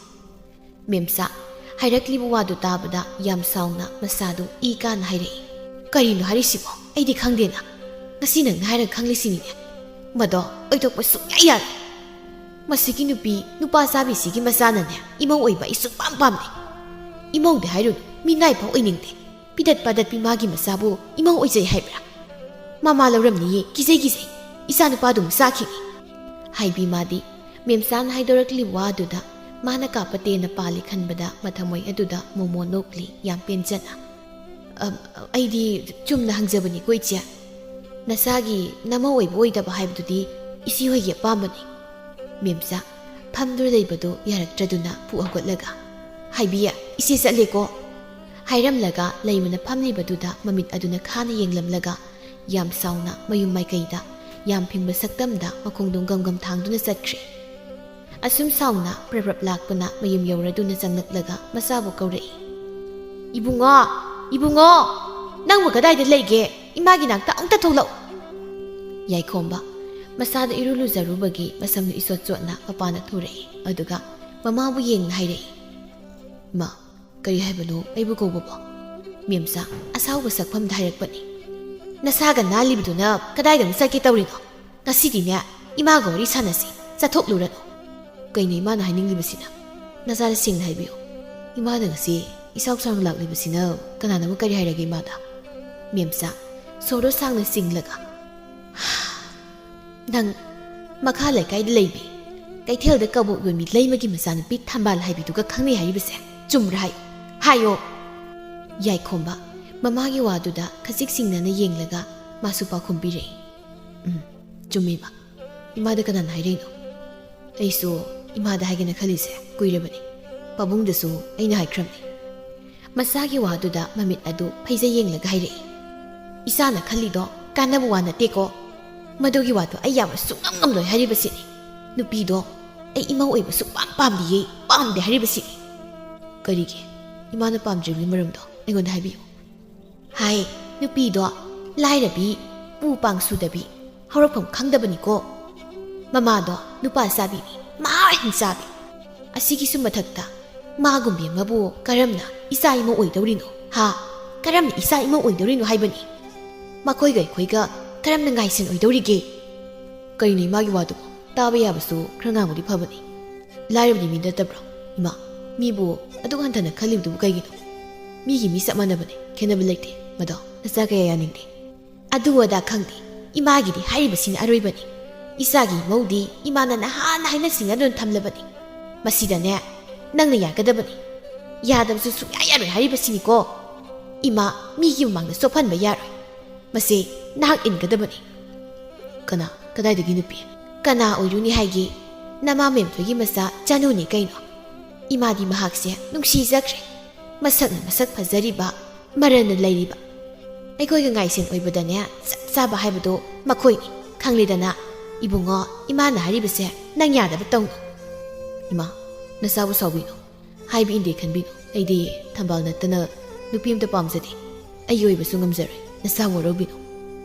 ꯃꯦꯝꯆꯥ ꯍꯥꯏꯔꯛꯂꯤꯕ ꯋꯥꯗꯨ ꯇꯥꯕꯗ ꯌꯥꯝ ꯁꯥꯎꯅ ꯃꯆꯥꯗꯨ ꯏ ꯀꯥꯅ ꯍꯥꯏꯔꯛꯏ꯫ "ꯀꯔꯤꯅꯣ ꯍꯥꯏꯔꯤꯁꯤꯕꯣ? ꯑꯩꯗꯤ ꯈꯪꯗꯦꯅ꯫ ꯉꯁꯤ ꯅꯪꯅ ꯍꯥꯏꯔꯒ ꯈꯪꯂꯤꯁꯤꯅꯤꯅꯦ꯫ ꯃꯗꯣ ꯑꯣꯏꯊꯣꯛꯄ ꯁꯨꯡꯌꯥ ꯌꯥꯗꯦ꯫ ꯃꯁꯤꯒꯤ ꯅꯨꯄꯤ ꯅꯨꯄꯥ ꯆꯥꯕꯤꯁꯤꯒꯤ ꯃꯆꯥꯅꯅꯦ ꯏꯃꯧ ꯑꯣꯏꯕ ꯑꯩ ꯁꯨꯡꯄꯥꯝ ꯄꯥꯝꯗꯦ꯫ ꯏꯃꯧꯗꯤ ꯍꯥꯏꯔꯨꯅꯨ, ꯃꯤꯅꯥꯏꯐꯥꯎ ꯑꯣꯏꯅꯤꯡꯗꯦ꯫ ꯄꯤꯗꯠ ꯄꯥꯗꯠꯄꯤ ꯃꯥꯒꯤ ꯃꯆꯥꯕꯨ ꯏꯃꯧ ꯑꯣꯏꯖꯩ ꯍꯥꯏꯕ꯭ꯔꯥ? ꯃꯃꯥ ꯂꯧꯔꯝꯅꯤꯌꯦ, ꯀꯤꯖꯩ ꯀꯤꯖꯩ꯫ ꯏꯆꯥ ꯅꯨꯄꯥꯗꯨ ꯃꯆꯥꯈꯤꯅꯤ꯫" ꯍꯥꯏꯕꯤ ꯃꯥꯗꯤ ꯃꯦꯝꯆꯥꯅ ꯍꯥꯏꯗꯣꯔꯛꯂꯤꯕ ꯋꯥ ꯑꯗꯨꯗ ꯃꯥꯅ ꯀꯥꯞꯄ ꯇꯦꯟꯅ ꯄꯥꯜꯂꯤ ꯈꯟꯕꯗ ꯃꯊꯃꯣꯏ ꯑꯗꯨꯗ ꯃꯣꯃꯣ ꯅꯣꯛꯂꯤ ꯌꯥꯝ ꯄꯦꯟꯖꯅ꯫ "ꯑ, ꯑꯩꯗꯤ ꯆꯨꯝꯅ ꯍꯪꯖꯕꯅꯤꯀꯣ ꯏꯆꯦ꯫ ꯅꯆꯥꯒꯤ ꯅꯃꯧ ꯑꯣꯏꯕ ꯑꯣꯏꯗꯕ ꯍꯥꯏꯕꯗꯨꯗꯤ ꯏꯆꯦ ꯍꯣꯏꯒꯤ ꯑꯄꯥꯝꯕꯅꯤ꯫" ꯃꯦꯝꯆꯥ ꯐꯝꯗꯨꯅ ꯂꯩꯕꯗꯨ ꯌꯥꯔꯛꯇ꯭ꯔꯗꯨꯅ ꯄꯨꯛ ꯍꯧꯒꯠꯂꯒ, "ꯍꯥꯏꯕꯤ, ꯏꯆꯦ ꯆꯠꯂꯦꯀꯣ꯫" ꯍꯥꯏꯔꯝꯂꯒ ꯂꯩꯃꯅ ꯐꯝꯂꯤꯕꯗꯨꯗ ꯃꯃꯤꯠ ꯑꯗꯨꯅ ꯈꯥꯅ ꯌꯦꯡꯂꯝꯂꯒ ꯌꯥꯝ ꯁꯥꯎꯅ ꯃꯌꯨꯝ ꯃꯥꯏꯀꯩꯗ ꯌꯥꯝ ꯐꯤꯡꯕ ꯁꯛꯇꯝꯗ ꯃꯈꯣꯡꯗꯣ ꯒꯝ ꯒꯝ ꯊꯥꯡꯗꯨꯅ ꯆꯠꯈ꯭ꯔꯦ꯫ ꯑꯁꯨꯝ ꯁꯥꯎꯅ ꯄ꯭ꯔꯞ ꯄ꯭ꯔꯞ ꯂꯥꯛꯄꯅ ꯃꯌꯨꯝ ꯌꯧꯔꯗꯨꯅ ꯆꯪꯂꯛꯂꯒ ꯃꯆꯥꯕꯨ ꯀꯧꯔꯛꯏ꯫ "ꯏꯕꯨꯡꯉꯣ, ꯏꯕꯨꯡꯉꯣ, ꯅꯪꯕꯨ ꯀꯗꯥꯏꯗ ꯂꯩꯒꯦ? ꯏꯃꯥꯒꯤ ꯅꯥꯛꯇ ꯑꯃꯨꯛꯇ ꯊꯣꯛꯂꯛꯎ꯫" ꯌꯥꯏꯈꯣꯝꯕ ꯃꯆꯥꯗ ꯏꯔꯨ ꯂꯨꯖꯔꯨꯕꯒꯤ ꯃꯁꯝꯗꯨ ꯏꯆꯣꯠ ꯆꯣꯠꯅ ꯃꯄꯥꯅ ꯊꯨꯔꯛꯏ, ꯑꯗꯨꯒ ꯃꯃꯥꯕꯨ ꯌꯦꯡꯅ ꯍꯥꯏꯔꯛꯏ꯫ "ꯃꯥ, ꯀꯔꯤ ꯍꯥꯏꯕꯅꯣ ꯑꯩꯕꯨ ꯀꯧꯕꯕꯣ?" ꯃꯦꯝꯆꯥ ꯑꯁꯥꯎꯕ ꯁꯛꯐꯝꯗ ꯍꯥꯏꯔꯛꯄꯅꯤ꯫ "ꯅꯁꯥꯒ ꯅꯥꯜꯂꯤꯕꯗꯨꯅ ꯀꯗꯥꯏꯗ ꯑꯃꯨꯛ ꯆꯠꯀꯦ ꯇꯧꯔꯤꯅꯣ? ꯉꯁꯤꯗꯤꯅꯦ, ꯏꯃꯥꯒ ꯋꯥꯔꯤ ꯁꯥꯟꯅꯁꯤ, ꯆꯠꯊꯣꯛꯂꯨꯔꯅꯨ꯫" "ꯀꯩꯅꯣ ꯏꯃꯥꯅ ꯍꯥꯏꯅꯤꯡꯂꯤꯕꯁꯤꯅ? ꯅꯆꯥꯗ ꯁꯦꯡꯅ ꯍꯥꯏꯕꯤꯌꯨ꯫ ꯏꯃꯥꯅ ꯉꯁꯤ ꯏꯁꯥꯎ ꯁꯥꯎꯅ ꯂꯥꯛꯂꯤꯕꯁꯤꯅ ꯀꯅꯥꯅ ꯑꯃꯨꯛ ꯀꯔꯤ ꯍꯥꯏꯔꯒꯦ ꯏꯃꯥꯗ?" ꯃꯦꯝꯆꯥ ꯁꯣꯔꯣ ꯁꯥꯡꯅ ꯆꯤꯡꯂꯒ, "ꯅꯪ ꯃꯈꯥ ꯂꯩꯀꯥꯏꯗ ꯂꯩꯕꯤ ꯀꯩꯊꯦꯜꯗ ꯀꯕꯣꯛ ꯌꯣꯟꯕꯤ ꯂꯩꯃꯒꯤ ꯃꯆꯥꯅꯨꯄꯤ ꯊꯝꯕꯥꯜ ꯍꯥꯏꯕꯤꯗꯨꯒ ꯈꯪꯅꯩ ꯍꯥꯏꯔꯤꯕꯁꯦ ꯆꯨꯝꯕ꯭ꯔꯥ ꯍꯥꯏꯌꯣ? ꯍꯥꯏꯌꯣ!" ꯌꯥꯏꯈꯣꯝꯕ ꯃꯃꯥꯒꯤ ꯋꯥꯗꯨꯗ ꯈꯖꯤꯛ ꯁꯤꯡꯅꯅ ꯌꯦꯡꯂꯒ ꯃꯥꯁꯨ ꯄꯥꯎꯈꯨꯝ ꯄꯤꯔꯛꯏ, "ꯎꯝ, ꯆꯨꯝꯃꯦꯕ꯫ ꯏꯃꯥꯗ ꯀꯅꯥꯅ ꯍꯥꯏꯔꯛꯏꯅꯣ? ꯑꯩꯁꯨ ꯏꯃꯥꯗ ꯍꯥꯏꯒꯦꯅ ꯈꯜꯂꯤꯁꯦ ꯀꯨꯏꯔꯕꯅꯤ꯫ ꯄꯥꯕꯨꯡꯗꯁꯨ ꯑꯩꯅ ꯍꯥꯏꯈ꯭ꯔꯕꯅꯤ꯫ ꯃꯆꯥꯒꯤ ꯋꯥꯗꯨꯗ ꯃꯃꯤꯠ ꯑꯗꯨ ꯐꯩꯖꯩ ꯌꯦꯡꯂꯒ ꯍꯥꯏꯔꯛꯏ, "ꯏꯆꯥꯅ ꯈꯜꯂꯤꯗꯣ ꯀꯥꯟꯅꯕ ꯋꯥ ꯅꯠꯇꯦꯀꯣ꯫ ꯃꯗꯨꯒꯤ ꯋꯥꯗꯣ ꯑꯩ ꯌꯥꯕ ꯁꯨꯡꯉꯝ ꯉꯝꯂꯣꯏ ꯍꯥꯏꯔꯤꯕꯁꯤꯅꯤ꯫ ꯅꯨꯄꯤꯗꯣ ꯑꯩ ꯏꯃꯧ ꯑꯣꯏꯕ ꯁꯨꯡꯄꯥꯝ ꯄꯥꯝꯗꯤꯌꯦ, ꯄꯥꯝꯗꯦ ꯍꯥꯏꯔꯤꯕꯁꯤꯅꯤ꯫" "ꯀꯔꯤꯒꯤ? ꯏꯃꯥꯅ ꯄꯥꯝꯗ꯭ꯔꯤꯕꯒꯤ ꯃꯔꯝꯗꯣ ꯑꯩꯉꯣꯟꯗ ꯍꯥꯏꯕꯤꯌꯨ꯫" ꯍꯥꯏ, ꯅꯨꯄꯤꯗꯣ ꯂꯥꯏꯔꯕꯤ, ꯄꯨ ꯄꯥꯡ ꯁꯨꯗꯕꯤ, ꯍꯧꯔꯛꯐꯝ ꯈꯪꯗꯕꯅꯤꯀꯣ꯫ ꯃꯃꯥꯗꯣ ꯅꯨꯄꯥ ꯆꯥꯕꯤꯅꯤ, ꯃꯍꯥ ꯍꯤꯡꯆꯥꯕꯤ꯫ ꯑꯁꯤꯒꯤꯁꯨ ꯃꯊꯛꯇ ꯃꯥꯒꯨꯝꯕꯤ ꯑꯃꯕꯨ ꯀꯔꯝꯅ ꯏꯆꯥ ꯏꯃꯧ ꯑꯣꯏꯗꯧꯔꯤꯅꯣ? ꯍꯥ? ꯀꯔꯝꯅ ꯏꯆꯥ ꯏꯃꯧ ꯑꯣꯏꯗꯧꯔꯤꯅꯣ ꯍꯥꯏꯕꯅꯤ? ꯃꯈꯣꯏꯒ ꯑꯩꯈꯣꯏꯒ ꯀꯔꯝꯅ ꯉꯥꯏꯁꯤꯟ ꯑꯣꯏꯗꯧꯔꯤꯒꯦ?" "ꯀꯩꯅꯣ ꯏꯃꯥꯒꯤ ꯋꯥꯗꯨꯕꯨ? ꯇꯥꯕ ꯌꯥꯕꯁꯨ ꯈꯔ ꯉꯥꯡꯕꯗꯤ ꯐꯕꯅꯤ꯫ ꯂꯥꯏꯔꯕꯗꯤ ꯃꯤ ꯅꯠꯇꯕ꯭ꯔꯣ? ꯏꯃꯥ, ꯃꯤꯕꯨ ꯑꯗꯨꯛ ꯍꯟꯊꯅ ꯈꯜꯂꯤꯕꯗꯨꯕꯨ ꯀꯩꯒꯤꯅꯣ? ꯃꯤꯒꯤ ꯃꯤ ꯆꯞ ꯃꯥꯟꯅꯕꯅꯦ, ꯈꯦꯠꯅꯕ ꯂꯩꯇꯦ꯫ ꯃꯗꯣ ꯅꯆꯥ ꯀꯌꯥ ꯌꯥꯅꯤꯡꯗꯦ꯫" "ꯑꯗꯨ ꯑꯗꯥ ꯈꯪꯗꯦ, ꯏꯃꯥꯒꯤꯗꯤ ꯍꯥꯏꯔꯤꯕꯁꯤꯅ ꯑꯔꯣꯏꯕꯅꯤ꯫ ꯏꯆꯥꯒꯤ ꯏꯃꯧꯗꯤ ꯏꯃꯥꯅ ꯅꯍꯥꯟꯅ ꯍꯥꯏꯅ ꯁꯤꯡꯅꯗꯨꯅ ꯊꯝꯂꯕꯅꯤ꯫ ꯃꯁꯤꯗꯅꯦ, ꯅꯪꯅ ꯌꯥꯒꯗꯕꯅꯤ꯫ ꯌꯥꯗꯕꯁꯨ ꯁꯨꯡꯌꯥ ꯌꯥꯔꯣꯏ ꯍꯥꯏꯔꯤꯕꯁꯤꯅꯤꯀꯣ꯫ ꯏꯃꯥ ꯃꯤꯒꯤ ꯃꯃꯥꯡꯗ ꯆꯣꯞꯍꯟꯕ ꯌꯥꯔꯣꯏ꯫ ꯃꯁꯤ ꯅꯍꯥꯛ ꯏꯟꯒꯗꯕꯅꯤ꯫" "ꯀꯅꯥ? ꯀꯗꯥꯏꯗꯒꯤ ꯅꯨꯄꯤ?" "ꯀꯅꯥ ꯑꯣꯏꯔꯨꯅꯤ ꯍꯥꯏꯒꯦ? ꯅꯃꯥ ꯃꯦꯝꯊꯣꯏꯒꯤ ꯃꯆꯥ ꯆꯅꯨꯅꯤ ꯀꯩꯅꯣ꯫ ꯏꯃꯥꯗꯤ ꯃꯍꯥꯛꯁꯦ ꯅꯨꯡꯁꯤꯖꯈ꯭ꯔꯦ꯫ ꯃꯁꯛꯅ ꯃꯁꯛ ꯐꯖꯔꯤꯕ, ꯃꯔꯟꯅ ꯂꯩꯔꯤꯕ꯫ ꯑꯩꯈꯣꯏꯒ ꯉꯥꯏꯁꯦꯟ ꯑꯣꯏꯕꯗꯅꯦ ꯆꯞ ꯆꯥꯕ ꯍꯥꯏꯕꯗꯣ ꯃꯈꯣꯏꯅꯤ꯫ ꯈꯪꯂꯦꯗꯅ, ꯏꯕꯨꯡꯉꯣ, ꯏꯃꯥꯅ ꯍꯥꯏꯔꯤꯕꯁꯦ ꯅꯪ ꯌꯥꯗꯕ ꯇꯧꯅꯨ꯫" "ꯏꯃꯥ, ꯅꯆꯥꯕꯨ ꯁꯥꯎꯕꯤꯅꯨ꯫ ꯍꯥꯏꯕ ꯏꯟꯗꯦ ꯈꯟꯕꯤꯅꯨ꯫ ꯑꯩꯗꯤ ꯊꯝꯕꯥꯜ ꯅꯠꯇꯅ ꯅꯨꯄꯤ ꯑꯝꯇ ꯄꯥꯝꯖꯗꯦ꯫ ꯑꯩꯒꯤ ꯑꯣꯏꯕꯁꯨ ꯉꯝꯖꯔꯣꯏ꯫ ꯅꯆꯥ ꯋꯥꯔꯧꯕꯤꯅꯨ꯫"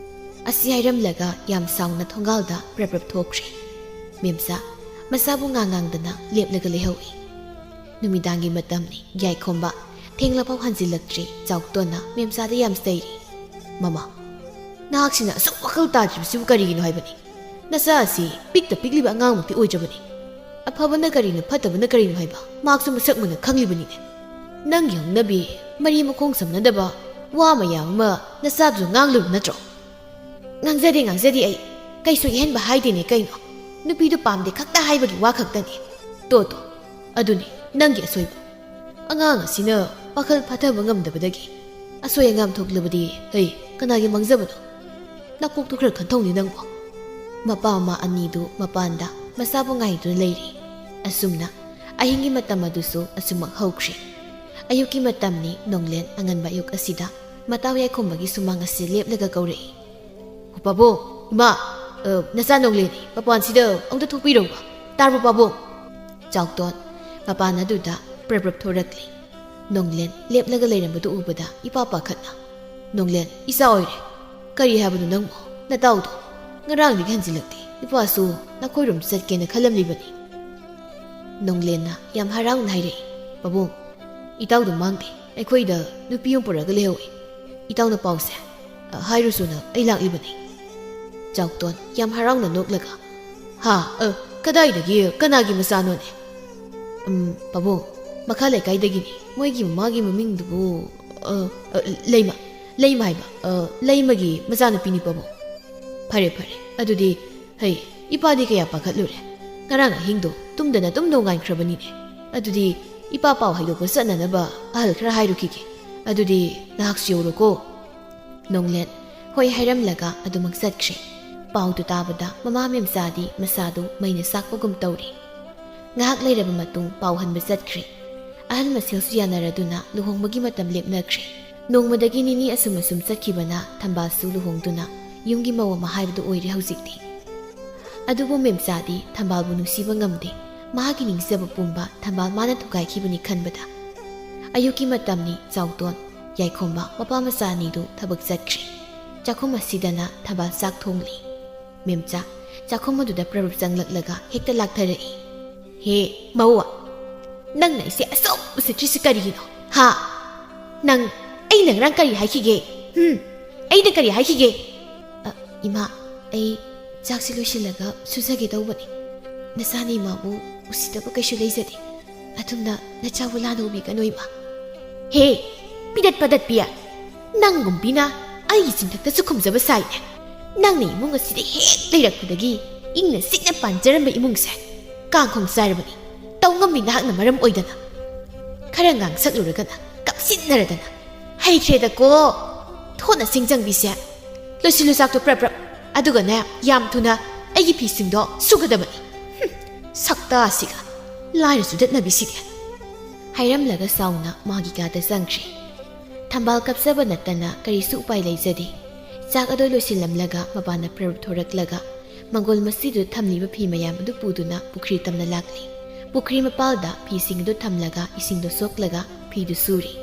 ꯑꯁꯤ ꯍꯥꯏꯔꯝꯂꯒ ꯌꯥꯝ ꯁꯥꯎꯅ ꯊꯣꯡꯒꯥꯜꯗ ꯄ꯭ꯔꯞ ꯄ꯭ꯔꯞ ꯊꯣꯛꯈ꯭ꯔꯦ꯫ ꯃꯦꯝꯆꯥ ꯃꯆꯥꯕꯨ ꯉꯥꯡ ꯉꯥꯡꯗꯅ ꯂꯦꯞꯂꯒ ꯂꯩꯍꯧꯏ꯫ ꯅꯨꯃꯤꯗꯥꯡꯒꯤ ꯃꯇꯝꯅꯤ꯫ ꯌꯥꯏꯈꯣꯝꯕ ꯊꯦꯡꯂꯐꯥꯎ ꯍꯟꯖꯤꯜꯂꯛꯇ꯭ꯔꯤ꯫ ꯆꯥꯎꯇꯣꯟꯅ ꯃꯦꯝꯆꯥꯗ ꯌꯥꯝ ꯆꯩꯔꯤ꯫ "ꯃꯃꯥ, ꯅꯍꯥꯛꯁꯤꯅ ꯑꯁꯨꯛ ꯋꯥꯈꯜ ꯇꯥꯗ꯭ꯔꯤꯕꯁꯤꯕꯨ ꯀꯔꯤꯒꯤꯅꯣ ꯍꯥꯏꯕꯅꯤ? ꯅꯆꯥ ꯑꯁꯤ ꯄꯤꯛꯇ ꯄꯤꯛꯂꯤꯕ ꯑꯉꯥꯡꯃꯛꯇꯤ ꯑꯣꯏꯗ꯭ꯔꯕꯅꯤ꯫ ꯑꯐꯕꯅ ꯀꯔꯤꯅꯣ, ꯐꯠꯇꯕꯅ ꯀꯔꯤꯅꯣ ꯍꯥꯏꯕ ꯃꯍꯥꯛꯁꯨ ꯃꯁꯛ ꯃꯨꯟꯅ ꯈꯪꯂꯤꯕꯅꯤꯅꯦ꯫ ꯅꯪꯒꯤ ꯍꯧꯅꯕꯤ, ꯃꯔꯤ ꯃꯈꯣꯡ ꯁꯝꯅꯗꯕ ꯋꯥ ꯃꯌꯥꯝ ꯑꯃ ꯅꯆꯥꯗꯨꯗ ꯉꯥꯡꯂꯨꯕ ꯅꯠꯇ꯭ꯔꯣ?" "ꯉꯥꯡꯖꯗꯦ, ꯉꯥꯡꯖꯗꯦ ꯑꯩ꯫ ꯀꯩꯁꯨ ꯏꯍꯟꯕ ꯍꯥꯏꯗꯦꯅꯦ ꯀꯩꯅꯣ꯫ ꯅꯨꯄꯤꯗꯨ ꯄꯥꯝꯗꯦ ꯈꯛꯇ ꯍꯥꯏꯕꯒꯤ ꯋꯥ ꯈꯛꯇꯅꯤ꯫ ꯇꯣ ꯇꯣ, ꯑꯗꯨꯅꯤ ꯅꯪꯒꯤ ꯑꯁꯣꯏꯕ꯫ ꯑꯉꯥꯡ ꯑꯁꯤꯅ ꯄꯥꯈꯜ ꯐꯥꯊꯕ ꯉꯝꯗꯕꯗꯒꯤ ꯑꯁꯣꯏ ꯑꯉꯥꯝ ꯊꯣꯛꯂꯕꯗꯤ, ꯍꯩ, ꯀꯅꯥꯒꯤ ꯃꯥꯡꯖꯕꯅꯣ? ꯅꯀꯣꯛꯇꯨ ꯈꯔ ꯈꯟꯊꯧꯅꯦ ꯅꯪꯕꯣ꯫ ꯃꯄꯥ ꯃꯃꯥ ꯑꯅꯤꯗꯨ ꯃꯄꯥꯟꯗ ꯃꯆꯥꯕꯨ ꯉꯥꯏꯗꯨꯅ ꯂꯩꯔꯤ꯫ ꯑꯁꯨꯝꯅ ꯑꯍꯤꯡꯒꯤ ꯃꯇꯝ ꯑꯗꯨꯁꯨ ꯑꯁꯨꯝꯃꯛ ꯍꯧꯈ꯭ꯔꯦ꯫ ꯑꯌꯨꯛꯀꯤ ꯃꯇꯝꯅꯤ꯫ ꯅꯣꯡꯂꯦꯟ ꯑꯉꯟꯕ ꯑꯌꯨꯛ ꯑꯁꯤꯗ ꯃꯇꯥꯎ ꯌꯥꯏꯈꯣꯝꯕꯒꯤ ꯁꯨꯃꯥꯡ ꯑꯁꯤ ꯂꯦꯞꯂꯒ ꯀꯧꯔꯛꯏ꯫ "ꯄꯥꯕꯨꯡ, ꯏꯃꯥ, ꯑ, ꯅꯆꯥ ꯅꯣꯡꯂꯦꯟꯅꯤ, ꯃꯄꯥꯟꯁꯤꯗ ꯑꯃꯨꯛꯇ ꯊꯣꯛꯄꯤꯔꯛꯎꯕ꯫ ꯇꯥꯔꯕꯣ, ꯄꯥꯕꯨꯡ?" ꯆꯥꯎꯇꯣꯟ ꯃꯄꯥꯟ ꯑꯗꯨꯗ ꯄ꯭ꯔꯞ ꯄ꯭ꯔꯞ ꯊꯣꯔꯛꯂꯤ꯫ ꯅꯣꯡꯂꯦꯟ ꯂꯦꯞꯂꯒ ꯂꯩꯔꯝꯕꯗꯨ ꯎꯕꯗ ꯏꯄꯥ ꯄꯥꯈꯠꯅ, "ꯅꯣꯡꯂꯦꯟ, ꯏꯆꯥ ꯑꯣꯏꯔꯦ꯫ ꯀꯔꯤ ꯍꯥꯏꯕꯅꯣ ꯅꯪꯕꯣ? ꯅꯇꯥꯎꯗꯣ ꯉꯔꯥꯡꯗꯒꯤ ꯍꯟꯖꯤꯜꯂꯛꯇꯦ꯫ ꯏꯄꯥꯁꯨ ꯅꯈꯣꯏꯔꯣꯝ ꯆꯠꯀꯦꯅ ꯈꯜꯂꯝꯂꯤꯕꯅꯤ꯫" ꯅꯣꯡꯂꯦꯟꯅ ꯌꯥꯝ ꯍꯔꯥꯎꯅ ꯍꯥꯏꯔꯛꯏ, "ꯄꯥꯕꯨꯡ, ꯏꯇꯥꯎꯗꯣ ꯃꯥꯡꯗꯦ꯫ ꯑꯩꯈꯣꯏꯗ ꯅꯨꯄꯤ ꯑꯃ ꯄꯨꯔꯛꯑꯒ ꯂꯩꯍꯧꯏ꯫ ꯏꯇꯥꯎꯅ ꯄꯥꯎꯁꯦ, ꯑ, ꯍꯥꯏꯔꯨꯁꯣꯅ ꯑꯩ ꯂꯥꯛꯂꯤꯕꯅꯤ꯫" ꯆꯥꯎꯇꯣꯟ ꯌꯥꯝ ꯍꯔꯥꯎꯅ ꯅꯣꯛꯂꯒ, "ꯍꯥ? ꯑ, ꯀꯗꯥꯏꯗꯒꯤ? ꯀꯅꯥꯒꯤ ꯃꯆꯥꯅꯣꯅꯦ?" "ꯎꯝ, ꯄꯥꯕꯨꯡ, ꯃꯈꯥ ꯂꯩꯀꯥꯏꯗꯒꯤꯅꯤ꯫ ꯃꯣꯏꯒꯤ ꯃꯃꯥꯒꯤ ꯃꯃꯤꯡꯗꯨꯕꯨ, ꯑ, ꯑ, ꯂꯩꯃ, ꯂꯩꯃ ꯍꯥꯏꯕ, ꯑ, ꯂꯩꯃꯒꯤ ꯃꯆꯥꯅꯨꯄꯤꯅꯤ, ꯄꯥꯕꯨꯡ꯫" "ꯐꯔꯦ, ꯐꯔꯦ꯫ ꯑꯗꯨꯗꯤ, ꯍꯩ, ꯏꯄꯥꯗꯤ ꯀꯌꯥ ꯄꯥꯈꯠꯂꯨꯔꯦ꯫ ꯉꯔꯥꯡ ꯑꯍꯤꯡꯗꯣ ꯇꯨꯝꯗꯅ ꯑꯗꯨꯝ ꯅꯣꯡꯉꯥꯟꯈ꯭ꯔꯕꯅꯤꯅꯦ꯫ ꯑꯗꯨꯗꯤ ꯏꯄꯥ ꯄꯥꯎ ꯍꯥꯏꯗꯣꯛꯄ ꯆꯠꯅꯅꯕ ꯑꯍꯜ ꯈꯔ ꯍꯥꯏꯔꯨꯈꯤꯒꯦ꯫ ꯑꯗꯨꯗꯤ ꯅꯍꯥꯛꯁꯨ ꯌꯧꯔꯣꯀꯣ꯫" ꯅꯣꯡꯂꯦꯟ ꯍꯣꯏ ꯍꯥꯏꯔꯝꯂꯒ ꯑꯗꯨꯃꯛ ꯆꯠꯈ꯭ꯔꯦ꯫ ꯄꯥꯎꯗꯨ ꯇꯥꯕꯗ ꯃꯃꯥ ꯃꯦꯝꯆꯥꯗꯤ ꯃꯁꯥꯗꯨ ꯃꯩꯅ ꯆꯥꯛꯄꯒꯨꯝ ꯇꯧꯔꯤ꯫ ꯉꯥꯏꯍꯥꯛ ꯂꯩꯔꯕ ꯃꯇꯨꯡ ꯄꯥꯎ ꯍꯟꯕ ꯆꯠꯈ꯭ꯔꯦ꯫ ꯑꯍꯜ ꯃꯁꯦꯜꯁꯨ ꯌꯥꯅꯔꯗꯨꯅ ꯂꯨꯍꯣꯡꯕꯒꯤ ꯃꯇꯝ ꯂꯦꯞꯅꯈ꯭ꯔꯦ꯫ ꯅꯣꯡꯃꯗꯒꯤ ꯅꯤꯅꯤ ꯑꯁꯨꯝ ꯑꯁꯨꯝ ꯆꯠꯈꯤꯕꯅ ꯊꯝꯕꯥꯜꯁꯨ ꯂꯨꯍꯣꯡꯗꯨꯅ ꯌꯨꯝꯒꯤ ꯃꯧ ꯑꯃ ꯍꯥꯏꯕꯗꯨ ꯑꯣꯏꯔꯦ ꯍꯧꯖꯤꯛꯇꯤ꯫ ꯑꯗꯨꯕꯨ ꯃꯦꯝꯆꯥꯗꯤ ꯊꯝꯕꯥꯜꯕꯨ ꯅꯨꯡꯁꯤꯕ ꯉꯝꯗꯦ꯫ ꯃꯍꯥꯛꯀꯤ ꯅꯤꯡꯖꯕ ꯄꯨꯝꯕ ꯊꯝꯕꯥꯜ ꯃꯥꯅ ꯊꯨꯒꯥꯏꯈꯤꯕꯅꯤ ꯈꯟꯕꯗ꯫ ꯑꯌꯨꯛꯀꯤ ꯃꯇꯝꯅꯤ꯫ ꯆꯥꯎꯇꯣꯟ, ꯌꯥꯏꯈꯣꯝꯕ ꯃꯄꯥ ꯃꯆꯥ ꯑꯅꯤꯗꯨ ꯊꯕꯛ ꯆꯠꯈ꯭ꯔꯦ꯫ ꯆꯥꯛꯈꯨꯝ ꯑꯁꯤꯗꯅ ꯊꯝꯕꯥꯜ ꯆꯥꯛ ꯊꯣꯡꯂꯤ꯫ ꯃꯦꯝꯆꯥ ꯆꯥꯛꯈꯨꯝ ꯑꯗꯨꯗ ꯄ꯭ꯔꯞ ꯆꯪꯂꯛꯂꯒ ꯍꯦꯛꯇ ꯂꯥꯛꯊꯔꯛꯏ꯫ "ꯍꯦ, ꯃꯧ, ꯅꯪꯅ ꯑꯩꯁꯦ ꯑꯁꯨꯛ ꯎꯁꯤꯠꯇ꯭ꯔꯤꯁꯤ ꯀꯔꯤꯒꯤꯅꯣ? ꯍꯥ? ꯅꯪ ꯑꯩꯅ ꯉꯔꯥꯡ ꯀꯔꯤ ꯍꯥꯏꯈꯤꯒꯦ? ꯍꯨꯝ? ꯑꯩꯅ ꯀꯔꯤ ꯍꯥꯏꯈꯤꯒꯦ?" "ꯑ, ꯏꯃꯥ, ꯑꯩ ꯆꯥꯛꯁꯤ ꯂꯣꯏꯁꯤꯜꯂꯒ ꯁꯨꯖꯒꯦ ꯇꯧꯕꯅꯤ꯫ ꯅꯆꯥꯅ ꯏꯃꯥꯕꯨ ꯎꯁꯤꯠꯇꯕ ꯀꯩꯁꯨ ꯂꯩꯖꯗꯦ꯫ ꯑꯗꯨꯝꯅ ꯅꯆꯥꯕꯨ ꯂꯥꯟꯅ ꯎꯕꯤꯒꯅꯨ, ꯏꯃꯥ꯫" "ꯍꯦ, ꯄꯤꯗꯠ ꯄꯗꯠꯄꯤ, ꯅꯪꯒꯨꯝꯕꯤꯅ ꯑꯩꯒꯤ ꯆꯤꯟꯊꯛꯇꯁꯨ ꯈꯨꯝꯖꯕ ꯁꯥꯏꯅꯦ꯫ ꯅꯪꯅ ꯏꯃꯨꯡ ꯑꯁꯤꯗ ꯍꯦꯛ ꯂꯩꯔꯛꯄꯗꯒꯤ ꯏꯪꯅ ꯆꯤꯛꯅ ꯄꯥꯟꯖꯔꯝꯕ ꯏꯃꯨꯡꯁꯦ ꯀꯥꯡꯈꯣꯡ ꯆꯥꯏꯔꯕꯅꯤ꯫ ꯇꯧ ꯉꯝꯃꯤ ꯅꯍꯥꯛꯅ ꯃꯔꯝ ꯑꯣꯏꯗꯅ꯫ ꯈꯔ ꯉꯥꯡꯁꯛꯂꯨꯔꯒꯅ ꯀꯞꯁꯤꯟꯅꯔꯗꯅ꯫ ꯍꯩꯈ꯭ꯔꯦꯗꯀꯣ꯫ ꯊꯣꯠꯅ ꯁꯤꯡꯖꯪꯕꯤꯁꯦ꯫ ꯂꯣꯏꯁꯤꯜꯂꯨ ꯆꯥꯛꯇꯣ ꯄ꯭ꯔꯞ ꯄ꯭ꯔꯞ꯫ ꯑꯗꯨꯒꯅꯦ, ꯌꯥꯝ ꯊꯨꯅ ꯑꯩꯒꯤ ꯐꯤꯁꯤꯡꯗꯣ ꯁꯨꯒꯗꯕꯅꯤ꯫ ꯍꯨꯝ, ꯁꯛꯇꯥꯁꯤꯒ꯫ ꯂꯥꯏꯔ ꯆꯨꯗꯠꯅꯕꯤꯁꯤꯗꯤ꯫ ꯍꯥꯏꯔꯝꯂꯒ ꯁꯥꯎꯅ ꯃꯥꯒꯤ ꯀꯥꯗ ꯆꯪꯈ꯭ꯔꯦ꯫ ꯊꯝꯕꯥꯜ ꯀꯞꯆꯕ ꯅꯠꯇꯅ ꯀꯔꯤꯁꯨ ꯎꯄꯥꯏ ꯂꯩꯖꯗꯦ꯫ ꯆꯥꯛ ꯑꯗꯨ ꯂꯣꯏꯁꯤꯜꯂꯝꯂꯒ ꯃꯄꯥꯟꯗ ꯄ꯭ꯔꯞ ꯊꯣꯔꯛꯂꯒ ꯃꯪꯒꯣꯜ ꯃꯁꯤꯗꯨꯗ ꯊꯝꯂꯤꯕ ꯐꯤ ꯃꯌꯥꯝ ꯑꯗꯨ ꯄꯨꯗꯨꯅ ꯄꯨꯈ꯭ꯔꯤ ꯇꯝꯅ ꯂꯥꯛꯂꯤ꯫ ꯄꯨꯈ꯭ꯔꯤ ꯃꯄꯥꯜꯗ ꯐꯤꯁꯤꯡ ꯑꯗꯨ ꯊꯝꯂꯒ ꯏꯁꯤꯡꯗꯨ ꯁꯣꯛꯂꯒ ꯐꯤꯗꯨ ꯁꯨꯔꯤ꯫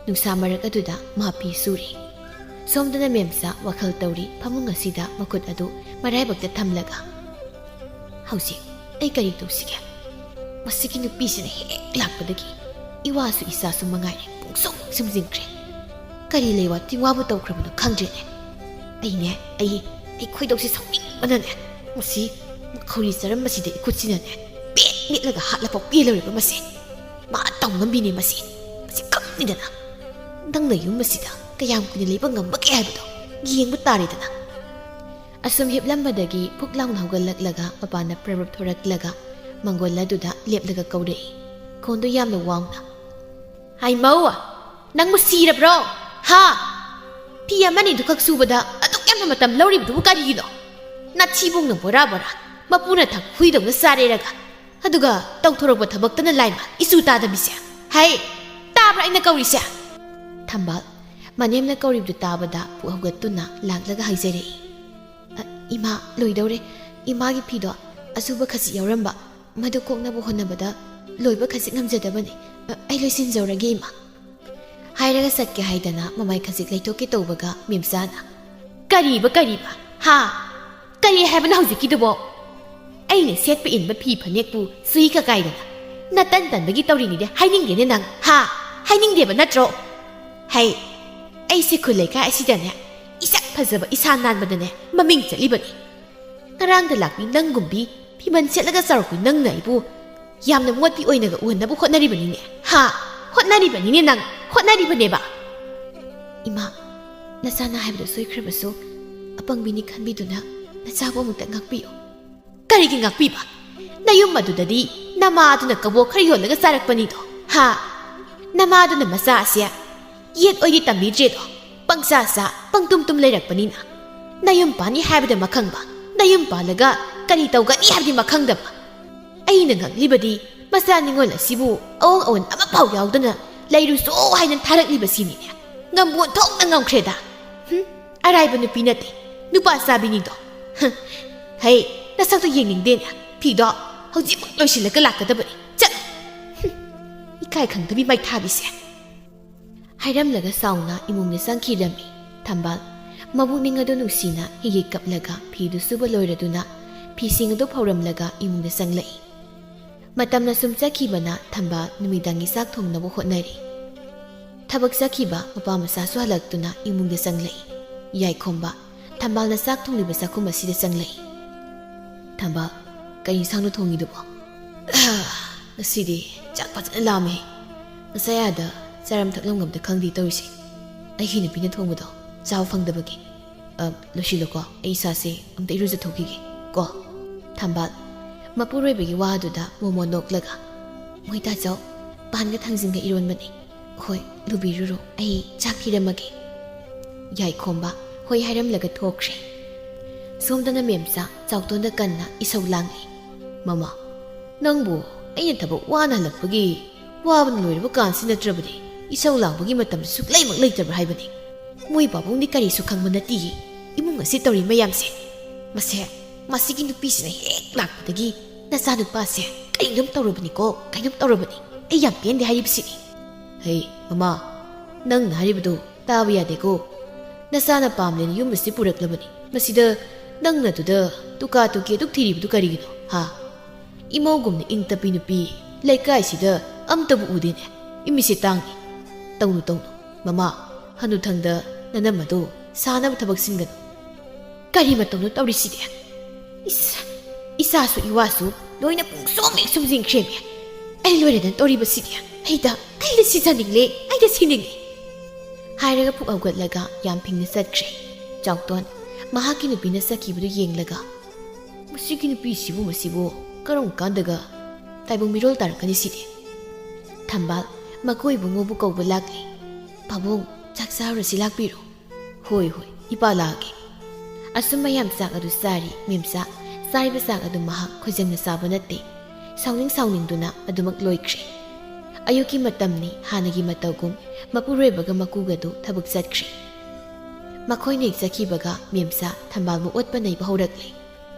ꯅꯨꯡꯁꯥ ꯃꯔꯛ ꯑꯗꯨꯗ ꯃꯥ ꯐꯤ ꯁꯨꯔꯤ꯫ ꯁꯣꯝꯗꯅ ꯃꯦꯝꯆꯥ ꯋꯥꯈꯜ ꯇꯧꯔꯤ, ꯐꯃꯨꯡ ꯑꯁꯤꯗ ꯃꯈꯨꯠ ꯑꯗꯨ ꯃꯔꯥꯏꯕꯛꯇ ꯊꯝꯂꯒ꯫ ꯍꯧꯖꯤꯛ ꯑꯩ ꯀꯔꯤ ꯇꯧꯁꯤꯒꯦ? ꯃꯁꯤꯒꯤ ꯅꯨꯄꯤꯁꯤꯅ ꯍꯦꯛ ꯂꯥꯛꯄꯗꯒꯤ ꯏꯋꯥꯁꯨ ꯏꯆꯥꯁꯨ ꯃꯉꯥꯏꯔꯦ ꯄꯨꯡꯁꯨꯝ ꯁꯨꯝꯖꯤꯟꯈ꯭ꯔꯦ꯫ ꯀꯔꯤ ꯂꯩꯋꯥ ꯇꯤꯡꯋꯥꯕꯨ ꯇꯧꯈ꯭ꯔꯕꯅꯣ ꯈꯪꯗ꯭ꯔꯦꯅꯦ꯫ ꯑꯩꯅꯦ, ꯑꯩ, ꯑꯩ ꯈꯣꯏꯗꯧꯁꯦ ꯁꯥꯎꯅꯤꯡꯕꯅꯅꯦ ꯃꯁꯤ ꯈꯧꯔꯤ ꯆꯔꯝꯕꯁꯤꯗ ꯏꯈꯨꯠꯁꯤꯅꯅꯦ ꯄꯦꯠ ꯃꯦꯠꯂꯒ ꯍꯥꯠꯂꯐꯥꯎ ꯄꯦꯜꯂꯣꯏꯕ ꯃꯁꯤ꯫ ꯃꯥ ꯇꯧ ꯉꯝꯕꯤꯅꯦ ꯃꯁꯤ꯫ ꯃꯁꯤ ꯀꯞꯅꯤꯗꯅ꯫ ꯅꯪꯅ ꯌꯨꯝ ꯑꯁꯤꯗ ꯀꯌꯥꯝ ꯀꯨꯏꯅ ꯂꯩꯕ ꯉꯝꯕꯒꯦ ꯍꯥꯏꯕꯗꯣ ꯌꯦꯡꯕ ꯇꯥꯔꯦꯗꯅ꯫ ꯑꯁꯨꯝ ꯍꯤꯞꯂꯝꯕꯗꯒꯤ ꯐꯨꯛ ꯂꯥꯎꯅ ꯍꯧꯒꯠꯂꯛꯂꯒ ꯃꯄꯥꯟꯗ ꯄ꯭ꯔꯞ ꯄ꯭ꯔꯞ ꯊꯣꯔꯛꯂꯒ ꯃꯪꯒꯣꯜ ꯑꯗꯨꯗ ꯂꯦꯞꯂꯒ ꯀꯧꯔꯛꯏ꯫ ꯈꯣꯟꯗꯣ ꯌꯥꯝꯅ ꯋꯥꯡꯅ꯫ "ꯍꯥꯏꯃꯧ, ꯅꯪꯕꯨ ꯁꯤꯔꯕ꯭ꯔꯣ? ꯍꯥ? ꯐꯤ ꯑꯃꯅꯤꯗꯨꯈꯛ ꯁꯨꯕꯗ ꯑꯗꯨꯛ ꯌꯥꯝꯅ ꯃꯇꯝ ꯂꯧꯔꯤꯕꯗꯨꯕꯨ ꯀꯔꯤꯒꯤꯅꯣ? ꯅꯊꯤꯕꯣꯡꯅ ꯕꯣꯔꯥ ꯕꯣꯔꯥ, ꯃꯄꯨꯅ ꯊꯛ ꯍꯨꯏꯗꯧꯅ ꯆꯥꯔꯦꯔꯒ, ꯑꯗꯨꯒ ꯇꯧꯊꯣꯔꯛꯄ ꯊꯕꯛꯇꯅ ꯂꯥꯏꯃ ꯏꯆꯨ ꯇꯥꯗꯕꯤꯁꯦ꯫ ꯍꯩ, ꯇꯥꯕ꯭ꯔꯥ ꯑꯩꯅ ꯀꯧꯔꯤꯁꯦ?" ꯊꯝꯕꯥꯜ, ꯃꯅꯦꯝꯅ ꯀꯧꯔꯤꯕꯗꯨ ꯇꯥꯕꯗ ꯄꯨꯛ ꯍꯧꯒꯠꯇꯨꯅ ꯂꯥꯛꯂꯒ ꯍꯥꯏꯖꯔꯛꯏ꯫ "ꯑ, ꯏꯃꯥ, ꯂꯣꯏꯗꯧꯔꯦ꯫ ꯏꯃꯥꯒꯤ ꯐꯤꯗꯣ ꯑꯆꯨꯕ ꯈꯖꯤꯛ ꯌꯥꯎꯔꯝꯕ, ꯃꯗꯨ ꯀꯣꯛꯅꯕ ꯍꯣꯠꯅꯕꯗ ꯂꯣꯏꯕ ꯈꯖꯤꯛ ꯉꯝꯖꯗꯕꯅꯤ꯫ ꯑ, ꯑꯩ ꯂꯣꯏꯁꯤꯟꯖꯧꯔꯒꯦ, ꯏꯃꯥ꯫" ꯍꯥꯏꯔꯒ ꯆꯠꯀꯦ ꯍꯥꯏꯗꯅ ꯃꯃꯥꯏ ꯈꯖꯤꯛ ꯂꯩꯊꯣꯛꯀꯦ ꯇꯧꯕꯒ ꯃꯦꯝꯆꯥꯅ, "ꯀꯔꯤꯕ, ꯀꯔꯤꯕ? ꯍꯥ? ꯀꯔꯤ ꯍꯥꯏꯕꯅꯣ ꯍꯧꯖꯤꯛꯀꯤꯗꯨꯕꯣ? ꯑꯩꯅ ꯁꯦꯠꯄ ꯏꯟꯕ ꯐꯤ ꯐꯅꯦꯛꯄꯨ ꯁꯨꯏ ꯀꯀꯥꯏꯗꯅ ꯅꯇꯟ ꯇꯟꯕꯒꯤ ꯇꯧꯔꯤꯅꯤꯗꯤ ꯍꯥꯏꯅꯤꯡꯗꯦꯅꯦ ꯅꯪ, ꯍꯥ? ꯍꯥꯏꯅꯤꯡꯗꯦꯕ ꯅꯠꯇ꯭ꯔꯣ? ꯍꯩ, ꯑꯩꯁꯦ ꯈꯨꯜ ꯂꯩꯀꯥꯏ ꯑꯁꯤꯗꯅꯦ ꯏꯁꯛ ꯐꯖꯕ ꯏꯁꯥ ꯅꯥꯟꯕꯗꯅꯦ ꯃꯃꯤꯡ ꯆꯠꯂꯤꯕꯅꯤ꯫ ꯉꯔꯥꯡꯗ ꯂꯥꯛꯄꯤ ꯅꯪꯒꯨꯝꯕꯤ ꯐꯤꯃꯟ ꯁꯦꯠꯂꯒ ꯆꯥꯎꯔꯛꯄꯤ ꯅꯪꯅ ꯑꯩꯕꯨ ꯌꯥꯝꯅ ꯃꯣꯠꯄꯤ ꯑꯣꯏꯅꯒ ꯎꯍꯟꯅꯕ ꯍꯣꯠꯅꯔꯤꯕꯅꯤꯅꯦ꯫ ꯍꯥ? ꯍꯣꯠꯅꯔꯤꯕꯅꯤꯅꯦ ꯅꯪ, ꯍꯣꯠꯅꯔꯤꯕꯅꯦꯕ꯫" "ꯏꯃꯥ, ꯅꯆꯥꯅ ꯍꯥꯏꯕꯗꯣ ꯁꯣꯏꯈ꯭ꯔꯕꯁꯨ ꯑꯄꯪꯕꯤꯅꯤ ꯈꯟꯕꯤꯗꯨꯅ ꯅꯆꯥꯕꯨ ꯑꯃꯨꯛꯇ ꯉꯥꯛꯄꯤꯌꯨ꯫ ꯀꯔꯤꯒꯤ ꯉꯥꯛꯄꯤꯕ? ꯅꯌꯨꯝ ꯑꯗꯨꯗꯗꯤ ꯅꯃꯥꯗꯨꯅ ꯀꯕꯣꯛ ꯈꯔ ꯌꯣꯜꯂꯒ ꯆꯥꯔꯛꯄꯅꯤꯗꯣ, ꯍꯥ? ꯅꯃꯥꯗꯨꯅ ꯃꯆꯥ ꯑꯁꯦ ꯌꯦꯠ ꯑꯣꯏꯗꯤ ꯇꯝꯕꯤꯗ꯭ꯔꯦꯗꯣ, ꯄꯪꯆꯥ ꯆꯥ, ꯄꯪꯇꯨꯝ ꯇꯨꯝ ꯂꯩꯔꯛꯄꯅꯤꯅ꯫ ꯅꯌꯨꯝ ꯄꯥꯟꯅꯤ ꯍꯥꯏꯕꯗ ꯃꯈꯪꯕ, ꯅꯌꯨꯝ ꯄꯥꯜꯂꯒ ꯀꯔꯤ ꯇꯧꯒꯅꯤ ꯍꯥꯏꯕꯗꯤ ꯃꯈꯪꯗꯕ꯫ ꯑꯩꯅ ꯉꯛꯂꯤꯕꯗꯤ ꯃꯆꯥ ꯅꯤꯉꯣꯜ ꯑꯁꯤꯕꯨ ꯑꯑꯣꯟ ꯑꯑꯣꯟ ꯑꯃꯐꯥꯎ ꯌꯥꯎꯗꯅ ꯂꯩꯔꯨꯆꯣ ꯍꯥꯏꯅ ꯊꯥꯔꯛꯂꯤꯕꯁꯤꯅꯤꯅꯦ꯫ ꯉꯝꯕꯨ ꯑꯣꯟꯊꯣꯛꯅ ꯉꯝꯈ꯭ꯔꯦꯗ꯫ ꯍꯨꯝ, ꯑꯔꯥꯏꯕ ꯅꯨꯄꯤ ꯅꯠꯇꯦ, ꯅꯨꯄꯥ ꯆꯥꯕꯤꯅꯤꯗꯣ꯫ ꯍꯨꯝ, ꯍꯩ, ꯅꯁꯛꯇꯣ ꯌꯦꯡꯅꯤꯡꯗꯦꯅꯦ꯫ ꯐꯤꯗꯣ ꯍꯧꯖꯤꯛꯃꯛ ꯂꯣꯏꯁꯤꯜꯂꯒ ꯂꯥꯛꯀꯗꯕꯅꯤ꯫ ꯆꯠꯂꯣ꯫ ꯍꯨꯝ, ꯏꯀꯥꯏ ꯈꯪꯗꯕꯤ ꯃꯩꯊꯥꯕꯤꯁꯦ꯫ ꯍꯥꯏꯔꯝꯂꯒ ꯁꯥꯎꯅ ꯏꯃꯨꯡꯗ ꯆꯪꯈꯤꯔꯝꯃꯤ꯫ ꯊꯝꯕꯥꯜ ꯃꯕꯨꯛꯅꯤꯡ ꯑꯗꯨ ꯅꯨꯡꯁꯤꯅ ꯍꯤꯒꯤ ꯀꯞꯂꯒ ꯐꯤꯗꯨ ꯁꯨꯕ ꯂꯣꯏꯔꯗꯨꯅ ꯐꯤꯁꯤꯡ ꯑꯗꯨ ꯐꯧꯔꯝꯂꯒ ꯏꯃꯨꯡꯗ ꯆꯪꯂꯛꯏ꯫ ꯃꯇꯝꯅ ꯁꯨꯝ ꯆꯠꯈꯤꯕꯅ ꯊꯝꯕꯥꯜ ꯅꯨꯃꯤꯗꯥꯡꯒꯤ ꯆꯥꯛ ꯊꯣꯡꯅꯕ ꯍꯣꯠꯅꯔꯤ꯫ ꯊꯕꯛ ꯆꯠꯈꯤꯕ ꯃꯄꯥ ꯃꯆꯥꯁꯨ ꯍꯜꯂꯛꯇꯨꯅ ꯏꯃꯨꯡꯗ ꯆꯪꯂꯛꯏ꯫ ꯌꯥꯏꯈꯣꯝꯕ ꯊꯝꯕꯥꯜꯅ ꯆꯥꯛ ꯊꯣꯡꯂꯤꯕ ꯆꯥꯛꯈꯨꯝ ꯑꯁꯤꯗ ꯆꯪꯂꯛꯏ꯫ "ꯊꯝꯕꯥꯜ, ꯀꯩ ꯏꯟꯁꯥꯡꯅꯣ ꯊꯣꯡꯉꯤꯗꯨꯕꯣ?" "ꯉꯁꯤꯗꯤ ꯆꯥꯛ ꯐꯖꯅ ꯂꯥꯝꯃꯦ꯫ ꯉꯁꯥꯏ ꯑꯥꯗ ꯆꯥꯔꯝ ꯊꯛꯂꯝꯒꯕꯗ ꯈꯪꯗꯦ ꯇꯧꯔꯤꯁꯦ꯫ ꯑꯩꯒꯤ ꯅꯨꯄꯤꯅ ꯊꯣꯡꯕꯗꯣ ꯆꯥꯕ ꯐꯪꯗꯕꯒꯤ꯫ ꯑ, ꯂꯣꯏꯁꯤꯜꯂꯨꯀꯣ, ꯑꯩ ꯏꯁꯥꯁꯦ ꯑꯝꯇ ꯏꯔꯨꯖꯊꯣꯛꯈꯤꯒꯦ ꯀꯣ꯫" ꯊꯝꯕꯥꯜ ꯃꯄꯨꯔꯣꯏꯕꯒꯤ ꯋꯥꯗꯨꯗ ꯃꯣꯃꯣ ꯅꯣꯛꯂꯒ, "ꯃꯣꯏ ꯇꯥꯆꯧ, ꯄꯥꯟꯒ ꯊꯥꯡꯖꯤꯡꯒ ꯏꯔꯣꯟꯕꯅꯦ꯫ ꯍꯣꯏ, ꯂꯨꯕꯤꯔꯨꯔꯣ, ꯑꯩ ꯆꯥꯛ ꯄꯤꯔꯝꯃꯒꯦ꯫" ꯌꯥꯏꯈꯣꯝꯕ ꯍꯣꯏ ꯍꯥꯏꯔꯝꯂꯒ ꯊꯣꯛꯈ꯭ꯔꯦ꯫ ꯁꯣꯝꯗꯅ ꯃꯦꯝꯆꯥ ꯆꯥꯎꯇꯣꯟꯗ ꯀꯟꯅ ꯏꯁꯧ ꯂꯥꯡꯂꯤ꯫ "ꯃꯃꯥ, ꯅꯪꯕꯨ ꯑꯩꯅ ꯊꯕꯛ ꯋꯥꯅ ꯍꯜꯂꯛꯄꯒꯤ ꯋꯥꯕꯅ ꯂꯣꯏꯔꯕ ꯀꯥꯟꯁꯤ ꯅꯠꯇ꯭ꯔꯕꯗꯤ ꯏꯁꯧ ꯂꯥꯡꯕꯒꯤ ꯃꯇꯝꯁꯨ ꯁꯨꯛꯂꯩꯃꯛ ꯂꯩꯇꯕ꯭ꯔꯥ ꯍꯥꯏꯕꯅꯤ? ꯃꯣꯏ ꯄꯥꯕꯨꯡꯗꯤ ꯀꯔꯤꯁꯨ ꯈꯪꯕ ꯅꯠꯇꯤꯌꯦ ꯏꯃꯨꯡ ꯑꯁꯤ ꯇꯧꯔꯤ ꯃꯌꯥꯝꯁꯦ꯫ ꯃꯁꯦ, ꯃꯁꯤꯒꯤ ꯅꯨꯄꯤꯁꯤꯅ ꯍꯦꯛ ꯂꯥꯛꯄꯗꯒꯤ ꯅꯆꯥꯅꯨꯄꯥꯁꯦ ꯀꯩꯅꯣꯝ ꯇꯧꯔꯕꯅꯤꯀꯣ, ꯀꯩꯅꯣꯝ ꯇꯧꯔꯕꯅꯤ꯫ ꯑꯩ ꯌꯥꯝ ꯄꯦꯟꯗꯦ ꯍꯥꯏꯔꯤꯕꯁꯤꯅꯤ꯫" "ꯍꯩ, ꯃꯃꯥ, ꯅꯪꯅ ꯍꯥꯏꯔꯤꯕꯗꯨ ꯇꯥꯕ ꯌꯥꯗꯦꯀꯣ꯫ ꯅꯆꯥꯅ ꯄꯥꯝꯂꯦꯅ ꯌꯨꯝ ꯑꯁꯤ ꯄꯨꯔꯛꯂꯕꯅꯤ꯫ ꯃꯁꯤꯗ ꯅꯪꯅ ꯑꯗꯨꯗ ꯇꯨꯀꯥ ꯇꯨꯀꯤ ꯑꯗꯨꯛ ꯊꯤꯔꯤꯕꯗꯨ ꯀꯔꯤꯒꯤꯅꯣ, ꯍꯥ? ꯏꯃꯧꯒꯨꯝꯅ ꯏꯪ ꯇꯞꯄꯤ ꯅꯨꯄꯤ ꯂꯩꯀꯥꯏꯁꯤꯗ ꯑꯝꯇꯕꯨ ꯎꯗꯦꯅꯦ꯫ ꯏꯃꯤꯠꯁꯦ ꯇꯥꯡꯉꯤ꯫ ꯇꯧꯅꯨ, ꯇꯧꯅꯨ꯫ ꯃꯃꯥ, ꯍꯅꯨꯊꯪꯗ ꯅꯅꯝꯃꯗꯨ ꯁꯥꯅꯕ ꯊꯕꯛ ꯁꯤꯟꯒꯅꯨ꯫" "ꯀꯔꯤ ꯃꯇꯧꯅꯣ ꯇꯧꯔꯤꯁꯤꯗꯤ? ꯏꯁ, ꯏꯆꯥꯁꯨ ꯏꯋꯥꯁꯨ ꯂꯣꯏꯅ ꯄꯨꯡꯁꯨꯝ ꯍꯦꯛ ꯁꯨꯝꯖꯤꯟꯈ꯭ꯔꯦꯃꯤ꯫ ꯑꯩ ꯂꯣꯏꯔꯦꯗꯅ ꯇꯧꯔꯤꯕꯁꯤꯗꯤ꯫ ꯑꯩꯗ, ꯑꯩꯗ ꯁꯤꯖꯅꯤꯡꯂꯦ, ꯑꯩꯗ ꯁꯤꯅꯤꯡꯂꯦ꯫" ꯍꯥꯏꯔꯒ ꯐꯨꯛ ꯍꯧꯒꯠꯂꯒ ꯌꯥꯝ ꯐꯤꯡꯅ ꯆꯠꯈ꯭ꯔꯦ꯫ ꯆꯥꯎꯇꯣꯟ ꯃꯍꯥꯛꯀꯤ ꯅꯨꯄꯤꯅ ꯆꯠꯈꯤꯕꯗꯨ ꯌꯦꯡꯂꯒ, "ꯃꯁꯤꯒꯤ ꯅꯨꯄꯤꯁꯤꯕꯨ, ꯃꯁꯤꯕꯨ ꯀꯔꯝ ꯀꯥꯟꯗꯒ ꯇꯥꯏꯕꯪ ꯃꯤꯔꯣꯜ ꯇꯥꯔꯛꯀꯅꯤ ꯁꯤꯗꯤ?" ꯊꯝꯕꯥꯜ ꯃꯀꯣꯏ ꯏꯕꯨꯡꯉꯣꯕꯨ ꯀꯧꯕ ꯂꯥꯛꯂꯤ꯫ "ꯄꯥꯕꯨꯡ, ꯆꯥꯛ ꯆꯥꯔꯨꯔꯁꯤ, ꯂꯥꯛꯄꯤꯔꯣ꯫" "ꯍꯣꯏ, ꯍꯣꯏ, ꯏꯄꯥ ꯂꯥꯛꯑꯒꯦ꯫" ꯑꯁꯨꯝ ꯃꯌꯥꯝ ꯆꯥꯛ ꯑꯗꯨ ꯆꯥꯔꯤ꯫ ꯃꯦꯝꯆꯥ ꯆꯥꯔꯤꯕ ꯆꯥꯛ ꯑꯗꯨ ꯃꯍꯥꯛ ꯈꯣꯏꯖꯪꯅ ꯆꯥꯕ ꯅꯠꯇꯦ꯫ ꯁꯥꯎꯅꯤꯡ ꯁꯥꯎꯅꯤꯡꯗꯨꯅ ꯑꯗꯨꯃꯛ ꯂꯣꯏꯈ꯭ꯔꯦ꯫ ꯑꯌꯨꯛꯀꯤ ꯃꯇꯝꯅꯤ, ꯍꯥꯟꯅꯒꯤ ꯃꯇꯧꯒꯨꯝ ꯃꯄꯨꯔꯣꯏꯕꯒ ꯃꯀꯨꯒꯗꯨ ꯊꯕꯛ ꯆꯠꯈ꯭ꯔꯦ꯫ ꯃꯈꯣꯏꯅ ꯍꯦꯛ ꯆꯠꯈꯤꯕꯒ ꯃꯦꯝꯆꯥ ꯊꯝꯕꯥꯜꯕꯨ ꯑꯣꯠꯄ ꯅꯩꯕ ꯍꯧꯔꯛꯂꯦ꯫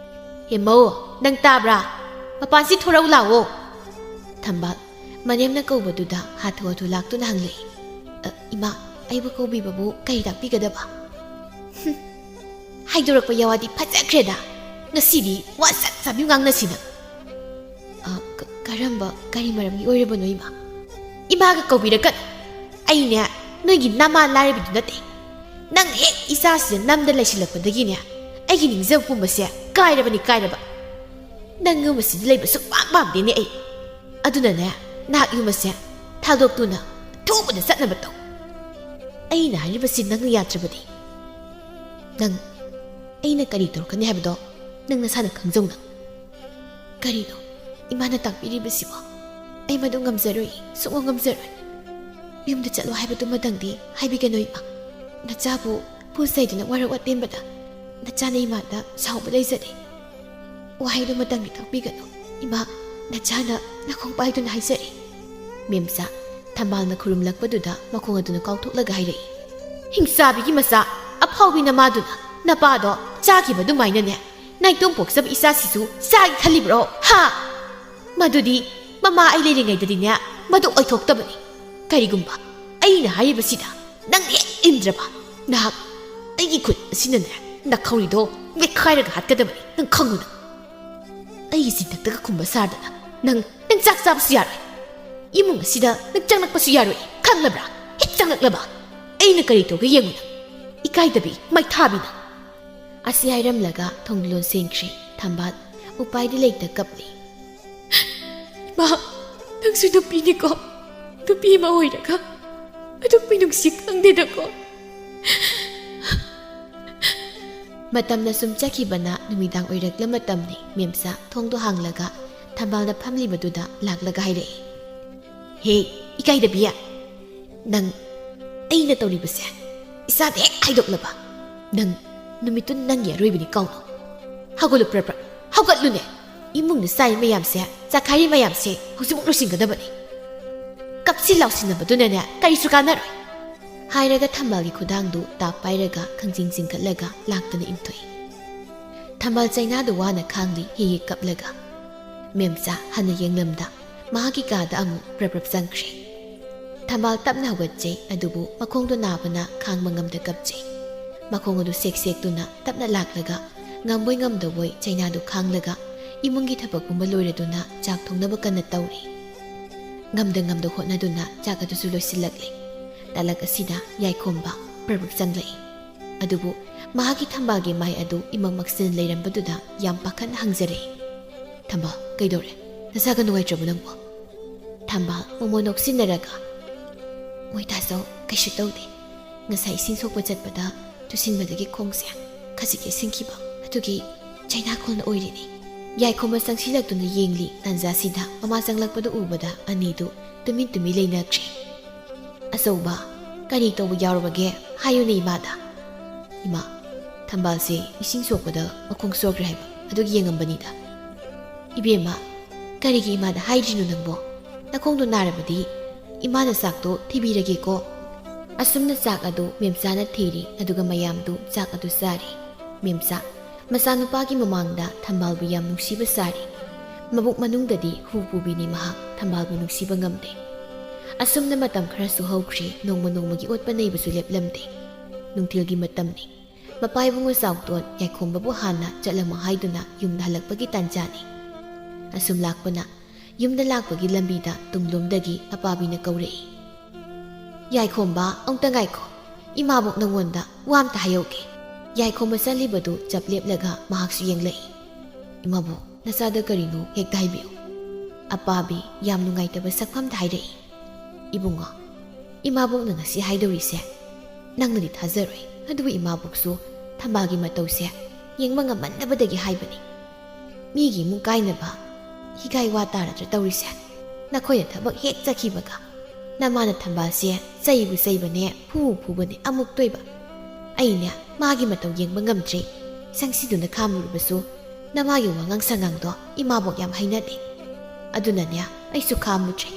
"ꯍꯦ ꯃꯧ, ꯅꯪ ꯇꯥꯕ꯭ꯔꯥ? ꯃꯄꯥꯟꯁꯤ ꯊꯣꯔꯛꯎ ꯂꯥꯛꯑꯣ꯫" ꯊꯝꯕꯥꯜ ꯃꯅꯦꯝꯅ ꯀꯧꯕꯗꯨꯗ ꯍꯥꯊꯨ ꯍꯥꯊꯨ ꯂꯥꯛꯇꯨꯅ ꯍꯪꯂꯛꯏ꯫ "ꯑ, ꯏꯃꯥ, ꯑꯩꯕꯨ ꯀꯧꯕꯤꯕꯕꯨ ꯀꯔꯤ ꯇꯥꯛꯄꯤꯒꯗꯕ?" "ꯍꯨꯝ, ꯍꯥꯏꯗꯣꯔꯛꯄ ꯌꯥꯋꯥꯗꯤ ꯐꯖꯈ꯭ꯔꯦꯗ꯫ ꯉꯁꯤꯗꯤ ꯋꯥ ꯁꯠ ꯁꯠ ꯉꯥꯡꯅꯁꯤꯅ꯫" "ꯑ, ꯀ-, ꯀꯔꯝꯕ, ꯀꯔꯤ ꯃꯔꯝꯒꯤ ꯑꯣꯏꯔꯕꯅꯣ, ꯏꯃꯥ?" "ꯏꯃꯥꯒ ꯀꯧꯕꯤꯔꯛꯀꯅꯨ꯫ ꯑꯩꯅꯦ ꯅꯣꯏꯒꯤ ꯅꯃꯥ ꯂꯥꯏꯔꯕꯤꯗꯨ ꯅꯠꯇꯦ꯫ ꯅꯪ ꯍꯦꯛ ꯏꯆꯥꯁꯤꯗ ꯅꯝꯗ ꯂꯩꯁꯤꯜꯂꯛꯄꯗꯒꯤꯅꯦ, ꯑꯩꯒꯤ ꯅꯤꯡꯖꯕ ꯄꯨꯝꯕꯁꯦ ꯀꯥꯏꯔꯕꯅꯤ, ꯀꯥꯏꯔꯕ꯫ ꯅꯪ ꯌꯨꯝ ꯑꯁꯤꯗ ꯂꯩꯕ ꯁꯨꯛꯄꯥꯝ ꯄꯥꯝꯗꯦꯅꯦ ꯑꯩ꯫ ꯑꯗꯨꯅꯅꯦ, ꯅꯍꯥꯛ ꯌꯨꯝ ꯑꯁꯦ ꯊꯥꯗꯣꯛꯇꯨꯅ ꯑꯊꯨꯕꯗ ꯆꯠꯅꯕ ꯇꯧ꯫" "ꯑꯩꯅ ꯍꯥꯏꯔꯤꯕꯁꯤ ꯅꯪꯅ ꯌꯥꯗ꯭ꯔꯕꯗꯤ?" "ꯅꯪ, ꯑꯩꯅ ꯀꯔꯤ ꯇꯧꯔꯛꯀꯅꯤ ꯍꯥꯏꯕꯗꯣ ꯅꯪ ꯅꯁꯥꯅ ꯈꯪꯖꯧ ꯅꯪ꯫" "ꯀꯔꯤꯅꯣ ꯏꯃꯥꯅ ꯇꯥꯛꯄꯤꯔꯤꯕꯁꯤꯕꯣ? ꯑꯩ ꯃꯗꯨ ꯉꯝꯖꯔꯣꯏ, ꯁꯨꯛꯉꯝ ꯉꯝꯖꯔꯣꯏ꯫ ꯌꯨꯝꯗ ꯆꯠꯂꯣ ꯍꯥꯏꯕꯗꯨꯃꯗꯪꯗꯤ ꯍꯥꯏꯕꯤꯒꯅꯨ, ꯏꯃꯥ꯫ ꯅꯆꯥꯕꯨ ꯐꯨ ꯆꯩꯗꯨꯅ ꯋꯥꯔꯛ ꯋꯥꯇꯦꯝꯕꯗ ꯅꯆꯥꯅ ꯏꯃꯥꯗ ꯁꯥꯎꯕ ꯂꯩꯖꯗꯦ꯫ ꯋꯥꯍꯩꯗꯨꯃꯇꯪꯗꯤ ꯇꯥꯛꯄꯤꯒꯅꯨ, ꯏꯃꯥ꯫ ꯅꯆꯥꯅ ꯅꯈꯣꯡ ꯄꯥꯏꯗꯨꯅ ꯍꯥꯏꯖꯔꯤ꯫" ꯃꯦꯝꯆꯥ ꯊꯝꯕꯥꯜꯅ ꯈꯨꯔꯨꯝꯂꯛꯄꯗꯨꯗ ꯃꯈꯣꯡ ꯑꯗꯨꯅ ꯀꯥꯎꯊꯣꯛꯂꯒ ꯍꯥꯏꯔꯛꯏ, "ꯍꯤꯡꯆꯥꯕꯤꯒꯤ ꯃꯆꯥ, ꯑꯐꯥꯎꯕꯤ ꯅꯃꯥꯗꯨꯅ ꯅꯄꯥꯗꯣ ꯆꯥꯈꯤꯕ ꯑꯗꯨꯃꯥꯏꯅꯅꯦ, ꯅꯥꯏꯇꯣꯝ ꯄꯣꯛꯆꯕ ꯏꯆꯥꯁꯤꯁꯨ ꯆꯥꯒꯦ ꯈꯜꯂꯤꯕ꯭ꯔꯣ? ꯍꯥ? ꯃꯗꯨꯗꯤ ꯃꯃꯥ ꯑꯩ ꯂꯩꯔꯤꯉꯩꯗꯗꯤꯅꯦ ꯃꯗꯨ ꯑꯣꯏꯊꯣꯛꯇꯕꯅꯤ꯫ ꯀꯔꯤꯒꯨꯝꯕ ꯑꯩꯅ ꯍꯥꯏꯔꯤꯕꯁꯤꯗ ꯅꯪ ꯍꯦꯛ ꯏꯟꯗ꯭ꯔꯕ, ꯅꯍꯥꯛ ꯑꯩꯒꯤ ꯈꯨꯠ ꯑꯁꯤꯅꯅꯦ ꯅꯈꯧꯔꯤꯗꯣ ꯃꯦꯠꯈꯥꯏꯔꯒ ꯍꯥꯠꯀꯗꯕꯅꯤ, ꯅꯪ ꯈꯪꯉꯨ ꯅꯪ꯫ ꯑꯩꯒꯤ ꯆꯤꯟꯊꯛꯇꯒ ꯈꯨꯝꯕ ꯁꯥꯗꯅ ꯅꯪ, ꯅꯪ ꯆꯥꯛ ꯆꯥꯕꯁꯨ ꯌꯥꯔꯣꯏ꯫ ꯏꯃꯨꯡ ꯑꯁꯤꯗ ꯅꯪ ꯆꯪꯂꯛꯄꯁꯨ ꯌꯥꯔꯣꯏ, ꯈꯪꯂꯕ꯭ꯔꯥ? ꯍꯦꯛ ꯆꯪꯂꯛꯂꯕ ꯑꯩꯅ ꯀꯔꯤ ꯇꯧꯒꯦ ꯌꯦꯡꯉꯨ ꯅꯪ꯫ ꯏꯀꯥꯏꯗꯕꯤ, ꯃꯩꯊꯥꯕꯤ ꯅꯪ꯫" ꯑꯁꯤ ꯍꯥꯏꯔꯝꯂꯒ ꯊꯣꯡ ꯂꯣꯟꯁꯤꯟꯈ꯭ꯔꯦ꯫ ꯊꯝꯕꯥꯜ ꯎꯄꯥꯏꯗꯤ ꯂꯩꯇ ꯀꯞꯂꯤ꯫ "ꯏꯃꯥ, ꯅꯪꯁꯨ ꯅꯨꯄꯤꯅꯤꯀꯣ꯫ ꯅꯨꯄꯤ ꯑꯃ ꯑꯣꯏꯔꯒ ꯑꯗꯨꯛ ꯃꯤꯅꯨꯡꯁꯤ ꯈꯪꯗꯦꯗꯀꯣ꯫" ꯃꯇꯝꯅ ꯁꯨꯝ ꯆꯠꯈꯤꯕꯅ ꯅꯨꯃꯤꯗꯥꯡ ꯑꯣꯏꯔꯛꯂ ꯃꯇꯝꯅꯤ꯫ ꯃꯦꯝꯆꯥ ꯊꯣꯡꯗꯣ ꯍꯥꯡꯂꯒ ꯊꯝꯕꯥꯜꯅ ꯐꯝꯂꯤꯕꯗꯨꯗ ꯂꯥꯛꯂꯒ ꯍꯥꯏꯔꯛꯏ, "ꯍꯦ, ꯏꯀꯥꯏꯗꯕꯤ, ꯅꯪ ꯑꯩꯅ ꯇꯧꯔꯤꯕꯁꯦ ꯏꯆꯥꯗ ꯍꯦꯛ ꯍꯥꯏꯗꯣꯛꯂꯕ, ꯅꯪ ꯅꯨꯃꯤꯠꯇꯨ ꯅꯪꯒꯤ ꯑꯔꯣꯏꯕꯅꯤ ꯀꯥꯎꯅꯣ꯫ ꯍꯧꯒꯠꯂꯨ, ꯄ꯭ꯔꯞ ꯄ꯭ꯔꯞ ꯍꯧꯒꯠꯂꯨꯅꯦ꯫ ꯏꯃꯨꯡꯗ ꯆꯥꯏ ꯃꯌꯥꯝꯁꯦ, ꯆꯥꯈꯥꯏꯔꯤ ꯃꯌꯥꯝꯁꯦ ꯍꯧꯖꯤꯛꯃꯛ ꯂꯣꯏꯁꯤꯟꯒꯗꯕꯅꯤ꯫ ꯀꯞꯁꯤ ꯂꯥꯎꯁꯤꯟꯅꯕꯗꯨꯅꯅꯦ ꯀꯔꯤꯁꯨ ꯀꯥꯟꯅꯔꯣꯏ"꯫ ꯍꯥꯏꯔꯒ ꯊꯝꯕꯥꯜꯒꯤ ꯈꯨꯗꯥꯡꯗꯨ ꯇꯥꯞ ꯄꯥꯏꯔꯒ ꯈꯪꯖꯤꯡ ꯆꯤꯡꯈꯠꯂꯒ ꯂꯥꯛꯇꯅ ꯏꯟꯊꯣꯛꯏ꯫ ꯊꯝꯕꯥꯜ ꯆꯩꯅꯥꯗꯨ ꯋꯥꯅ ꯈꯥꯡꯂꯤ, ꯍꯤ ꯍꯤ ꯀꯞꯂꯒ꯫ ꯃꯦꯝꯆꯥ ꯍꯟꯅ ꯌꯦꯡꯂꯝꯗ ꯃꯍꯥꯛꯀꯤ ꯀꯥꯗ ꯑꯃꯨꯛ ꯄ꯭ꯔꯞ ꯄ꯭ꯔꯞ ꯆꯪꯈ꯭ꯔꯦ꯫ ꯊꯝꯕꯥꯜ ꯇꯞꯅ ꯍꯧꯒꯠꯆꯩ, ꯑꯗꯨꯕꯨ ꯃꯈꯣꯡꯗꯣ ꯅꯥꯕꯅ ꯈꯥꯡꯕ ꯉꯝꯗ ꯀꯞꯆꯩ꯫ ꯃꯈꯣꯡ ꯑꯗꯨ ꯁꯦꯛ ꯁꯦꯛꯇꯨꯅ ꯇꯞꯅ ꯂꯥꯛꯂꯒ ꯉꯝꯕꯣꯏ ꯉꯝꯗꯕꯣꯏ ꯆꯩꯅꯥꯗꯨ ꯈꯥꯡꯂꯒ ꯏꯃꯨꯡꯒꯤ ꯊꯕꯛ ꯄꯨꯝꯕ ꯂꯣꯏꯔꯗꯨꯅ ꯆꯥꯛ ꯊꯣꯡꯅꯕ ꯀꯟꯅ ꯇꯧꯔꯤ꯫ ꯉꯝꯗ ꯉꯝꯗ ꯍꯣꯠꯅꯗꯨꯅ ꯆꯥꯛ ꯑꯗꯨꯁꯨ ꯂꯣꯏꯁꯤꯜꯂꯛꯂꯦ꯫ ꯇꯥꯂꯛ ꯑꯁꯤꯗ ꯌꯥꯏꯈꯣꯝꯕ ꯄ꯭ꯔꯞ ꯄ꯭ꯔꯞ ꯆꯪꯂꯛꯏ꯫ ꯑꯗꯨꯕꯨ ꯃꯍꯥꯛꯀꯤ ꯊꯝꯕꯥꯜꯒꯤ ꯃꯥꯏ ꯑꯗꯨ ꯏꯃꯛ ꯃꯛꯁꯤꯟꯅ ꯂꯩꯔꯝꯕꯗꯨꯗ ꯌꯥꯝ ꯄꯥꯈꯠꯅ ꯍꯪꯖꯔꯛꯏ, "ꯊꯝꯕꯥꯜ, ꯀꯩꯗꯧꯔꯦ? ꯅꯁꯥꯒ ꯅꯨꯡꯉꯥꯏꯇ꯭ꯔꯕꯣ ꯅꯪꯕꯣ?" ꯊꯝꯕꯥꯜ ꯃꯣꯃꯣꯟ ꯅꯣꯛꯁꯤꯟꯅꯔꯒ, "ꯃꯣꯏ ꯇꯥꯆꯧ, ꯀꯩꯁꯨ ꯇꯧꯗꯦ꯫ ꯉꯁꯥꯏ ꯏꯁꯤꯡ ꯁꯣꯛꯄ ꯆꯠꯄꯗ ꯇꯨꯁꯤꯟꯕꯗꯒꯤ ꯈꯣꯡꯁꯦ ꯈꯖꯤꯛ ꯌꯩꯁꯤꯟꯈꯤꯕ, ꯑꯗꯨꯒꯤ ꯆꯩꯅꯥꯈꯣꯜꯅ ꯑꯣꯏꯔꯤꯅꯤ"꯫ ꯌꯥꯏꯈꯣꯝꯕ ꯆꯪꯁꯤꯜꯂꯛꯇꯨꯅ ꯌꯦꯡꯂꯤ꯫ ꯇꯥꯟꯖꯥꯁꯤꯗ ꯃꯃꯥ ꯆꯪꯂꯛꯄꯗꯨ ꯎꯕꯗ ꯑꯅꯤꯗꯨ ꯇꯨꯃꯤꯟ ꯇꯨꯃꯤꯟ ꯂꯩꯅꯈ꯭ꯔꯦ꯫ "ꯑꯆꯧꯕ, ꯀꯔꯤ ꯇꯧꯕ ꯌꯥꯎꯔꯕꯒꯦ? ꯍꯥꯏꯌꯨꯅꯦ ꯏꯃꯥꯗ"꯫ "ꯏꯃꯥ, ꯊꯝꯕꯥꯜꯁꯦ ꯏꯁꯤꯡ ꯁꯣꯛꯄꯗ ꯃꯈꯣꯡ ꯁꯣꯛꯈ꯭ꯔꯦ ꯍꯥꯏꯕ, ꯑꯗꯨꯒꯤ ꯌꯦꯡꯉꯝꯕꯅꯤꯗ"꯫ "ꯏꯕꯦꯝꯃ, ꯀꯔꯤꯒꯤ ꯏꯃꯥꯗ ꯍꯥꯏꯗ꯭ꯔꯤꯅꯣ ꯅꯪꯕꯣ? ꯅꯈꯣꯡꯗꯣ ꯅꯥꯔꯕꯗꯤ ꯏꯃꯥꯅ ꯆꯥꯛꯇꯣ ꯊꯤꯕꯤꯔꯒꯦꯀꯣ"꯫ ꯑꯁꯨꯝꯅ ꯆꯥꯛ ꯑꯗꯨ ꯃꯦꯝꯆꯥꯅ ꯊꯤꯔꯤ, ꯑꯗꯨꯒ ꯃꯌꯥꯝꯗꯨ ꯆꯥꯛ ꯑꯗꯨ ꯆꯥꯔꯤ꯫ ꯃꯦꯝꯆꯥ ꯃꯆꯥꯅꯨꯄꯥꯒꯤ ꯃꯃꯥꯡꯗ ꯊꯝꯕꯥꯜꯕꯨ ꯌꯥꯝ ꯅꯨꯡꯁꯤꯕ ꯁꯥꯔꯤ꯫ ꯃꯕꯨꯛ ꯃꯅꯨꯡꯗꯗꯤ ꯍꯨ ꯄꯨꯕꯤꯅꯤ ꯃꯍꯥꯛ, ꯊꯝꯕꯥꯜꯕꯨ ꯅꯨꯡꯁꯤꯕ ꯉꯝꯗꯦ꯫ ꯑꯁꯨꯝꯅ ꯃꯇꯝ ꯈꯔꯁꯨ ꯍꯧꯈ꯭ꯔꯦ, ꯅꯣꯡꯃ ꯅꯣꯡꯃꯒꯤ ꯑꯣꯠꯄ ꯅꯩꯕꯁꯨ ꯂꯦꯞꯂꯝꯗꯦ꯫ ꯅꯨꯡꯊꯤꯜꯒꯤ ꯃꯇꯝꯅꯤ꯫ ꯃꯄꯥ ꯏꯕꯨꯡꯉꯣ ꯆꯥꯎꯇꯣꯟ ꯌꯥꯏꯈꯣꯝꯕꯕꯨ ꯍꯥꯟꯅ ꯆꯠꯂꯝꯃꯣ ꯍꯥꯏꯗꯨꯅ ꯌꯨꯝꯗ ꯍꯜꯂꯛꯄꯒꯤ ꯇꯥꯟꯖꯥꯅꯤ꯫ ꯑꯁꯨꯝ ꯂꯥꯛꯄꯅ ꯌꯨꯝꯗ ꯂꯥꯛꯄꯒꯤ ꯂꯝꯕꯤꯗ ꯇꯨꯡꯂꯣꯝꯗꯒꯤ ꯑꯄꯥꯕꯤꯅ ꯀꯧꯔꯛꯏ, "ꯌꯥꯏꯈꯣꯝꯕ, ꯑꯃꯨꯛꯇ ꯉꯥꯏꯈꯣ꯫ ꯏꯃꯥꯕꯣꯛ ꯅꯪꯉꯣꯟꯗ ꯋꯥ ꯑꯝꯇ ꯍꯥꯏꯍꯧꯒꯦ"꯫ ꯌꯥꯏꯈꯣꯝꯕ ꯆꯠꯂꯤꯕꯗꯨ ꯆꯞ ꯂꯦꯞꯂꯒ ꯃꯍꯥꯛꯁꯨ ꯌꯦꯡꯂꯛꯏ꯫ "ꯏꯃꯥꯕꯣꯛ, ꯅꯆꯥꯗ ꯀꯔꯤꯅꯣ ꯍꯦꯛꯇ ꯍꯥꯏꯕꯤꯌꯨ"꯫ ꯑꯄꯥꯕꯤ ꯌꯥꯝ ꯅꯨꯡꯉꯥꯏꯇꯕ ꯁꯛꯐꯝꯗ ꯍꯥꯏꯔꯛꯏ, "ꯏꯕꯨꯡꯉꯣ, ꯏꯃꯥꯕꯣꯛꯅ ꯉꯁꯤ ꯍꯥꯏꯗꯧꯔꯤꯁꯦ ꯅꯪꯅꯗꯤ ꯊꯥꯖꯔꯣꯏ, ꯑꯗꯨꯕꯨ ꯏꯃꯥꯕꯣꯛꯁꯨ ꯊꯝꯕꯥꯜꯒꯤ ꯃꯇꯧꯁꯦ ꯌꯦꯡꯕ ꯉꯝꯃꯟꯗꯕꯗꯒꯤ ꯍꯥꯏꯕꯅꯤ, "ꯃꯤꯒꯤ ꯏꯃꯨꯡ ꯀꯥꯏꯅꯕ ꯍꯤꯒꯥꯏ ꯋꯥ ꯇꯥꯔꯗ꯭ꯔꯥ ꯇꯧꯔꯤꯁꯦ? ꯅꯈꯣꯏꯅ ꯊꯕꯛ ꯍꯦꯛ ꯆꯠꯈꯤꯕꯒ ꯅꯃꯥꯅ ꯊꯝꯕꯥꯜꯁꯦ ꯆꯩꯕꯨ ꯆꯩꯕꯅꯦ, ꯐꯨꯕꯨ ꯐꯨꯕꯅꯦ ꯑꯃꯨꯛꯇꯣꯏꯕ꯫ ꯑꯩꯅꯦ ꯃꯥꯒꯤ ꯃꯇꯧ ꯌꯦꯡꯕ ꯉꯝꯗ꯭ꯔꯦ꯫ ꯁꯪꯁꯤꯗꯨꯅ ꯈꯥꯝꯂꯨꯔꯕꯁꯨ ꯅꯃꯥꯒꯤ ꯋꯥꯉꯥꯡ ꯁꯉꯥꯡꯗꯣ ꯏꯃꯥꯕꯣꯛ ꯌꯥꯝ ꯍꯩꯅꯗꯦ꯫ ꯑꯗꯨꯅꯅꯦ ꯑꯩꯁꯨ ꯈꯥꯝꯃꯨꯗ꯭ꯔꯦ꯫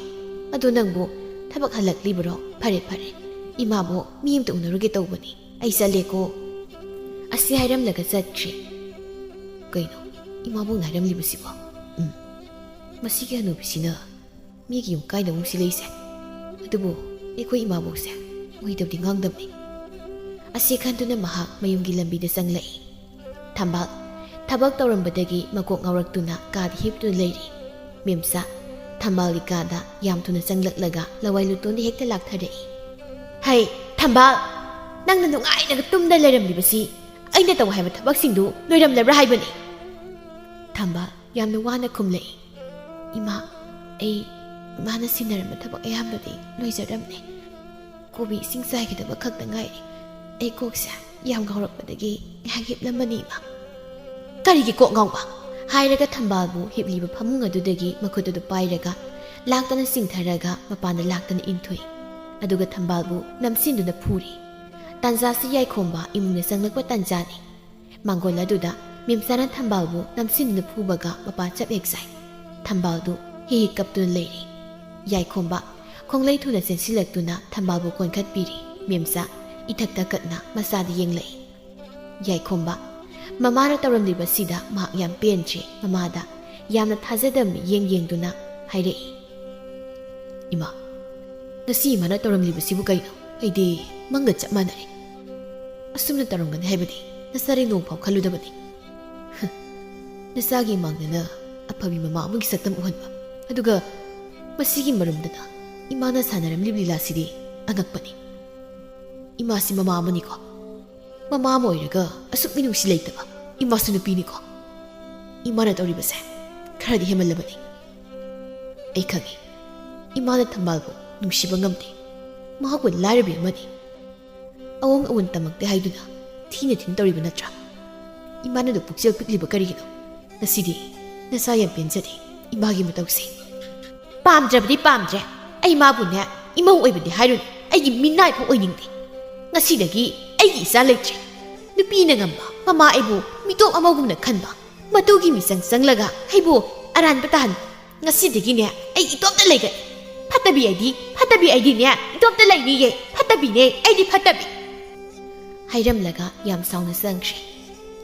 ꯑꯗꯣ ꯅꯪꯕꯨ ꯊꯕꯛ ꯍꯜꯂꯛꯂꯤꯕꯔꯣ? ꯐꯔꯦ ꯐꯔꯦ, ꯏꯃꯥꯕꯣꯛ ꯃꯤ ꯑꯝꯇ ꯎꯅꯔꯨꯒꯦ ꯇꯧꯕꯅꯤ꯫ ꯑꯩ ꯆꯠꯂꯦꯀꯣ꯫ ꯑꯁꯤ ꯍꯥꯏꯔꯝꯂꯒ ꯆꯠꯈ꯭ꯔꯦ꯫ ꯀꯩꯅꯣ ꯏꯃꯥꯕꯣꯛꯅ ꯍꯥꯏꯔꯝꯂꯤꯕꯁꯤꯕꯣ? ꯎꯝ, ꯃꯁꯤꯒꯤ ꯍꯅꯨꯕꯤꯁꯤꯅ ꯃꯤꯒꯤ ꯌꯨꯝ ꯀꯥꯏꯅꯕ ꯑꯃꯨꯛ ꯁꯤꯜꯂꯛꯏꯁꯦ꯫ ꯑꯗꯨꯕꯨ ꯑꯩꯈꯣꯏ ꯏꯃꯥꯕꯣꯛꯁꯦ ꯑꯣꯏꯗꯕꯗꯤ ꯉꯥꯡꯗꯕꯅꯤ꯫ ꯑꯁꯤ ꯈꯟꯗꯨꯅ ꯃꯍꯥꯛ ꯃꯌꯨꯝꯒꯤ ꯂꯝꯕꯤꯗ ꯆꯪꯂꯛꯏ꯫ ꯊꯝꯕꯥꯜ ꯊꯕꯛ ꯇꯧꯔꯝꯕꯗꯒꯤ ꯃꯀꯣꯛ ꯉꯥꯎꯔꯛꯇꯨꯅ ꯀꯥꯗ ꯍꯤꯞꯇꯨꯅ ꯂꯩꯔꯤ꯫ ꯃꯦꯝꯆꯥ ꯊꯝꯕꯥꯜꯒꯤ ꯀꯥꯗ ꯌꯥꯝ ꯊꯨꯅ ꯆꯪꯂꯛꯂꯒ ꯂꯋꯥꯏ ꯂꯨꯇꯣꯟꯗ ꯍꯦꯛꯇ ꯂꯥꯛꯊꯔꯛꯏ꯫ "ꯍꯩ ꯊꯝꯕꯥꯜ, ꯅꯪꯅ ꯅꯨꯡꯉꯥꯏꯅꯒ ꯇꯨꯝꯗ ꯂꯩꯔꯝꯂꯤꯕꯁꯤ ꯑꯩꯅ ꯇꯧ ꯍꯥꯏꯕ ꯊꯕꯛꯁꯤꯡꯗꯨ ꯂꯣꯏꯔꯝꯂꯕ꯭ꯔꯥ ꯍꯥꯏꯕꯅꯤ?" ꯊꯝꯕꯥꯜ ꯌꯥꯝꯅ ꯋꯥꯅ ꯈꯨꯝꯂꯛꯏ꯫ "ꯏꯃꯥ, ꯑꯩ ꯏꯃꯥꯅ ꯁꯤꯟꯅꯔꯝꯕ ꯊꯕꯛ ꯑꯌꯥꯝꯕꯗꯤ ꯂꯣꯏꯖꯔꯝꯂꯦ꯫ ꯀꯣꯕꯤ ꯏꯁꯤꯡ ꯆꯥꯏꯒꯗꯕ ꯈꯛꯇ ꯉꯥꯏꯔꯦ꯫ ꯑꯩ ꯀꯣꯛꯁꯦ ꯌꯥꯝ ꯉꯥꯎꯔꯛꯄꯗꯒꯤ ꯉꯥꯏꯍꯥꯛ ꯍꯤꯞꯂꯝꯕꯅꯤ, ꯏꯃꯥ꯫" "ꯀꯔꯤꯒꯤ ꯀꯣꯛ ꯉꯥꯎꯕ?" ꯍꯥꯏꯔꯒ ꯊꯝꯕꯥꯜꯕꯨ ꯍꯤꯞꯂꯤꯕ ꯐꯃꯨꯡ ꯑꯗꯨꯗꯒꯤ ꯃꯈꯨꯠ ꯑꯗꯨ ꯄꯥꯏꯔꯒ ꯂꯥꯛꯇꯅ ꯆꯤꯡꯊꯔꯒ ꯃꯄꯥꯟꯗ ꯂꯥꯛꯇꯅ ꯏꯟꯊꯣꯛꯏ꯫ ꯑꯗꯨꯒ ꯊꯝꯕꯥꯜꯕꯨ ꯅꯝꯁꯤꯟꯗꯨꯅ ꯐꯨꯔꯤ꯫ ꯇꯥꯟꯖꯥꯁꯤ ꯌꯥꯏꯈꯣꯝꯕ ꯏꯃꯨꯡꯗ ꯆꯪꯂꯛꯄ ꯇꯥꯟꯖꯥꯅꯤ꯫ ꯃꯥꯡꯒꯣꯜ ꯑꯗꯨꯗ ꯃꯦꯝꯆꯥꯅ ꯊꯝꯕꯥꯜꯕꯨ ꯅꯝꯁꯤꯟꯗꯨꯅ ꯐꯨꯕꯒ ꯃꯄꯥ ꯆꯞ ꯍꯦꯛ ꯆꯥꯏ꯫ ꯊꯝꯕꯥꯜꯗꯨ ꯍꯤ ꯍꯤ ꯀꯞꯇꯨꯅ ꯂꯩꯔꯤ꯫ ꯌꯥꯏꯈꯣꯝꯕ ꯈꯣꯡꯂꯩ ꯊꯨꯅ ꯆꯦꯟꯁꯤꯜꯂꯛꯇꯨꯅ ꯊꯝꯕꯥꯜꯕꯨ ꯀꯣꯟꯈꯠꯄꯤꯔꯤ꯫ ꯃꯦꯝꯆꯥ ꯏꯊꯛ ꯊꯛꯀꯠꯅ ꯃꯆꯥꯗ ꯌꯦꯡꯂꯛꯏ꯫ ꯌꯥꯏꯈꯣꯝꯕ ꯃꯃꯥꯅ ꯇꯧꯔꯝꯂꯤꯕꯁꯤꯗ ꯃꯍꯥꯛ ꯌꯥꯝ ꯄꯦꯟꯗ꯭ꯔꯦ꯫ ꯃꯃꯥꯗ ꯌꯥꯝꯅ ꯊꯥꯖꯗꯕ ꯃꯤꯠꯌꯦꯡ ꯌꯦꯡꯗꯨꯅ ꯍꯥꯏꯔꯛꯏ, "ꯏꯃꯥ, ꯉꯁꯤ ꯏꯃꯥꯅ ꯇꯧꯔꯝꯂꯤꯕꯁꯤꯕꯨ ꯀꯩꯅꯣ? ꯑꯩꯗꯤ ꯃꯪꯒ ꯆꯞ ꯃꯥꯟꯅꯔꯦ꯫ ꯑꯁꯨꯝꯅ ꯇꯧꯔꯝꯒꯅꯤ ꯍꯥꯏꯕꯗꯤ ꯅꯆꯥꯗꯤ ꯅꯣꯡ ꯐꯥꯎ ꯈꯜꯂꯨꯗꯕꯅꯤ꯫" ꯍ, ꯅꯆꯥꯒꯤ ꯏꯃꯥꯡꯗꯅ ꯑꯐꯕꯤ ꯃꯃꯥ ꯑꯃꯒꯤ ꯁꯛꯇꯝ ꯎꯍꯟꯕ, ꯑꯗꯨꯒ ꯃꯁꯤꯒꯤ ꯃꯔꯨꯝꯗꯅ ꯏꯃꯥꯅ ꯁꯥꯟꯅꯔꯝꯂꯤꯕ ꯂꯤꯂꯥꯁꯤꯗꯤ ꯑꯉꯛꯄꯅꯤ꯫ ꯏꯃꯥꯁꯤ ꯃꯃꯥ ꯑꯃꯅꯤꯀꯣ꯫ ꯃꯃꯥ ꯑꯃ ꯑꯣꯏꯔꯒ ꯑꯁꯨꯛ ꯃꯤꯅꯨꯡꯁꯤ ꯂꯩꯇꯕ꯫ ꯏꯃꯥꯁꯨ ꯅꯨꯄꯤꯅꯤꯀꯣ꯫ ꯏꯃꯥꯅ ꯇꯧꯔꯤꯕꯁꯦ ꯈꯔꯗꯤ ꯍꯦꯟꯃꯜꯂꯕꯅꯤ꯫ ꯑꯩ ꯈꯪꯏ, ꯏꯃꯥꯅ ꯊꯝꯕꯥꯜꯕꯨ ꯅꯨꯡꯁꯤꯕ ꯉꯝꯗꯦ꯫ ꯃꯍꯥꯛꯄꯨ ꯂꯥꯏꯔꯕꯤ ꯑꯃꯅꯤ꯫ ꯑꯋꯣꯡ ꯑꯋꯣꯟ ꯇꯝꯃꯛꯇꯦ ꯍꯥꯏꯗꯨꯅ ꯊꯤꯅ ꯊꯤꯅ ꯇꯧꯔꯤꯕ ꯅꯠꯇ꯭ꯔꯥ? ꯏꯃꯥꯅꯗꯣ ꯄꯨꯛꯆꯦꯜ ꯄꯤꯛꯂꯤꯕ ꯀꯔꯤꯒꯤꯅꯣ? ꯉꯁꯤꯗꯤ ꯅꯁꯥ ꯌꯥꯝ ꯄꯦꯟꯖꯗꯦ ꯏꯃꯥꯒꯤ ꯃꯇꯧꯁꯦ꯫ ꯄꯥꯝꯗ꯭ꯔꯕꯗꯤ ꯄꯥꯝꯗ꯭ꯔꯦ꯫ ꯑꯩ ꯃꯥꯕꯨꯅꯦ ꯏꯃꯧ ꯑꯣꯏꯕꯗꯤ ꯍꯥꯏꯔꯨꯅꯨ, ꯑꯩꯒꯤ ꯃꯤꯅꯥꯏ ꯐꯥꯎ ꯑꯣꯏꯅꯤꯡꯗꯦ꯫ ꯉꯁꯤꯗꯒꯤ ꯑꯩꯒꯤ ꯏꯆꯥ ꯂꯩꯇ꯭ꯔꯦ꯫ ꯅꯨꯄꯤꯅ ꯉꯝꯕ ꯃꯃꯥ ꯑꯩꯕꯨ ꯃꯤꯇꯣꯞ ꯑꯃꯒꯨꯝꯅ ꯈꯟꯕ, ꯃꯗꯨꯒꯤ ꯃꯤꯆꯪ ꯆꯪꯂꯒ ꯑꯩꯕꯨ ꯑꯔꯥꯟꯕ ꯇꯥꯍꯟꯕ꯫ ꯉꯁꯤꯗꯒꯤꯅꯦ ꯑꯩ ꯏꯇꯣꯝꯇ ꯂꯩꯒꯅꯤ꯫ ꯐꯠꯇꯕꯤ ꯑꯩꯗꯤ, ꯐꯠꯇꯕꯤ ꯑꯩꯗꯤꯅꯦ ꯏꯇꯣꯝꯇ ꯂꯩꯅꯤꯌꯦ꯫ ꯐꯠꯇꯕꯤꯅꯦ ꯑꯩꯗꯤ, ꯐꯠꯇꯕꯤ꯫ ꯍꯥꯏꯔꯝꯂꯒ ꯌꯥꯝ ꯁꯥꯎꯅ ꯆꯪꯈ꯭ꯔꯦ꯫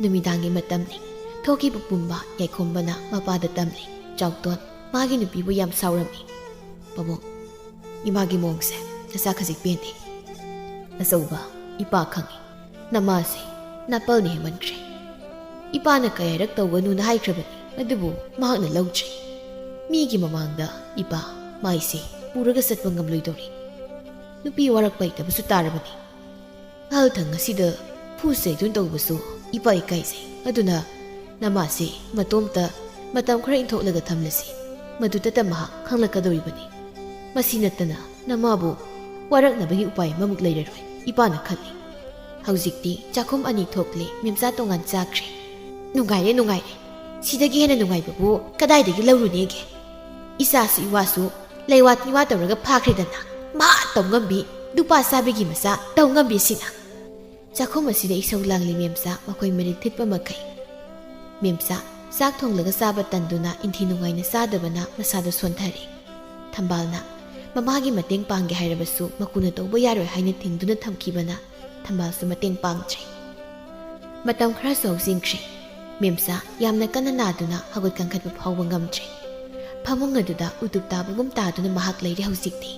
ꯅꯨꯃꯤꯗꯥꯡꯒꯤ ꯃꯇꯝꯅꯤ꯫ ꯊꯣꯛꯈꯤꯕ ꯄꯨꯝꯕ ꯌꯥꯏꯈꯣꯝꯕꯅ ꯃꯄꯥꯗ ꯇꯝꯂꯤ꯫ ꯆꯥꯎꯇꯣꯟ ꯃꯥꯒꯤ ꯅꯨꯄꯤꯕꯨ ꯌꯥꯝ ꯁꯥꯎꯔꯝꯃꯤ꯫ "ꯄꯥꯕꯨꯡ, ꯏꯃꯥꯒꯤ ꯃꯑꯣꯡꯁꯦ ꯅꯁꯥ ꯈꯖꯤꯛ ꯄꯦꯟꯗꯦ꯫ ꯑꯆꯧꯕ, ꯏꯄꯥ ꯈꯪꯏ꯫ ꯅꯃꯥꯁꯦ ꯅꯥꯄꯜꯅ ꯍꯦꯟꯃꯟꯈ꯭ꯔꯦ꯫ ꯏꯄꯥꯅ ꯀꯌꯥꯔꯛ ꯇꯧꯒꯅꯨꯅ ꯍꯥꯏꯈ꯭ꯔꯕꯅꯤ, ꯑꯗꯨꯕꯨ ꯃꯍꯥꯛꯅ ꯂꯧꯗ꯭ꯔꯦ꯫ ꯃꯤꯒꯤ ꯃꯃꯥꯡꯗ ꯏꯄꯥ ꯃꯥꯏꯁꯦ ꯄꯨꯔꯒ ꯆꯠꯄ ꯉꯝꯂꯣꯏꯗꯧꯔꯤ꯫ ꯅꯨꯄꯤ ꯋꯥꯔꯛꯄ ꯍꯩꯇꯕꯁꯨ ꯇꯥꯔꯕꯅꯤ꯫ ꯑꯍꯜ ꯊꯪ ꯑꯁꯤꯗ ꯐꯨ ꯆꯩꯗꯨꯅ ꯇꯧꯕꯁꯨ ꯏꯄꯥ ꯏꯀꯥꯏꯖꯩ꯫ ꯑꯗꯨꯅ ꯅꯃꯥꯁꯦ ꯃꯇꯣꯝꯇ ꯃꯇꯝ ꯈꯔ ꯏꯟꯊꯣꯛꯂꯒ ꯊꯝꯂꯁꯤ꯫ ꯃꯗꯨꯗꯇ ꯃꯍꯥꯛ ꯈꯪꯂꯛꯀꯗꯧꯔꯤꯕꯅꯤ꯫ ꯃꯁꯤ ꯅꯠꯇꯅ ꯅꯃꯥꯕꯨ ꯋꯥꯔꯛꯅꯕꯒꯤ ꯎꯄꯥꯏ ꯑꯃꯃꯨꯛ ꯂꯩꯔꯔꯣꯏ", ꯏꯄꯥꯅ ꯈꯜꯂꯤ꯫ ꯍꯧꯖꯤꯛꯇꯤ ꯆꯥꯛꯈꯨꯝ ꯑꯅꯤ ꯊꯣꯛꯂꯦ, ꯃꯦꯝꯆꯥ ꯇꯣꯉꯥꯟ ꯆꯥꯈ꯭ꯔꯦ꯫ "ꯅꯨꯡꯉꯥꯏꯔꯦ, ꯅꯨꯡꯉꯥꯏꯔꯦ꯫ ꯁꯤꯗꯒꯤ ꯍꯦꯟꯅ ꯅꯨꯡꯉꯥꯏꯕꯕꯨ ꯀꯗꯥꯏꯗꯒꯤ ꯂꯧꯔꯨꯅꯦꯒꯦ? ꯏꯆꯥꯁꯨ ꯏꯋꯥꯁꯨ ꯂꯩꯋꯥ ꯇꯤꯋꯥ ꯇꯧꯔꯒ ꯐꯥꯈ꯭ꯔꯦꯗꯅ꯫ ꯃꯥ ꯇꯧ ꯉꯝꯕꯤ, ꯅꯨꯄꯥ ꯆꯥꯕꯤꯒꯤ ꯃꯆꯥ ꯇꯧ ꯉꯝꯕꯤ ꯁꯤꯅ꯫" ꯆꯥꯛꯈꯨꯝ ꯑꯁꯤꯗ ꯏꯁꯧ ꯂꯥꯡꯂꯤ ꯃꯦꯝꯆꯥ ꯃꯈꯣꯏ ꯃꯔꯤꯜ ꯊꯤꯠꯄ ꯃꯈꯩ꯫ ꯃꯦꯝꯆꯥ ꯆꯥꯛ ꯊꯣꯡꯂꯒ ꯆꯥꯕ ꯇꯟꯗꯨꯅ ꯏꯟꯊꯤ ꯅꯨꯡꯉꯥꯏꯅ ꯆꯥꯗꯕꯅ ꯃꯁꯥꯗ ꯁꯣꯟꯊꯔꯦ꯫ ꯊꯝꯕꯥꯜꯅ ꯃꯃꯥꯒꯤ ꯃꯇꯦꯡ ꯄꯥꯡꯒꯦ ꯍꯥꯏꯔꯕꯁꯨ ꯃꯀꯨꯅ ꯇꯧꯕ ꯌꯥꯔꯣꯏ ꯍꯥꯏꯅ ꯊꯤꯡꯗꯨꯅ ꯊꯝꯈꯤꯕꯅ ꯊꯝꯕꯥꯜꯁꯨ ꯃꯇꯦꯡ ꯄꯥꯡꯗ꯭ꯔꯦ꯫ ꯃꯇꯝ ꯈꯔ ꯁꯣꯛꯆꯤꯟꯈ꯭ꯔꯦ꯫ ꯃꯦꯝꯆꯥ ꯌꯥꯝꯅ ꯀꯟꯅ ꯅꯥꯗꯨꯅ ꯍꯧꯒꯠ ꯀꯥꯡꯈꯠꯄ ꯐꯥꯎꯕ ꯉꯝꯗ꯭ꯔꯦ꯫ ꯐꯃꯨꯡ ꯑꯗꯨꯗ ꯎꯇꯨꯞ ꯇꯥꯕꯒꯨꯝ ꯇꯥꯗꯨꯅ ꯃꯍꯥꯛ ꯂꯩꯔꯦ ꯍꯧꯖꯤꯛꯇꯤ꯫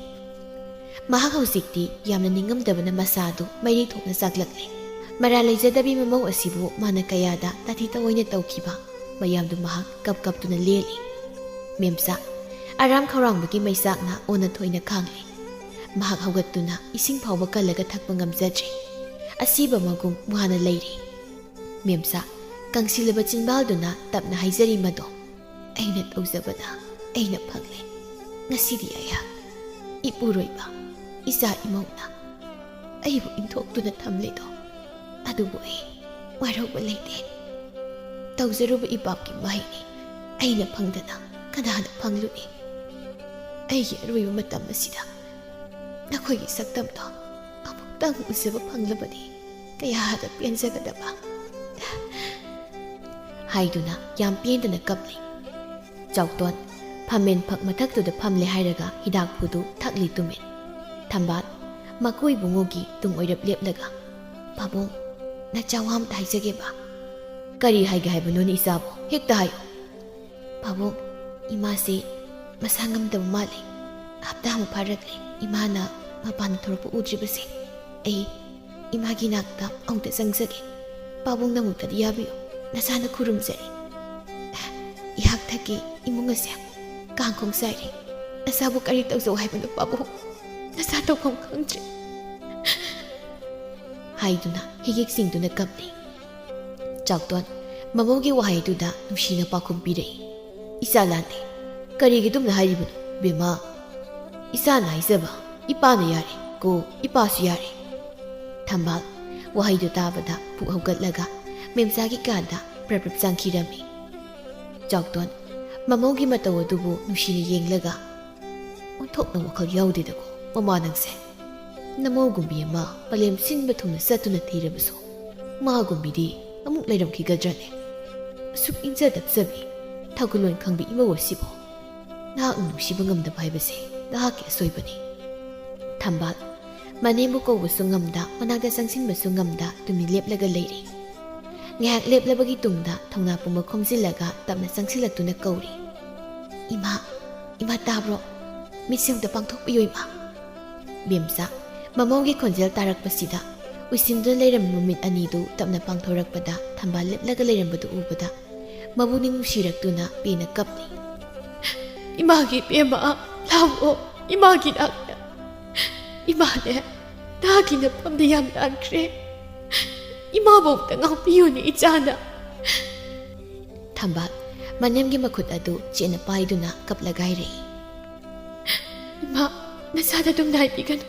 ꯃꯍꯥꯛ ꯍꯧꯖꯤꯛꯇꯤ ꯌꯥꯝꯅ ꯅꯤꯡꯉꯝꯗꯕꯅ ꯃꯁꯥ ꯑꯗꯨ ꯃꯩꯔꯤ ꯊꯣꯛꯅ ꯆꯥꯛꯂꯛꯂꯦ꯫ ꯃꯔꯥꯜ ꯂꯩꯖꯗꯕꯤ ꯃꯃꯧ ꯑꯁꯤꯕꯨ ꯃꯥꯅ ꯀꯌꯥꯗ ꯇꯥꯊꯤ ꯇꯧꯑꯣꯏꯅ ꯇꯧꯈꯤꯕ ꯃꯌꯥꯝꯗꯨ ꯃꯍꯥꯛ ꯀꯞ ꯀꯞꯇꯨꯅ ꯂꯦꯜꯂꯤ꯫ ꯃꯦꯝꯆꯥ ꯑꯔꯥꯝ ꯈꯧꯔꯥꯡꯕꯒꯤ ꯃꯩꯆꯥꯛꯅ ꯑꯣꯟꯅ ꯊꯣꯏꯅ ꯈꯥꯡꯂꯦ꯫ ꯃꯍꯥꯛ ꯍꯧꯒꯠꯇꯨꯅ ꯏꯁꯤꯡ ꯐꯥꯎꯕ ꯀꯜꯂꯒ ꯊꯛꯄ ꯉꯝꯖꯗ꯭ꯔꯦ꯫ ꯑꯁꯤꯕ ꯃꯒꯨꯝ ꯋꯥꯅ ꯂꯩꯔꯤ꯫ ꯃꯦꯝꯆꯥ ꯀꯪꯁꯤꯜꯂꯕ ꯆꯤꯟꯕꯥꯜꯗꯨꯅ ꯇꯞꯅ ꯍꯥꯏꯖꯔꯤ ꯃꯗꯣ, "ꯑꯩꯅ ꯇꯧꯖꯕꯗ ꯑꯩꯅ ꯐꯪꯂꯦ꯫ ꯉꯁꯤꯗꯤ ꯑꯩꯍꯥꯛ ꯏꯄꯨꯔꯣꯏꯕ, ꯏꯆꯥ ꯏꯃꯧꯅ ꯑꯩꯕꯨ ꯏꯟꯊꯣꯛꯇꯨꯅ ꯊꯝꯂꯦꯗꯣ, ꯑꯗꯨꯕꯨ ꯑꯩ ꯋꯥꯔꯧꯕ ꯂꯩꯇꯦ꯫ ꯇꯧꯖꯔꯨꯕ ꯏꯄꯥꯞꯀꯤ ꯃꯍꯩꯅꯤ꯫ ꯑꯩꯅ ꯐꯪꯗꯅ ꯀꯅꯥꯅ ꯐꯪꯂꯨꯅꯤ? ꯑꯩꯒꯤ ꯑꯔꯣꯏꯕ ꯃꯇꯝ ꯑꯁꯤꯗ ꯅꯈꯣꯏꯒꯤ ꯁꯛꯇꯝꯗꯣ ꯑꯃꯨꯛꯇꯪ ꯎꯖꯕ ꯐꯪꯂꯕꯗꯤ ꯀꯌꯥꯗ ꯄꯦꯟꯖꯒꯗꯕ!" ꯍꯥꯏꯗꯨꯅ ꯌꯥꯝ ꯄꯦꯟꯗꯅ ꯀꯞꯂꯤ꯫ ꯆꯥꯎꯇꯣꯟ ꯐꯝꯃꯦꯟ ꯐꯛ ꯃꯊꯛꯇꯨꯗ ꯐꯝꯂꯦ ꯍꯥꯏꯔꯒ ꯍꯤꯗꯥꯛꯐꯨꯗꯨ ꯊꯛꯂꯤ ꯇꯨꯃꯤꯟ꯫ ꯊꯝꯕꯥꯜ ꯃꯀꯣꯏ ꯏꯕꯨꯡꯉꯣꯒꯤ ꯇꯨꯡ ꯑꯣꯏꯔꯞ ꯂꯦꯞꯂꯒ, "ꯄꯥꯕꯨꯡ, ꯅꯆꯥ ꯋꯥ ꯑꯝꯇ ꯍꯥꯏꯖꯒꯦꯕ꯫" "ꯀꯔꯤ ꯍꯥꯏꯒꯦ ꯍꯥꯏꯕꯅꯣꯅꯦ ꯏꯆꯥꯕꯨ? ꯍꯦꯛꯇ ꯍꯥꯏꯌꯨ꯫" "ꯄꯥꯕꯨꯡ, ꯏꯃꯥꯁꯦ ꯃꯁꯥ ꯉꯝꯗꯕ ꯃꯥꯜꯂꯦ꯫ ꯍꯞꯇꯥ ꯑꯃ ꯐꯥꯔꯛꯂꯦ ꯏꯃꯥꯅ ꯃꯄꯥꯟꯗ ꯊꯣꯔꯛꯄ ꯎꯗ꯭ꯔꯤꯕꯁꯦ꯫ ꯑꯩ ꯏꯃꯥꯒꯤ ꯅꯥꯛꯇ ꯑꯃꯨꯛꯇ ꯆꯪꯖꯒꯦ꯫ ꯄꯥꯕꯨꯡ ꯅꯃꯨꯛꯇꯗꯤ ꯌꯥꯕꯤꯌꯨ꯫ ꯅꯁꯥꯅ ꯈꯨꯔꯨꯝꯖꯔꯤ꯫ ꯏꯍꯥꯛ ꯊꯛꯀꯤ ꯏꯃꯨꯡ ꯑꯁꯦ ꯀꯥꯡꯈꯣꯡ ꯆꯥꯏꯔꯦ꯫ ꯅꯁꯥꯕꯨ ꯀꯔꯤ ꯇꯧꯖꯧ ꯍꯥꯏꯕꯅꯣ ꯄꯥꯕꯨꯡ? ꯅꯁꯥ ꯇꯧꯐꯝ ꯈꯪꯗ꯭ꯔꯦ꯫" ꯍꯥꯏꯗꯨꯅ ꯍꯤꯒꯤꯛ ꯆꯤꯡꯗꯨꯅ ꯀꯞꯂꯤ꯫ ꯆꯥꯎꯇꯣꯟ ꯃꯃꯧꯒꯤ ꯋꯥꯍꯩꯗꯨꯗ ꯅꯨꯡꯁꯤꯅ ꯄꯥꯎꯈꯨꯝ ꯄꯤꯔꯛꯏ꯫ "ꯏꯆꯥ ꯂꯥꯟꯗꯦ꯫ ꯀꯔꯤꯒꯤ ꯑꯗꯨꯝꯅ ꯍꯥꯏꯔꯤꯕꯅꯣ, ꯕꯦꯝꯃ? ꯏꯆꯥꯅ ꯍꯥꯏꯖꯕ, ꯏꯄꯥꯅ ꯌꯥꯔꯦ ꯀꯣ, ꯏꯄꯥꯁꯨ ꯌꯥꯔꯦ꯫" ꯊꯝꯕꯥꯜ ꯋꯥꯍꯩꯗꯨ ꯇꯥꯕꯗ ꯄꯨꯛ ꯍꯧꯒꯠꯂꯒ ꯃꯦꯝꯆꯥꯒꯤ ꯀꯥꯗ ꯄ꯭ꯔꯞ ꯄ꯭ꯔꯞ ꯆꯪꯈꯤꯔꯝꯃꯤ꯫ ꯆꯥꯎꯇꯣꯟ ꯃꯃꯧꯒꯤ ꯃꯇꯧ ꯑꯗꯨꯕꯨ ꯅꯨꯡꯁꯤꯅ ꯌꯦꯡꯂꯒ, "ꯑꯣꯟꯊꯣꯛꯅ ꯋꯥꯈꯜ ꯌꯥꯎꯗꯦꯗꯀꯣ ꯃꯃꯥ ꯅꯪꯁꯦ꯫ ꯅꯃꯧꯒꯨꯝꯕꯤ ꯑꯃ ꯄꯂꯦꯝ ꯁꯤꯟꯕ ꯊꯨꯡꯅ ꯆꯠꯇꯨꯅ ꯊꯤꯔꯕꯁꯨ ꯃꯥꯒꯨꯝꯕꯤꯗꯤ ꯑꯃꯨꯛ ꯂꯩꯔꯝꯈꯤꯒꯗ꯭ꯔꯅꯦ? ꯑꯁꯨꯛ ꯏꯪꯖ ꯇꯞꯆꯕꯤ, ꯊꯧꯒꯜꯂꯣꯟ ꯈꯪꯕꯤ ꯏꯃꯧ ꯑꯁꯤꯕꯨ ꯅꯍꯥꯛꯅ ꯅꯨꯡꯁꯤꯕ ꯉꯝꯗꯕ ꯍꯥꯏꯕꯁꯦ ꯅꯍꯥꯛꯀꯤ ꯑꯁꯣꯏꯕꯅꯤ꯫" ꯊꯝꯕꯥꯜ ꯃꯅꯦꯝꯕꯨ ꯀꯧꯕꯁꯨ ꯉꯝꯗ, ꯃꯅꯥꯛꯇ ꯆꯪꯁꯤꯟꯕꯁꯨ ꯉꯝꯗ ꯇꯨꯃꯤꯟ ꯂꯦꯞꯂꯒ ꯂꯩꯔꯤ꯫ ꯉꯥꯏꯍꯥꯛ ꯂꯦꯞꯂꯕꯒꯤ ꯇꯨꯡꯗ ꯊꯧꯅꯥ ꯄꯨꯝꯕ ꯈꯣꯝꯖꯤꯜꯂꯒ ꯇꯞꯅ ꯆꯪꯁꯤꯜꯂꯛꯇꯨꯅ ꯀꯧꯔꯤ꯫ "ꯏꯃꯥ, ꯏꯃꯥ ꯇꯥꯕ꯭ꯔꯣ? ꯃꯤꯠꯁꯦ ꯑꯝꯇ ꯄꯥꯡꯊꯣꯛꯄꯤꯌꯨ ꯏꯃꯥ꯫" ꯕꯦꯝꯆꯥ ꯃꯃꯧꯒꯤ ꯈꯣꯟꯖꯦꯜ ꯇꯥꯔꯛꯄꯁꯤꯗ ꯎꯏꯁꯤꯟꯗꯨꯅ ꯂꯩꯔꯝꯃꯤ ꯃꯃꯤꯠ ꯑꯅꯤꯗꯨ ꯇꯞꯅ ꯄꯥꯡꯊꯣꯔꯛꯄꯗ ꯊꯝꯕꯥꯜ ꯂꯦꯞꯂꯒ ꯂꯩꯔꯝꯕꯗꯨ ꯎꯕꯗ ꯃꯕꯨꯛꯅꯤꯡ ꯅꯨꯡꯁꯤꯔꯛꯇꯨꯅ ꯄꯦꯟꯅ ꯀꯞꯂꯤ꯫ "ꯏꯃꯥꯒꯤ ꯄꯦꯝꯃ, ꯂꯥꯛꯑꯣ, ꯏꯃꯥꯒꯤ ꯅꯥꯛꯇ꯫ ꯏꯃꯥꯅꯦ, ꯅꯍꯥꯛꯀꯤ ꯅꯐꯝꯗ ꯌꯥꯝ ꯂꯥꯟꯈ꯭ꯔꯦ꯫ ꯏꯃꯥꯕꯨ ꯑꯝꯇ ꯉꯥꯛꯄꯤꯌꯨꯅꯦ ꯏꯆꯥꯅ꯫" ꯊꯝꯕꯥꯜ ꯃꯅꯦꯝꯒꯤ ꯃꯈꯨꯠ ꯑꯗꯨ ꯆꯦꯠꯅ ꯄꯥꯏꯗꯨꯅ ꯀꯞꯂꯒ ꯍꯥꯏꯔꯛꯏ꯫ "ꯏꯃꯥ, ꯅꯁꯥꯗ ꯑꯗꯨꯝ ꯅꯥꯏꯕꯤꯒꯅꯨ꯫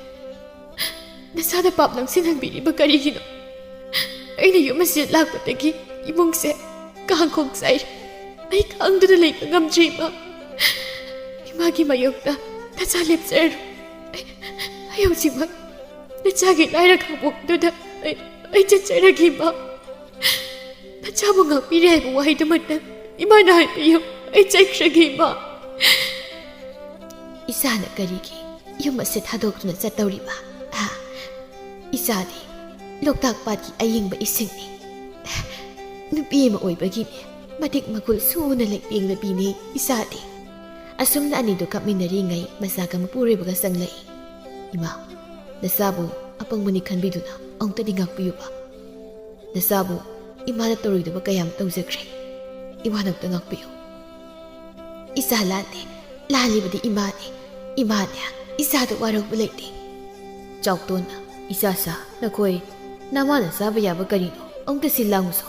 ꯅꯁꯥꯗ ꯄꯥꯞ ꯅꯪꯁꯤꯟꯍꯟꯕꯤꯔꯤꯕ ꯀꯔꯤꯒꯤꯅꯣ? ꯑꯩꯅ ꯌꯨꯝ ꯑꯁꯤꯗ ꯂꯥꯛꯄꯗꯒꯤ ꯏꯃꯨꯡꯁꯦ ꯀꯥꯡꯈꯣꯡ ꯆꯥꯏꯔꯦ꯫ ꯑꯩ ꯈꯥꯡꯗꯨꯅ ꯂꯩꯕ ꯉꯝꯗ꯭ꯔꯦ, ꯏꯃꯥ꯫ ꯏꯃꯥꯒꯤ ꯃꯥꯌꯣꯛꯇ ꯅꯆꯥ ꯂꯦꯞꯆꯔꯔꯣꯏ꯫ ꯑꯩ, ꯑꯩ ꯍꯧꯖꯤꯛꯃꯛ ꯅꯆꯥꯒꯤ ꯂꯥꯏꯔ ꯈꯥꯡꯕꯣꯛꯇꯨꯗ ꯑꯩ, ꯑꯩ ꯆꯠꯆꯔꯒꯦ, ꯏꯃꯥ꯫ ꯅꯆꯥꯕꯨ ꯉꯥꯛꯄꯤꯔꯦ ꯍꯥꯏꯕ ꯋꯥꯍꯩꯗꯨꯃꯛꯇ ꯏꯃꯥꯅ ꯍꯥꯏꯕꯤꯌꯨ꯫ ꯑꯩ ꯆꯠꯈ꯭ꯔꯒꯦ, ꯏꯃꯥ꯫ ꯏꯆꯥꯅ ꯀꯔꯤꯒꯤ ꯌꯨꯝ ꯑꯁꯤ ꯊꯥꯗꯣꯛꯇꯨꯅ ꯆꯠꯇꯧꯔꯤꯕ? ꯍꯥ? ꯏꯆꯥꯗꯤ ꯂꯣꯛꯇꯥꯛ ꯄꯥꯠꯀꯤ ꯑꯌꯤꯡꯕ ꯏꯁꯤꯡꯅꯤ꯫ ꯅꯨꯄꯤ ꯑꯃ ꯑꯣꯏꯕꯒꯤꯅꯦ, ꯃꯇꯤꯛ ꯃꯒꯨꯜ ꯁꯨꯅ ꯂꯩꯇꯦꯡꯂꯕꯤꯅꯤ ꯏꯆꯥꯗꯤ꯫ ꯑꯁꯨꯝꯅ ꯑꯅꯤꯗꯨ ꯀꯞꯃꯤꯟꯅꯔꯤꯉꯩ ꯃꯆꯥꯒ ꯃꯄꯨꯔꯣꯏꯕꯒ ꯆꯪꯂꯛꯏ꯫ "ꯏꯃꯥ, ꯅꯆꯥꯕꯨ ꯑꯄꯪꯕꯅꯤ ꯈꯟꯕꯤꯗꯨꯅ ꯑꯃꯨꯛꯇꯗꯤ ꯉꯥꯛꯄꯤꯌꯨꯕ꯫ ꯅꯆꯥꯕꯨ ꯏꯃꯥꯅ ꯇꯧꯔꯣꯏꯗꯕ ꯀꯌꯥꯝ ꯇꯧꯖꯈ꯭ꯔꯦ꯫ ꯏꯃꯥꯅ ꯑꯃꯨꯛꯇ ꯉꯥꯛꯄꯤꯌꯨ꯫" "ꯏꯆꯥ ꯂꯥꯟꯗꯦ, ꯂꯥꯜꯂꯤꯕꯗꯤ ꯏꯃꯥꯅꯦ꯫ ꯏꯃꯥꯅꯦ, ꯏꯆꯥꯗ ꯋꯥꯔꯧꯕ ꯂꯩꯇꯦ꯫" ꯆꯥꯎꯇꯣꯟꯅ, "ꯏꯆꯥꯁꯥ, ꯅꯈꯣꯏ ꯅꯃꯥꯅ ꯆꯥꯕ ꯌꯥꯕ ꯀꯔꯤꯅꯣ? ꯑꯃꯨꯛꯇ ꯁꯤꯜ ꯂꯥꯡꯉꯨꯁꯣ꯫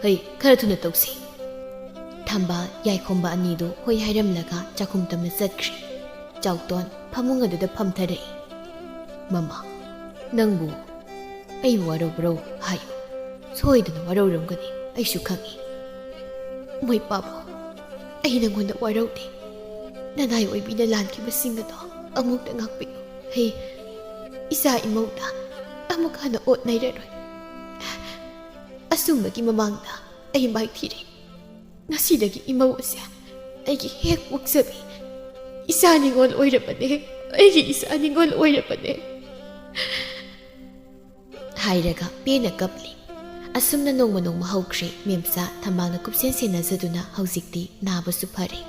ꯍꯩ, ꯈꯔ ꯊꯨꯅ ꯇꯧꯁꯤ꯫" ꯊꯝꯕꯥꯜ, ꯌꯥꯏꯈꯣꯝꯕ ꯑꯅꯤꯗꯨ ꯍꯣꯏ ꯍꯥꯏꯔꯝꯂꯒ ꯆꯥꯛꯈꯨꯝ ꯇꯝꯅ ꯆꯠꯈ꯭ꯔꯦ꯫ ꯆꯥꯎꯇꯣꯟ ꯐꯃꯨꯡ ꯑꯗꯨꯗ ꯐꯝꯊꯔꯛꯏ꯫ "ꯃꯃꯥ, ꯅꯪꯕꯨ ꯑꯩꯕꯨ ꯋꯥꯔꯧꯕ꯭ꯔꯣ ꯍꯥꯏꯌꯨ꯫ ꯁꯣꯏꯗꯅ ꯋꯥꯔꯧꯔꯝꯒꯅꯤ, ꯑꯩꯁꯨ ꯈꯪꯏ꯫" "ꯃꯣꯏ ꯄꯥꯕꯨ, ꯑꯩ ꯅꯪꯉꯣꯟꯗ ꯋꯥꯔꯧꯗꯦ꯫ ꯅꯅꯥꯏ ꯑꯣꯏꯕꯤꯅ ꯂꯥꯟꯈꯤꯕꯁꯤꯡ ꯑꯗꯣ ꯑꯃꯨꯛꯇ ꯉꯥꯛꯄꯤꯌꯨ꯫ ꯑꯩ ꯏꯆꯥ ꯏꯃꯧꯗ ꯑꯃꯨꯛ ꯍꯟꯅ ꯑꯣꯠ ꯅꯩꯔꯔꯣꯏ꯫ ꯑꯆꯨꯝꯕꯒꯤ ꯃꯃꯥꯡꯗ ꯑꯩ ꯃꯥꯏꯊꯤꯔꯦ꯫ ꯉꯁꯤꯗꯒꯤ ꯏꯃꯧ ꯑꯁꯦ ꯑꯩꯒꯤ ꯍꯦꯛ ꯄꯣꯛꯆꯕꯤ ꯏꯆꯥ ꯅꯤꯉꯣꯜ ꯑꯣꯏꯔꯕꯅꯦ, ꯑꯩꯒꯤ ꯏꯆꯥ ꯅꯤꯉꯣꯜ ꯑꯣꯏꯔꯕꯅꯦ꯫" ꯍꯥꯏꯔꯒ ꯄꯦꯟꯅ ꯀꯞꯂꯤ꯫ ꯑꯁꯨꯝꯅ ꯅꯣꯡꯃ ꯅꯣꯡꯃ ꯍꯧꯈ꯭ꯔꯦ꯫ ꯃꯦꯝꯆꯥ ꯊꯝꯕꯥꯜꯅ ꯀꯨꯞꯁꯦꯟ ꯁꯦꯟꯅꯖꯗꯨꯅ ꯍꯧꯖꯤꯛꯇꯤ ꯅꯥꯕꯁꯨ ꯐꯔꯦ꯫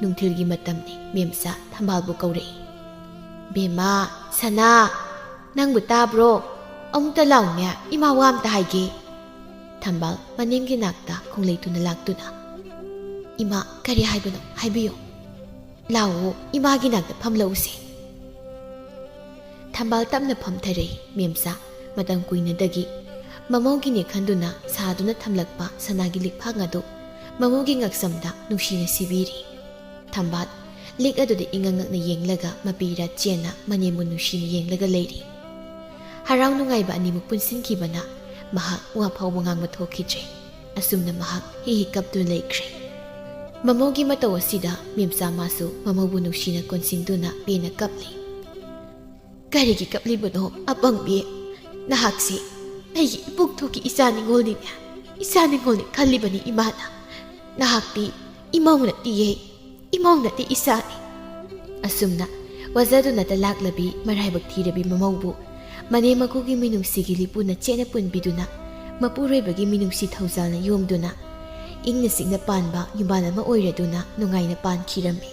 ꯅꯨꯡꯊꯤꯜꯒꯤ ꯃꯇꯝꯅꯤ꯫ ꯃꯦꯝꯆꯥ ꯊꯝꯕꯥꯜꯕꯨ ꯀꯧꯔꯛꯏ꯫ "ꯕꯦꯝꯃ, ꯁꯅꯥ, ꯅꯪꯕꯨ ꯇꯥꯕ꯭ꯔꯣ? ꯑꯃꯨꯛꯇ ꯂꯥꯎꯅꯦ, ꯏꯃꯥ ꯋꯥ ꯑꯝꯇ ꯍꯥꯏꯒꯦ꯫" ꯊꯝꯕꯥꯜ ꯃꯅꯦꯝꯒꯤ ꯅꯥꯛꯇ ꯈꯣꯡꯂꯩ ꯇꯨꯅ ꯂꯥꯛꯇꯨꯅ, "ꯏꯃꯥ, ꯀꯔꯤ ꯍꯥꯏꯕꯅꯣ? ꯍꯥꯏꯕꯤꯌꯨ꯫ ꯂꯥꯛꯑꯣ, ꯏꯃꯥꯒꯤ ꯅꯥꯛꯇ ꯐꯝꯂꯛꯎꯁꯦ꯫" ꯊꯝꯕꯥꯜ ꯇꯞꯅ ꯐꯝꯊꯔꯛꯏ꯫ ꯃꯦꯝꯆꯥ ꯃꯇꯝ ꯀꯨꯏꯅꯗꯒꯤ ꯃꯃꯧꯒꯤꯅꯦ ꯈꯟꯗꯨꯅ ꯁꯥꯗꯨꯅ ꯊꯝꯂꯛꯄ ꯁꯅꯥꯒꯤ ꯂꯤꯛꯐꯥꯡ ꯑꯗꯨ ꯃꯃꯧꯒꯤ ꯉꯛꯁꯝꯗ ꯅꯨꯡꯁꯤꯅ ꯁꯤꯕꯤꯔꯤ꯫ ꯊꯝꯕꯥꯜ ꯂꯤꯛ ꯑꯗꯨꯗ ꯏꯉꯛ ꯉꯛꯅ ꯌꯦꯡꯂꯒ ꯃꯄꯤ ꯏꯔꯥ ꯆꯦꯟꯅ ꯃꯅꯦꯝꯕꯨ ꯅꯨꯡꯁꯤꯅ ꯌꯦꯡꯂꯒ ꯂꯩꯔꯤ꯫ ꯍꯔꯥꯎ ꯅꯨꯡꯉꯥꯏꯕ ꯑꯅꯤꯃꯛ ꯄꯨꯟꯁꯤꯟꯈꯤꯕꯅ ꯃꯍꯥꯛ ꯋꯥ ꯐꯥꯎꯕ ꯉꯥꯡꯕ ꯊꯣꯛꯈꯤꯗ꯭ꯔꯦ꯫ ꯑꯁꯨꯝꯅ ꯃꯍꯥꯛ ꯍꯤ ꯍꯤ ꯀꯞꯇꯨꯅ ꯂꯩꯈ꯭ꯔꯦ꯫ ꯃꯃꯧꯒꯤ ꯃꯇꯧ ꯑꯁꯤꯗ ꯃꯦꯝꯆꯥ ꯃꯥꯁꯨ ꯃꯃꯧꯕꯨ ꯅꯨꯡꯁꯤꯅ ꯀꯣꯟꯁꯤꯟꯗꯨꯅ ꯄꯦꯟꯅ ꯀꯞꯂꯤ꯫ "ꯀꯔꯤꯒꯤ ꯀꯞꯂꯤꯕꯅꯣ ꯑꯄꯪꯕꯤ? ꯅꯍꯥꯛꯁꯤ ꯑꯩꯒꯤ ꯏꯄꯨꯛꯊꯣꯛꯀꯤ ꯏꯆꯥ ꯅꯤꯉꯣꯜꯅꯤꯅꯦ꯫ ꯏꯆꯥ ꯅꯤꯉꯣꯜꯅꯤ ꯈꯜꯂꯤꯕꯅꯤ ꯏꯃꯥꯅ꯫ ꯅꯍꯥꯛꯇꯤ ꯏꯃꯧ ꯅꯠꯇꯤꯌꯦ, ꯏꯃꯧ ꯅꯠꯇꯦ, ꯏꯆꯥꯅꯤ"꯫ ꯑꯁꯨꯝꯅ ꯋꯥꯖꯗꯨꯅꯇ ꯂꯥꯛꯂꯕꯤ ꯃꯔꯥꯏꯕꯛ ꯊꯤꯔꯕꯤ ꯃꯃꯧꯕꯨ ꯃꯅꯦꯝ ꯃꯀꯨꯒꯤ ꯃꯤꯅꯨꯡꯁꯤꯒꯤ ꯂꯤꯄꯨꯅ ꯆꯦꯠꯅ ꯄꯨꯟꯕꯤꯗꯨꯅ, ꯃꯄꯨꯔꯣꯏꯕꯒꯤ ꯃꯤꯅꯨꯡꯁꯤ ꯊꯧꯖꯥꯜꯅ ꯌꯣꯝꯗꯨꯅ, ꯏꯪꯅ ꯆꯤꯛꯅ ꯄꯥꯟꯕ ꯌꯨꯝꯕꯥꯟ ꯑꯃ ꯑꯣꯏꯔꯗꯨꯅ ꯅꯨꯡꯉꯥꯏꯅ ꯄꯥꯟꯈꯤꯔꯝꯃꯤ꯫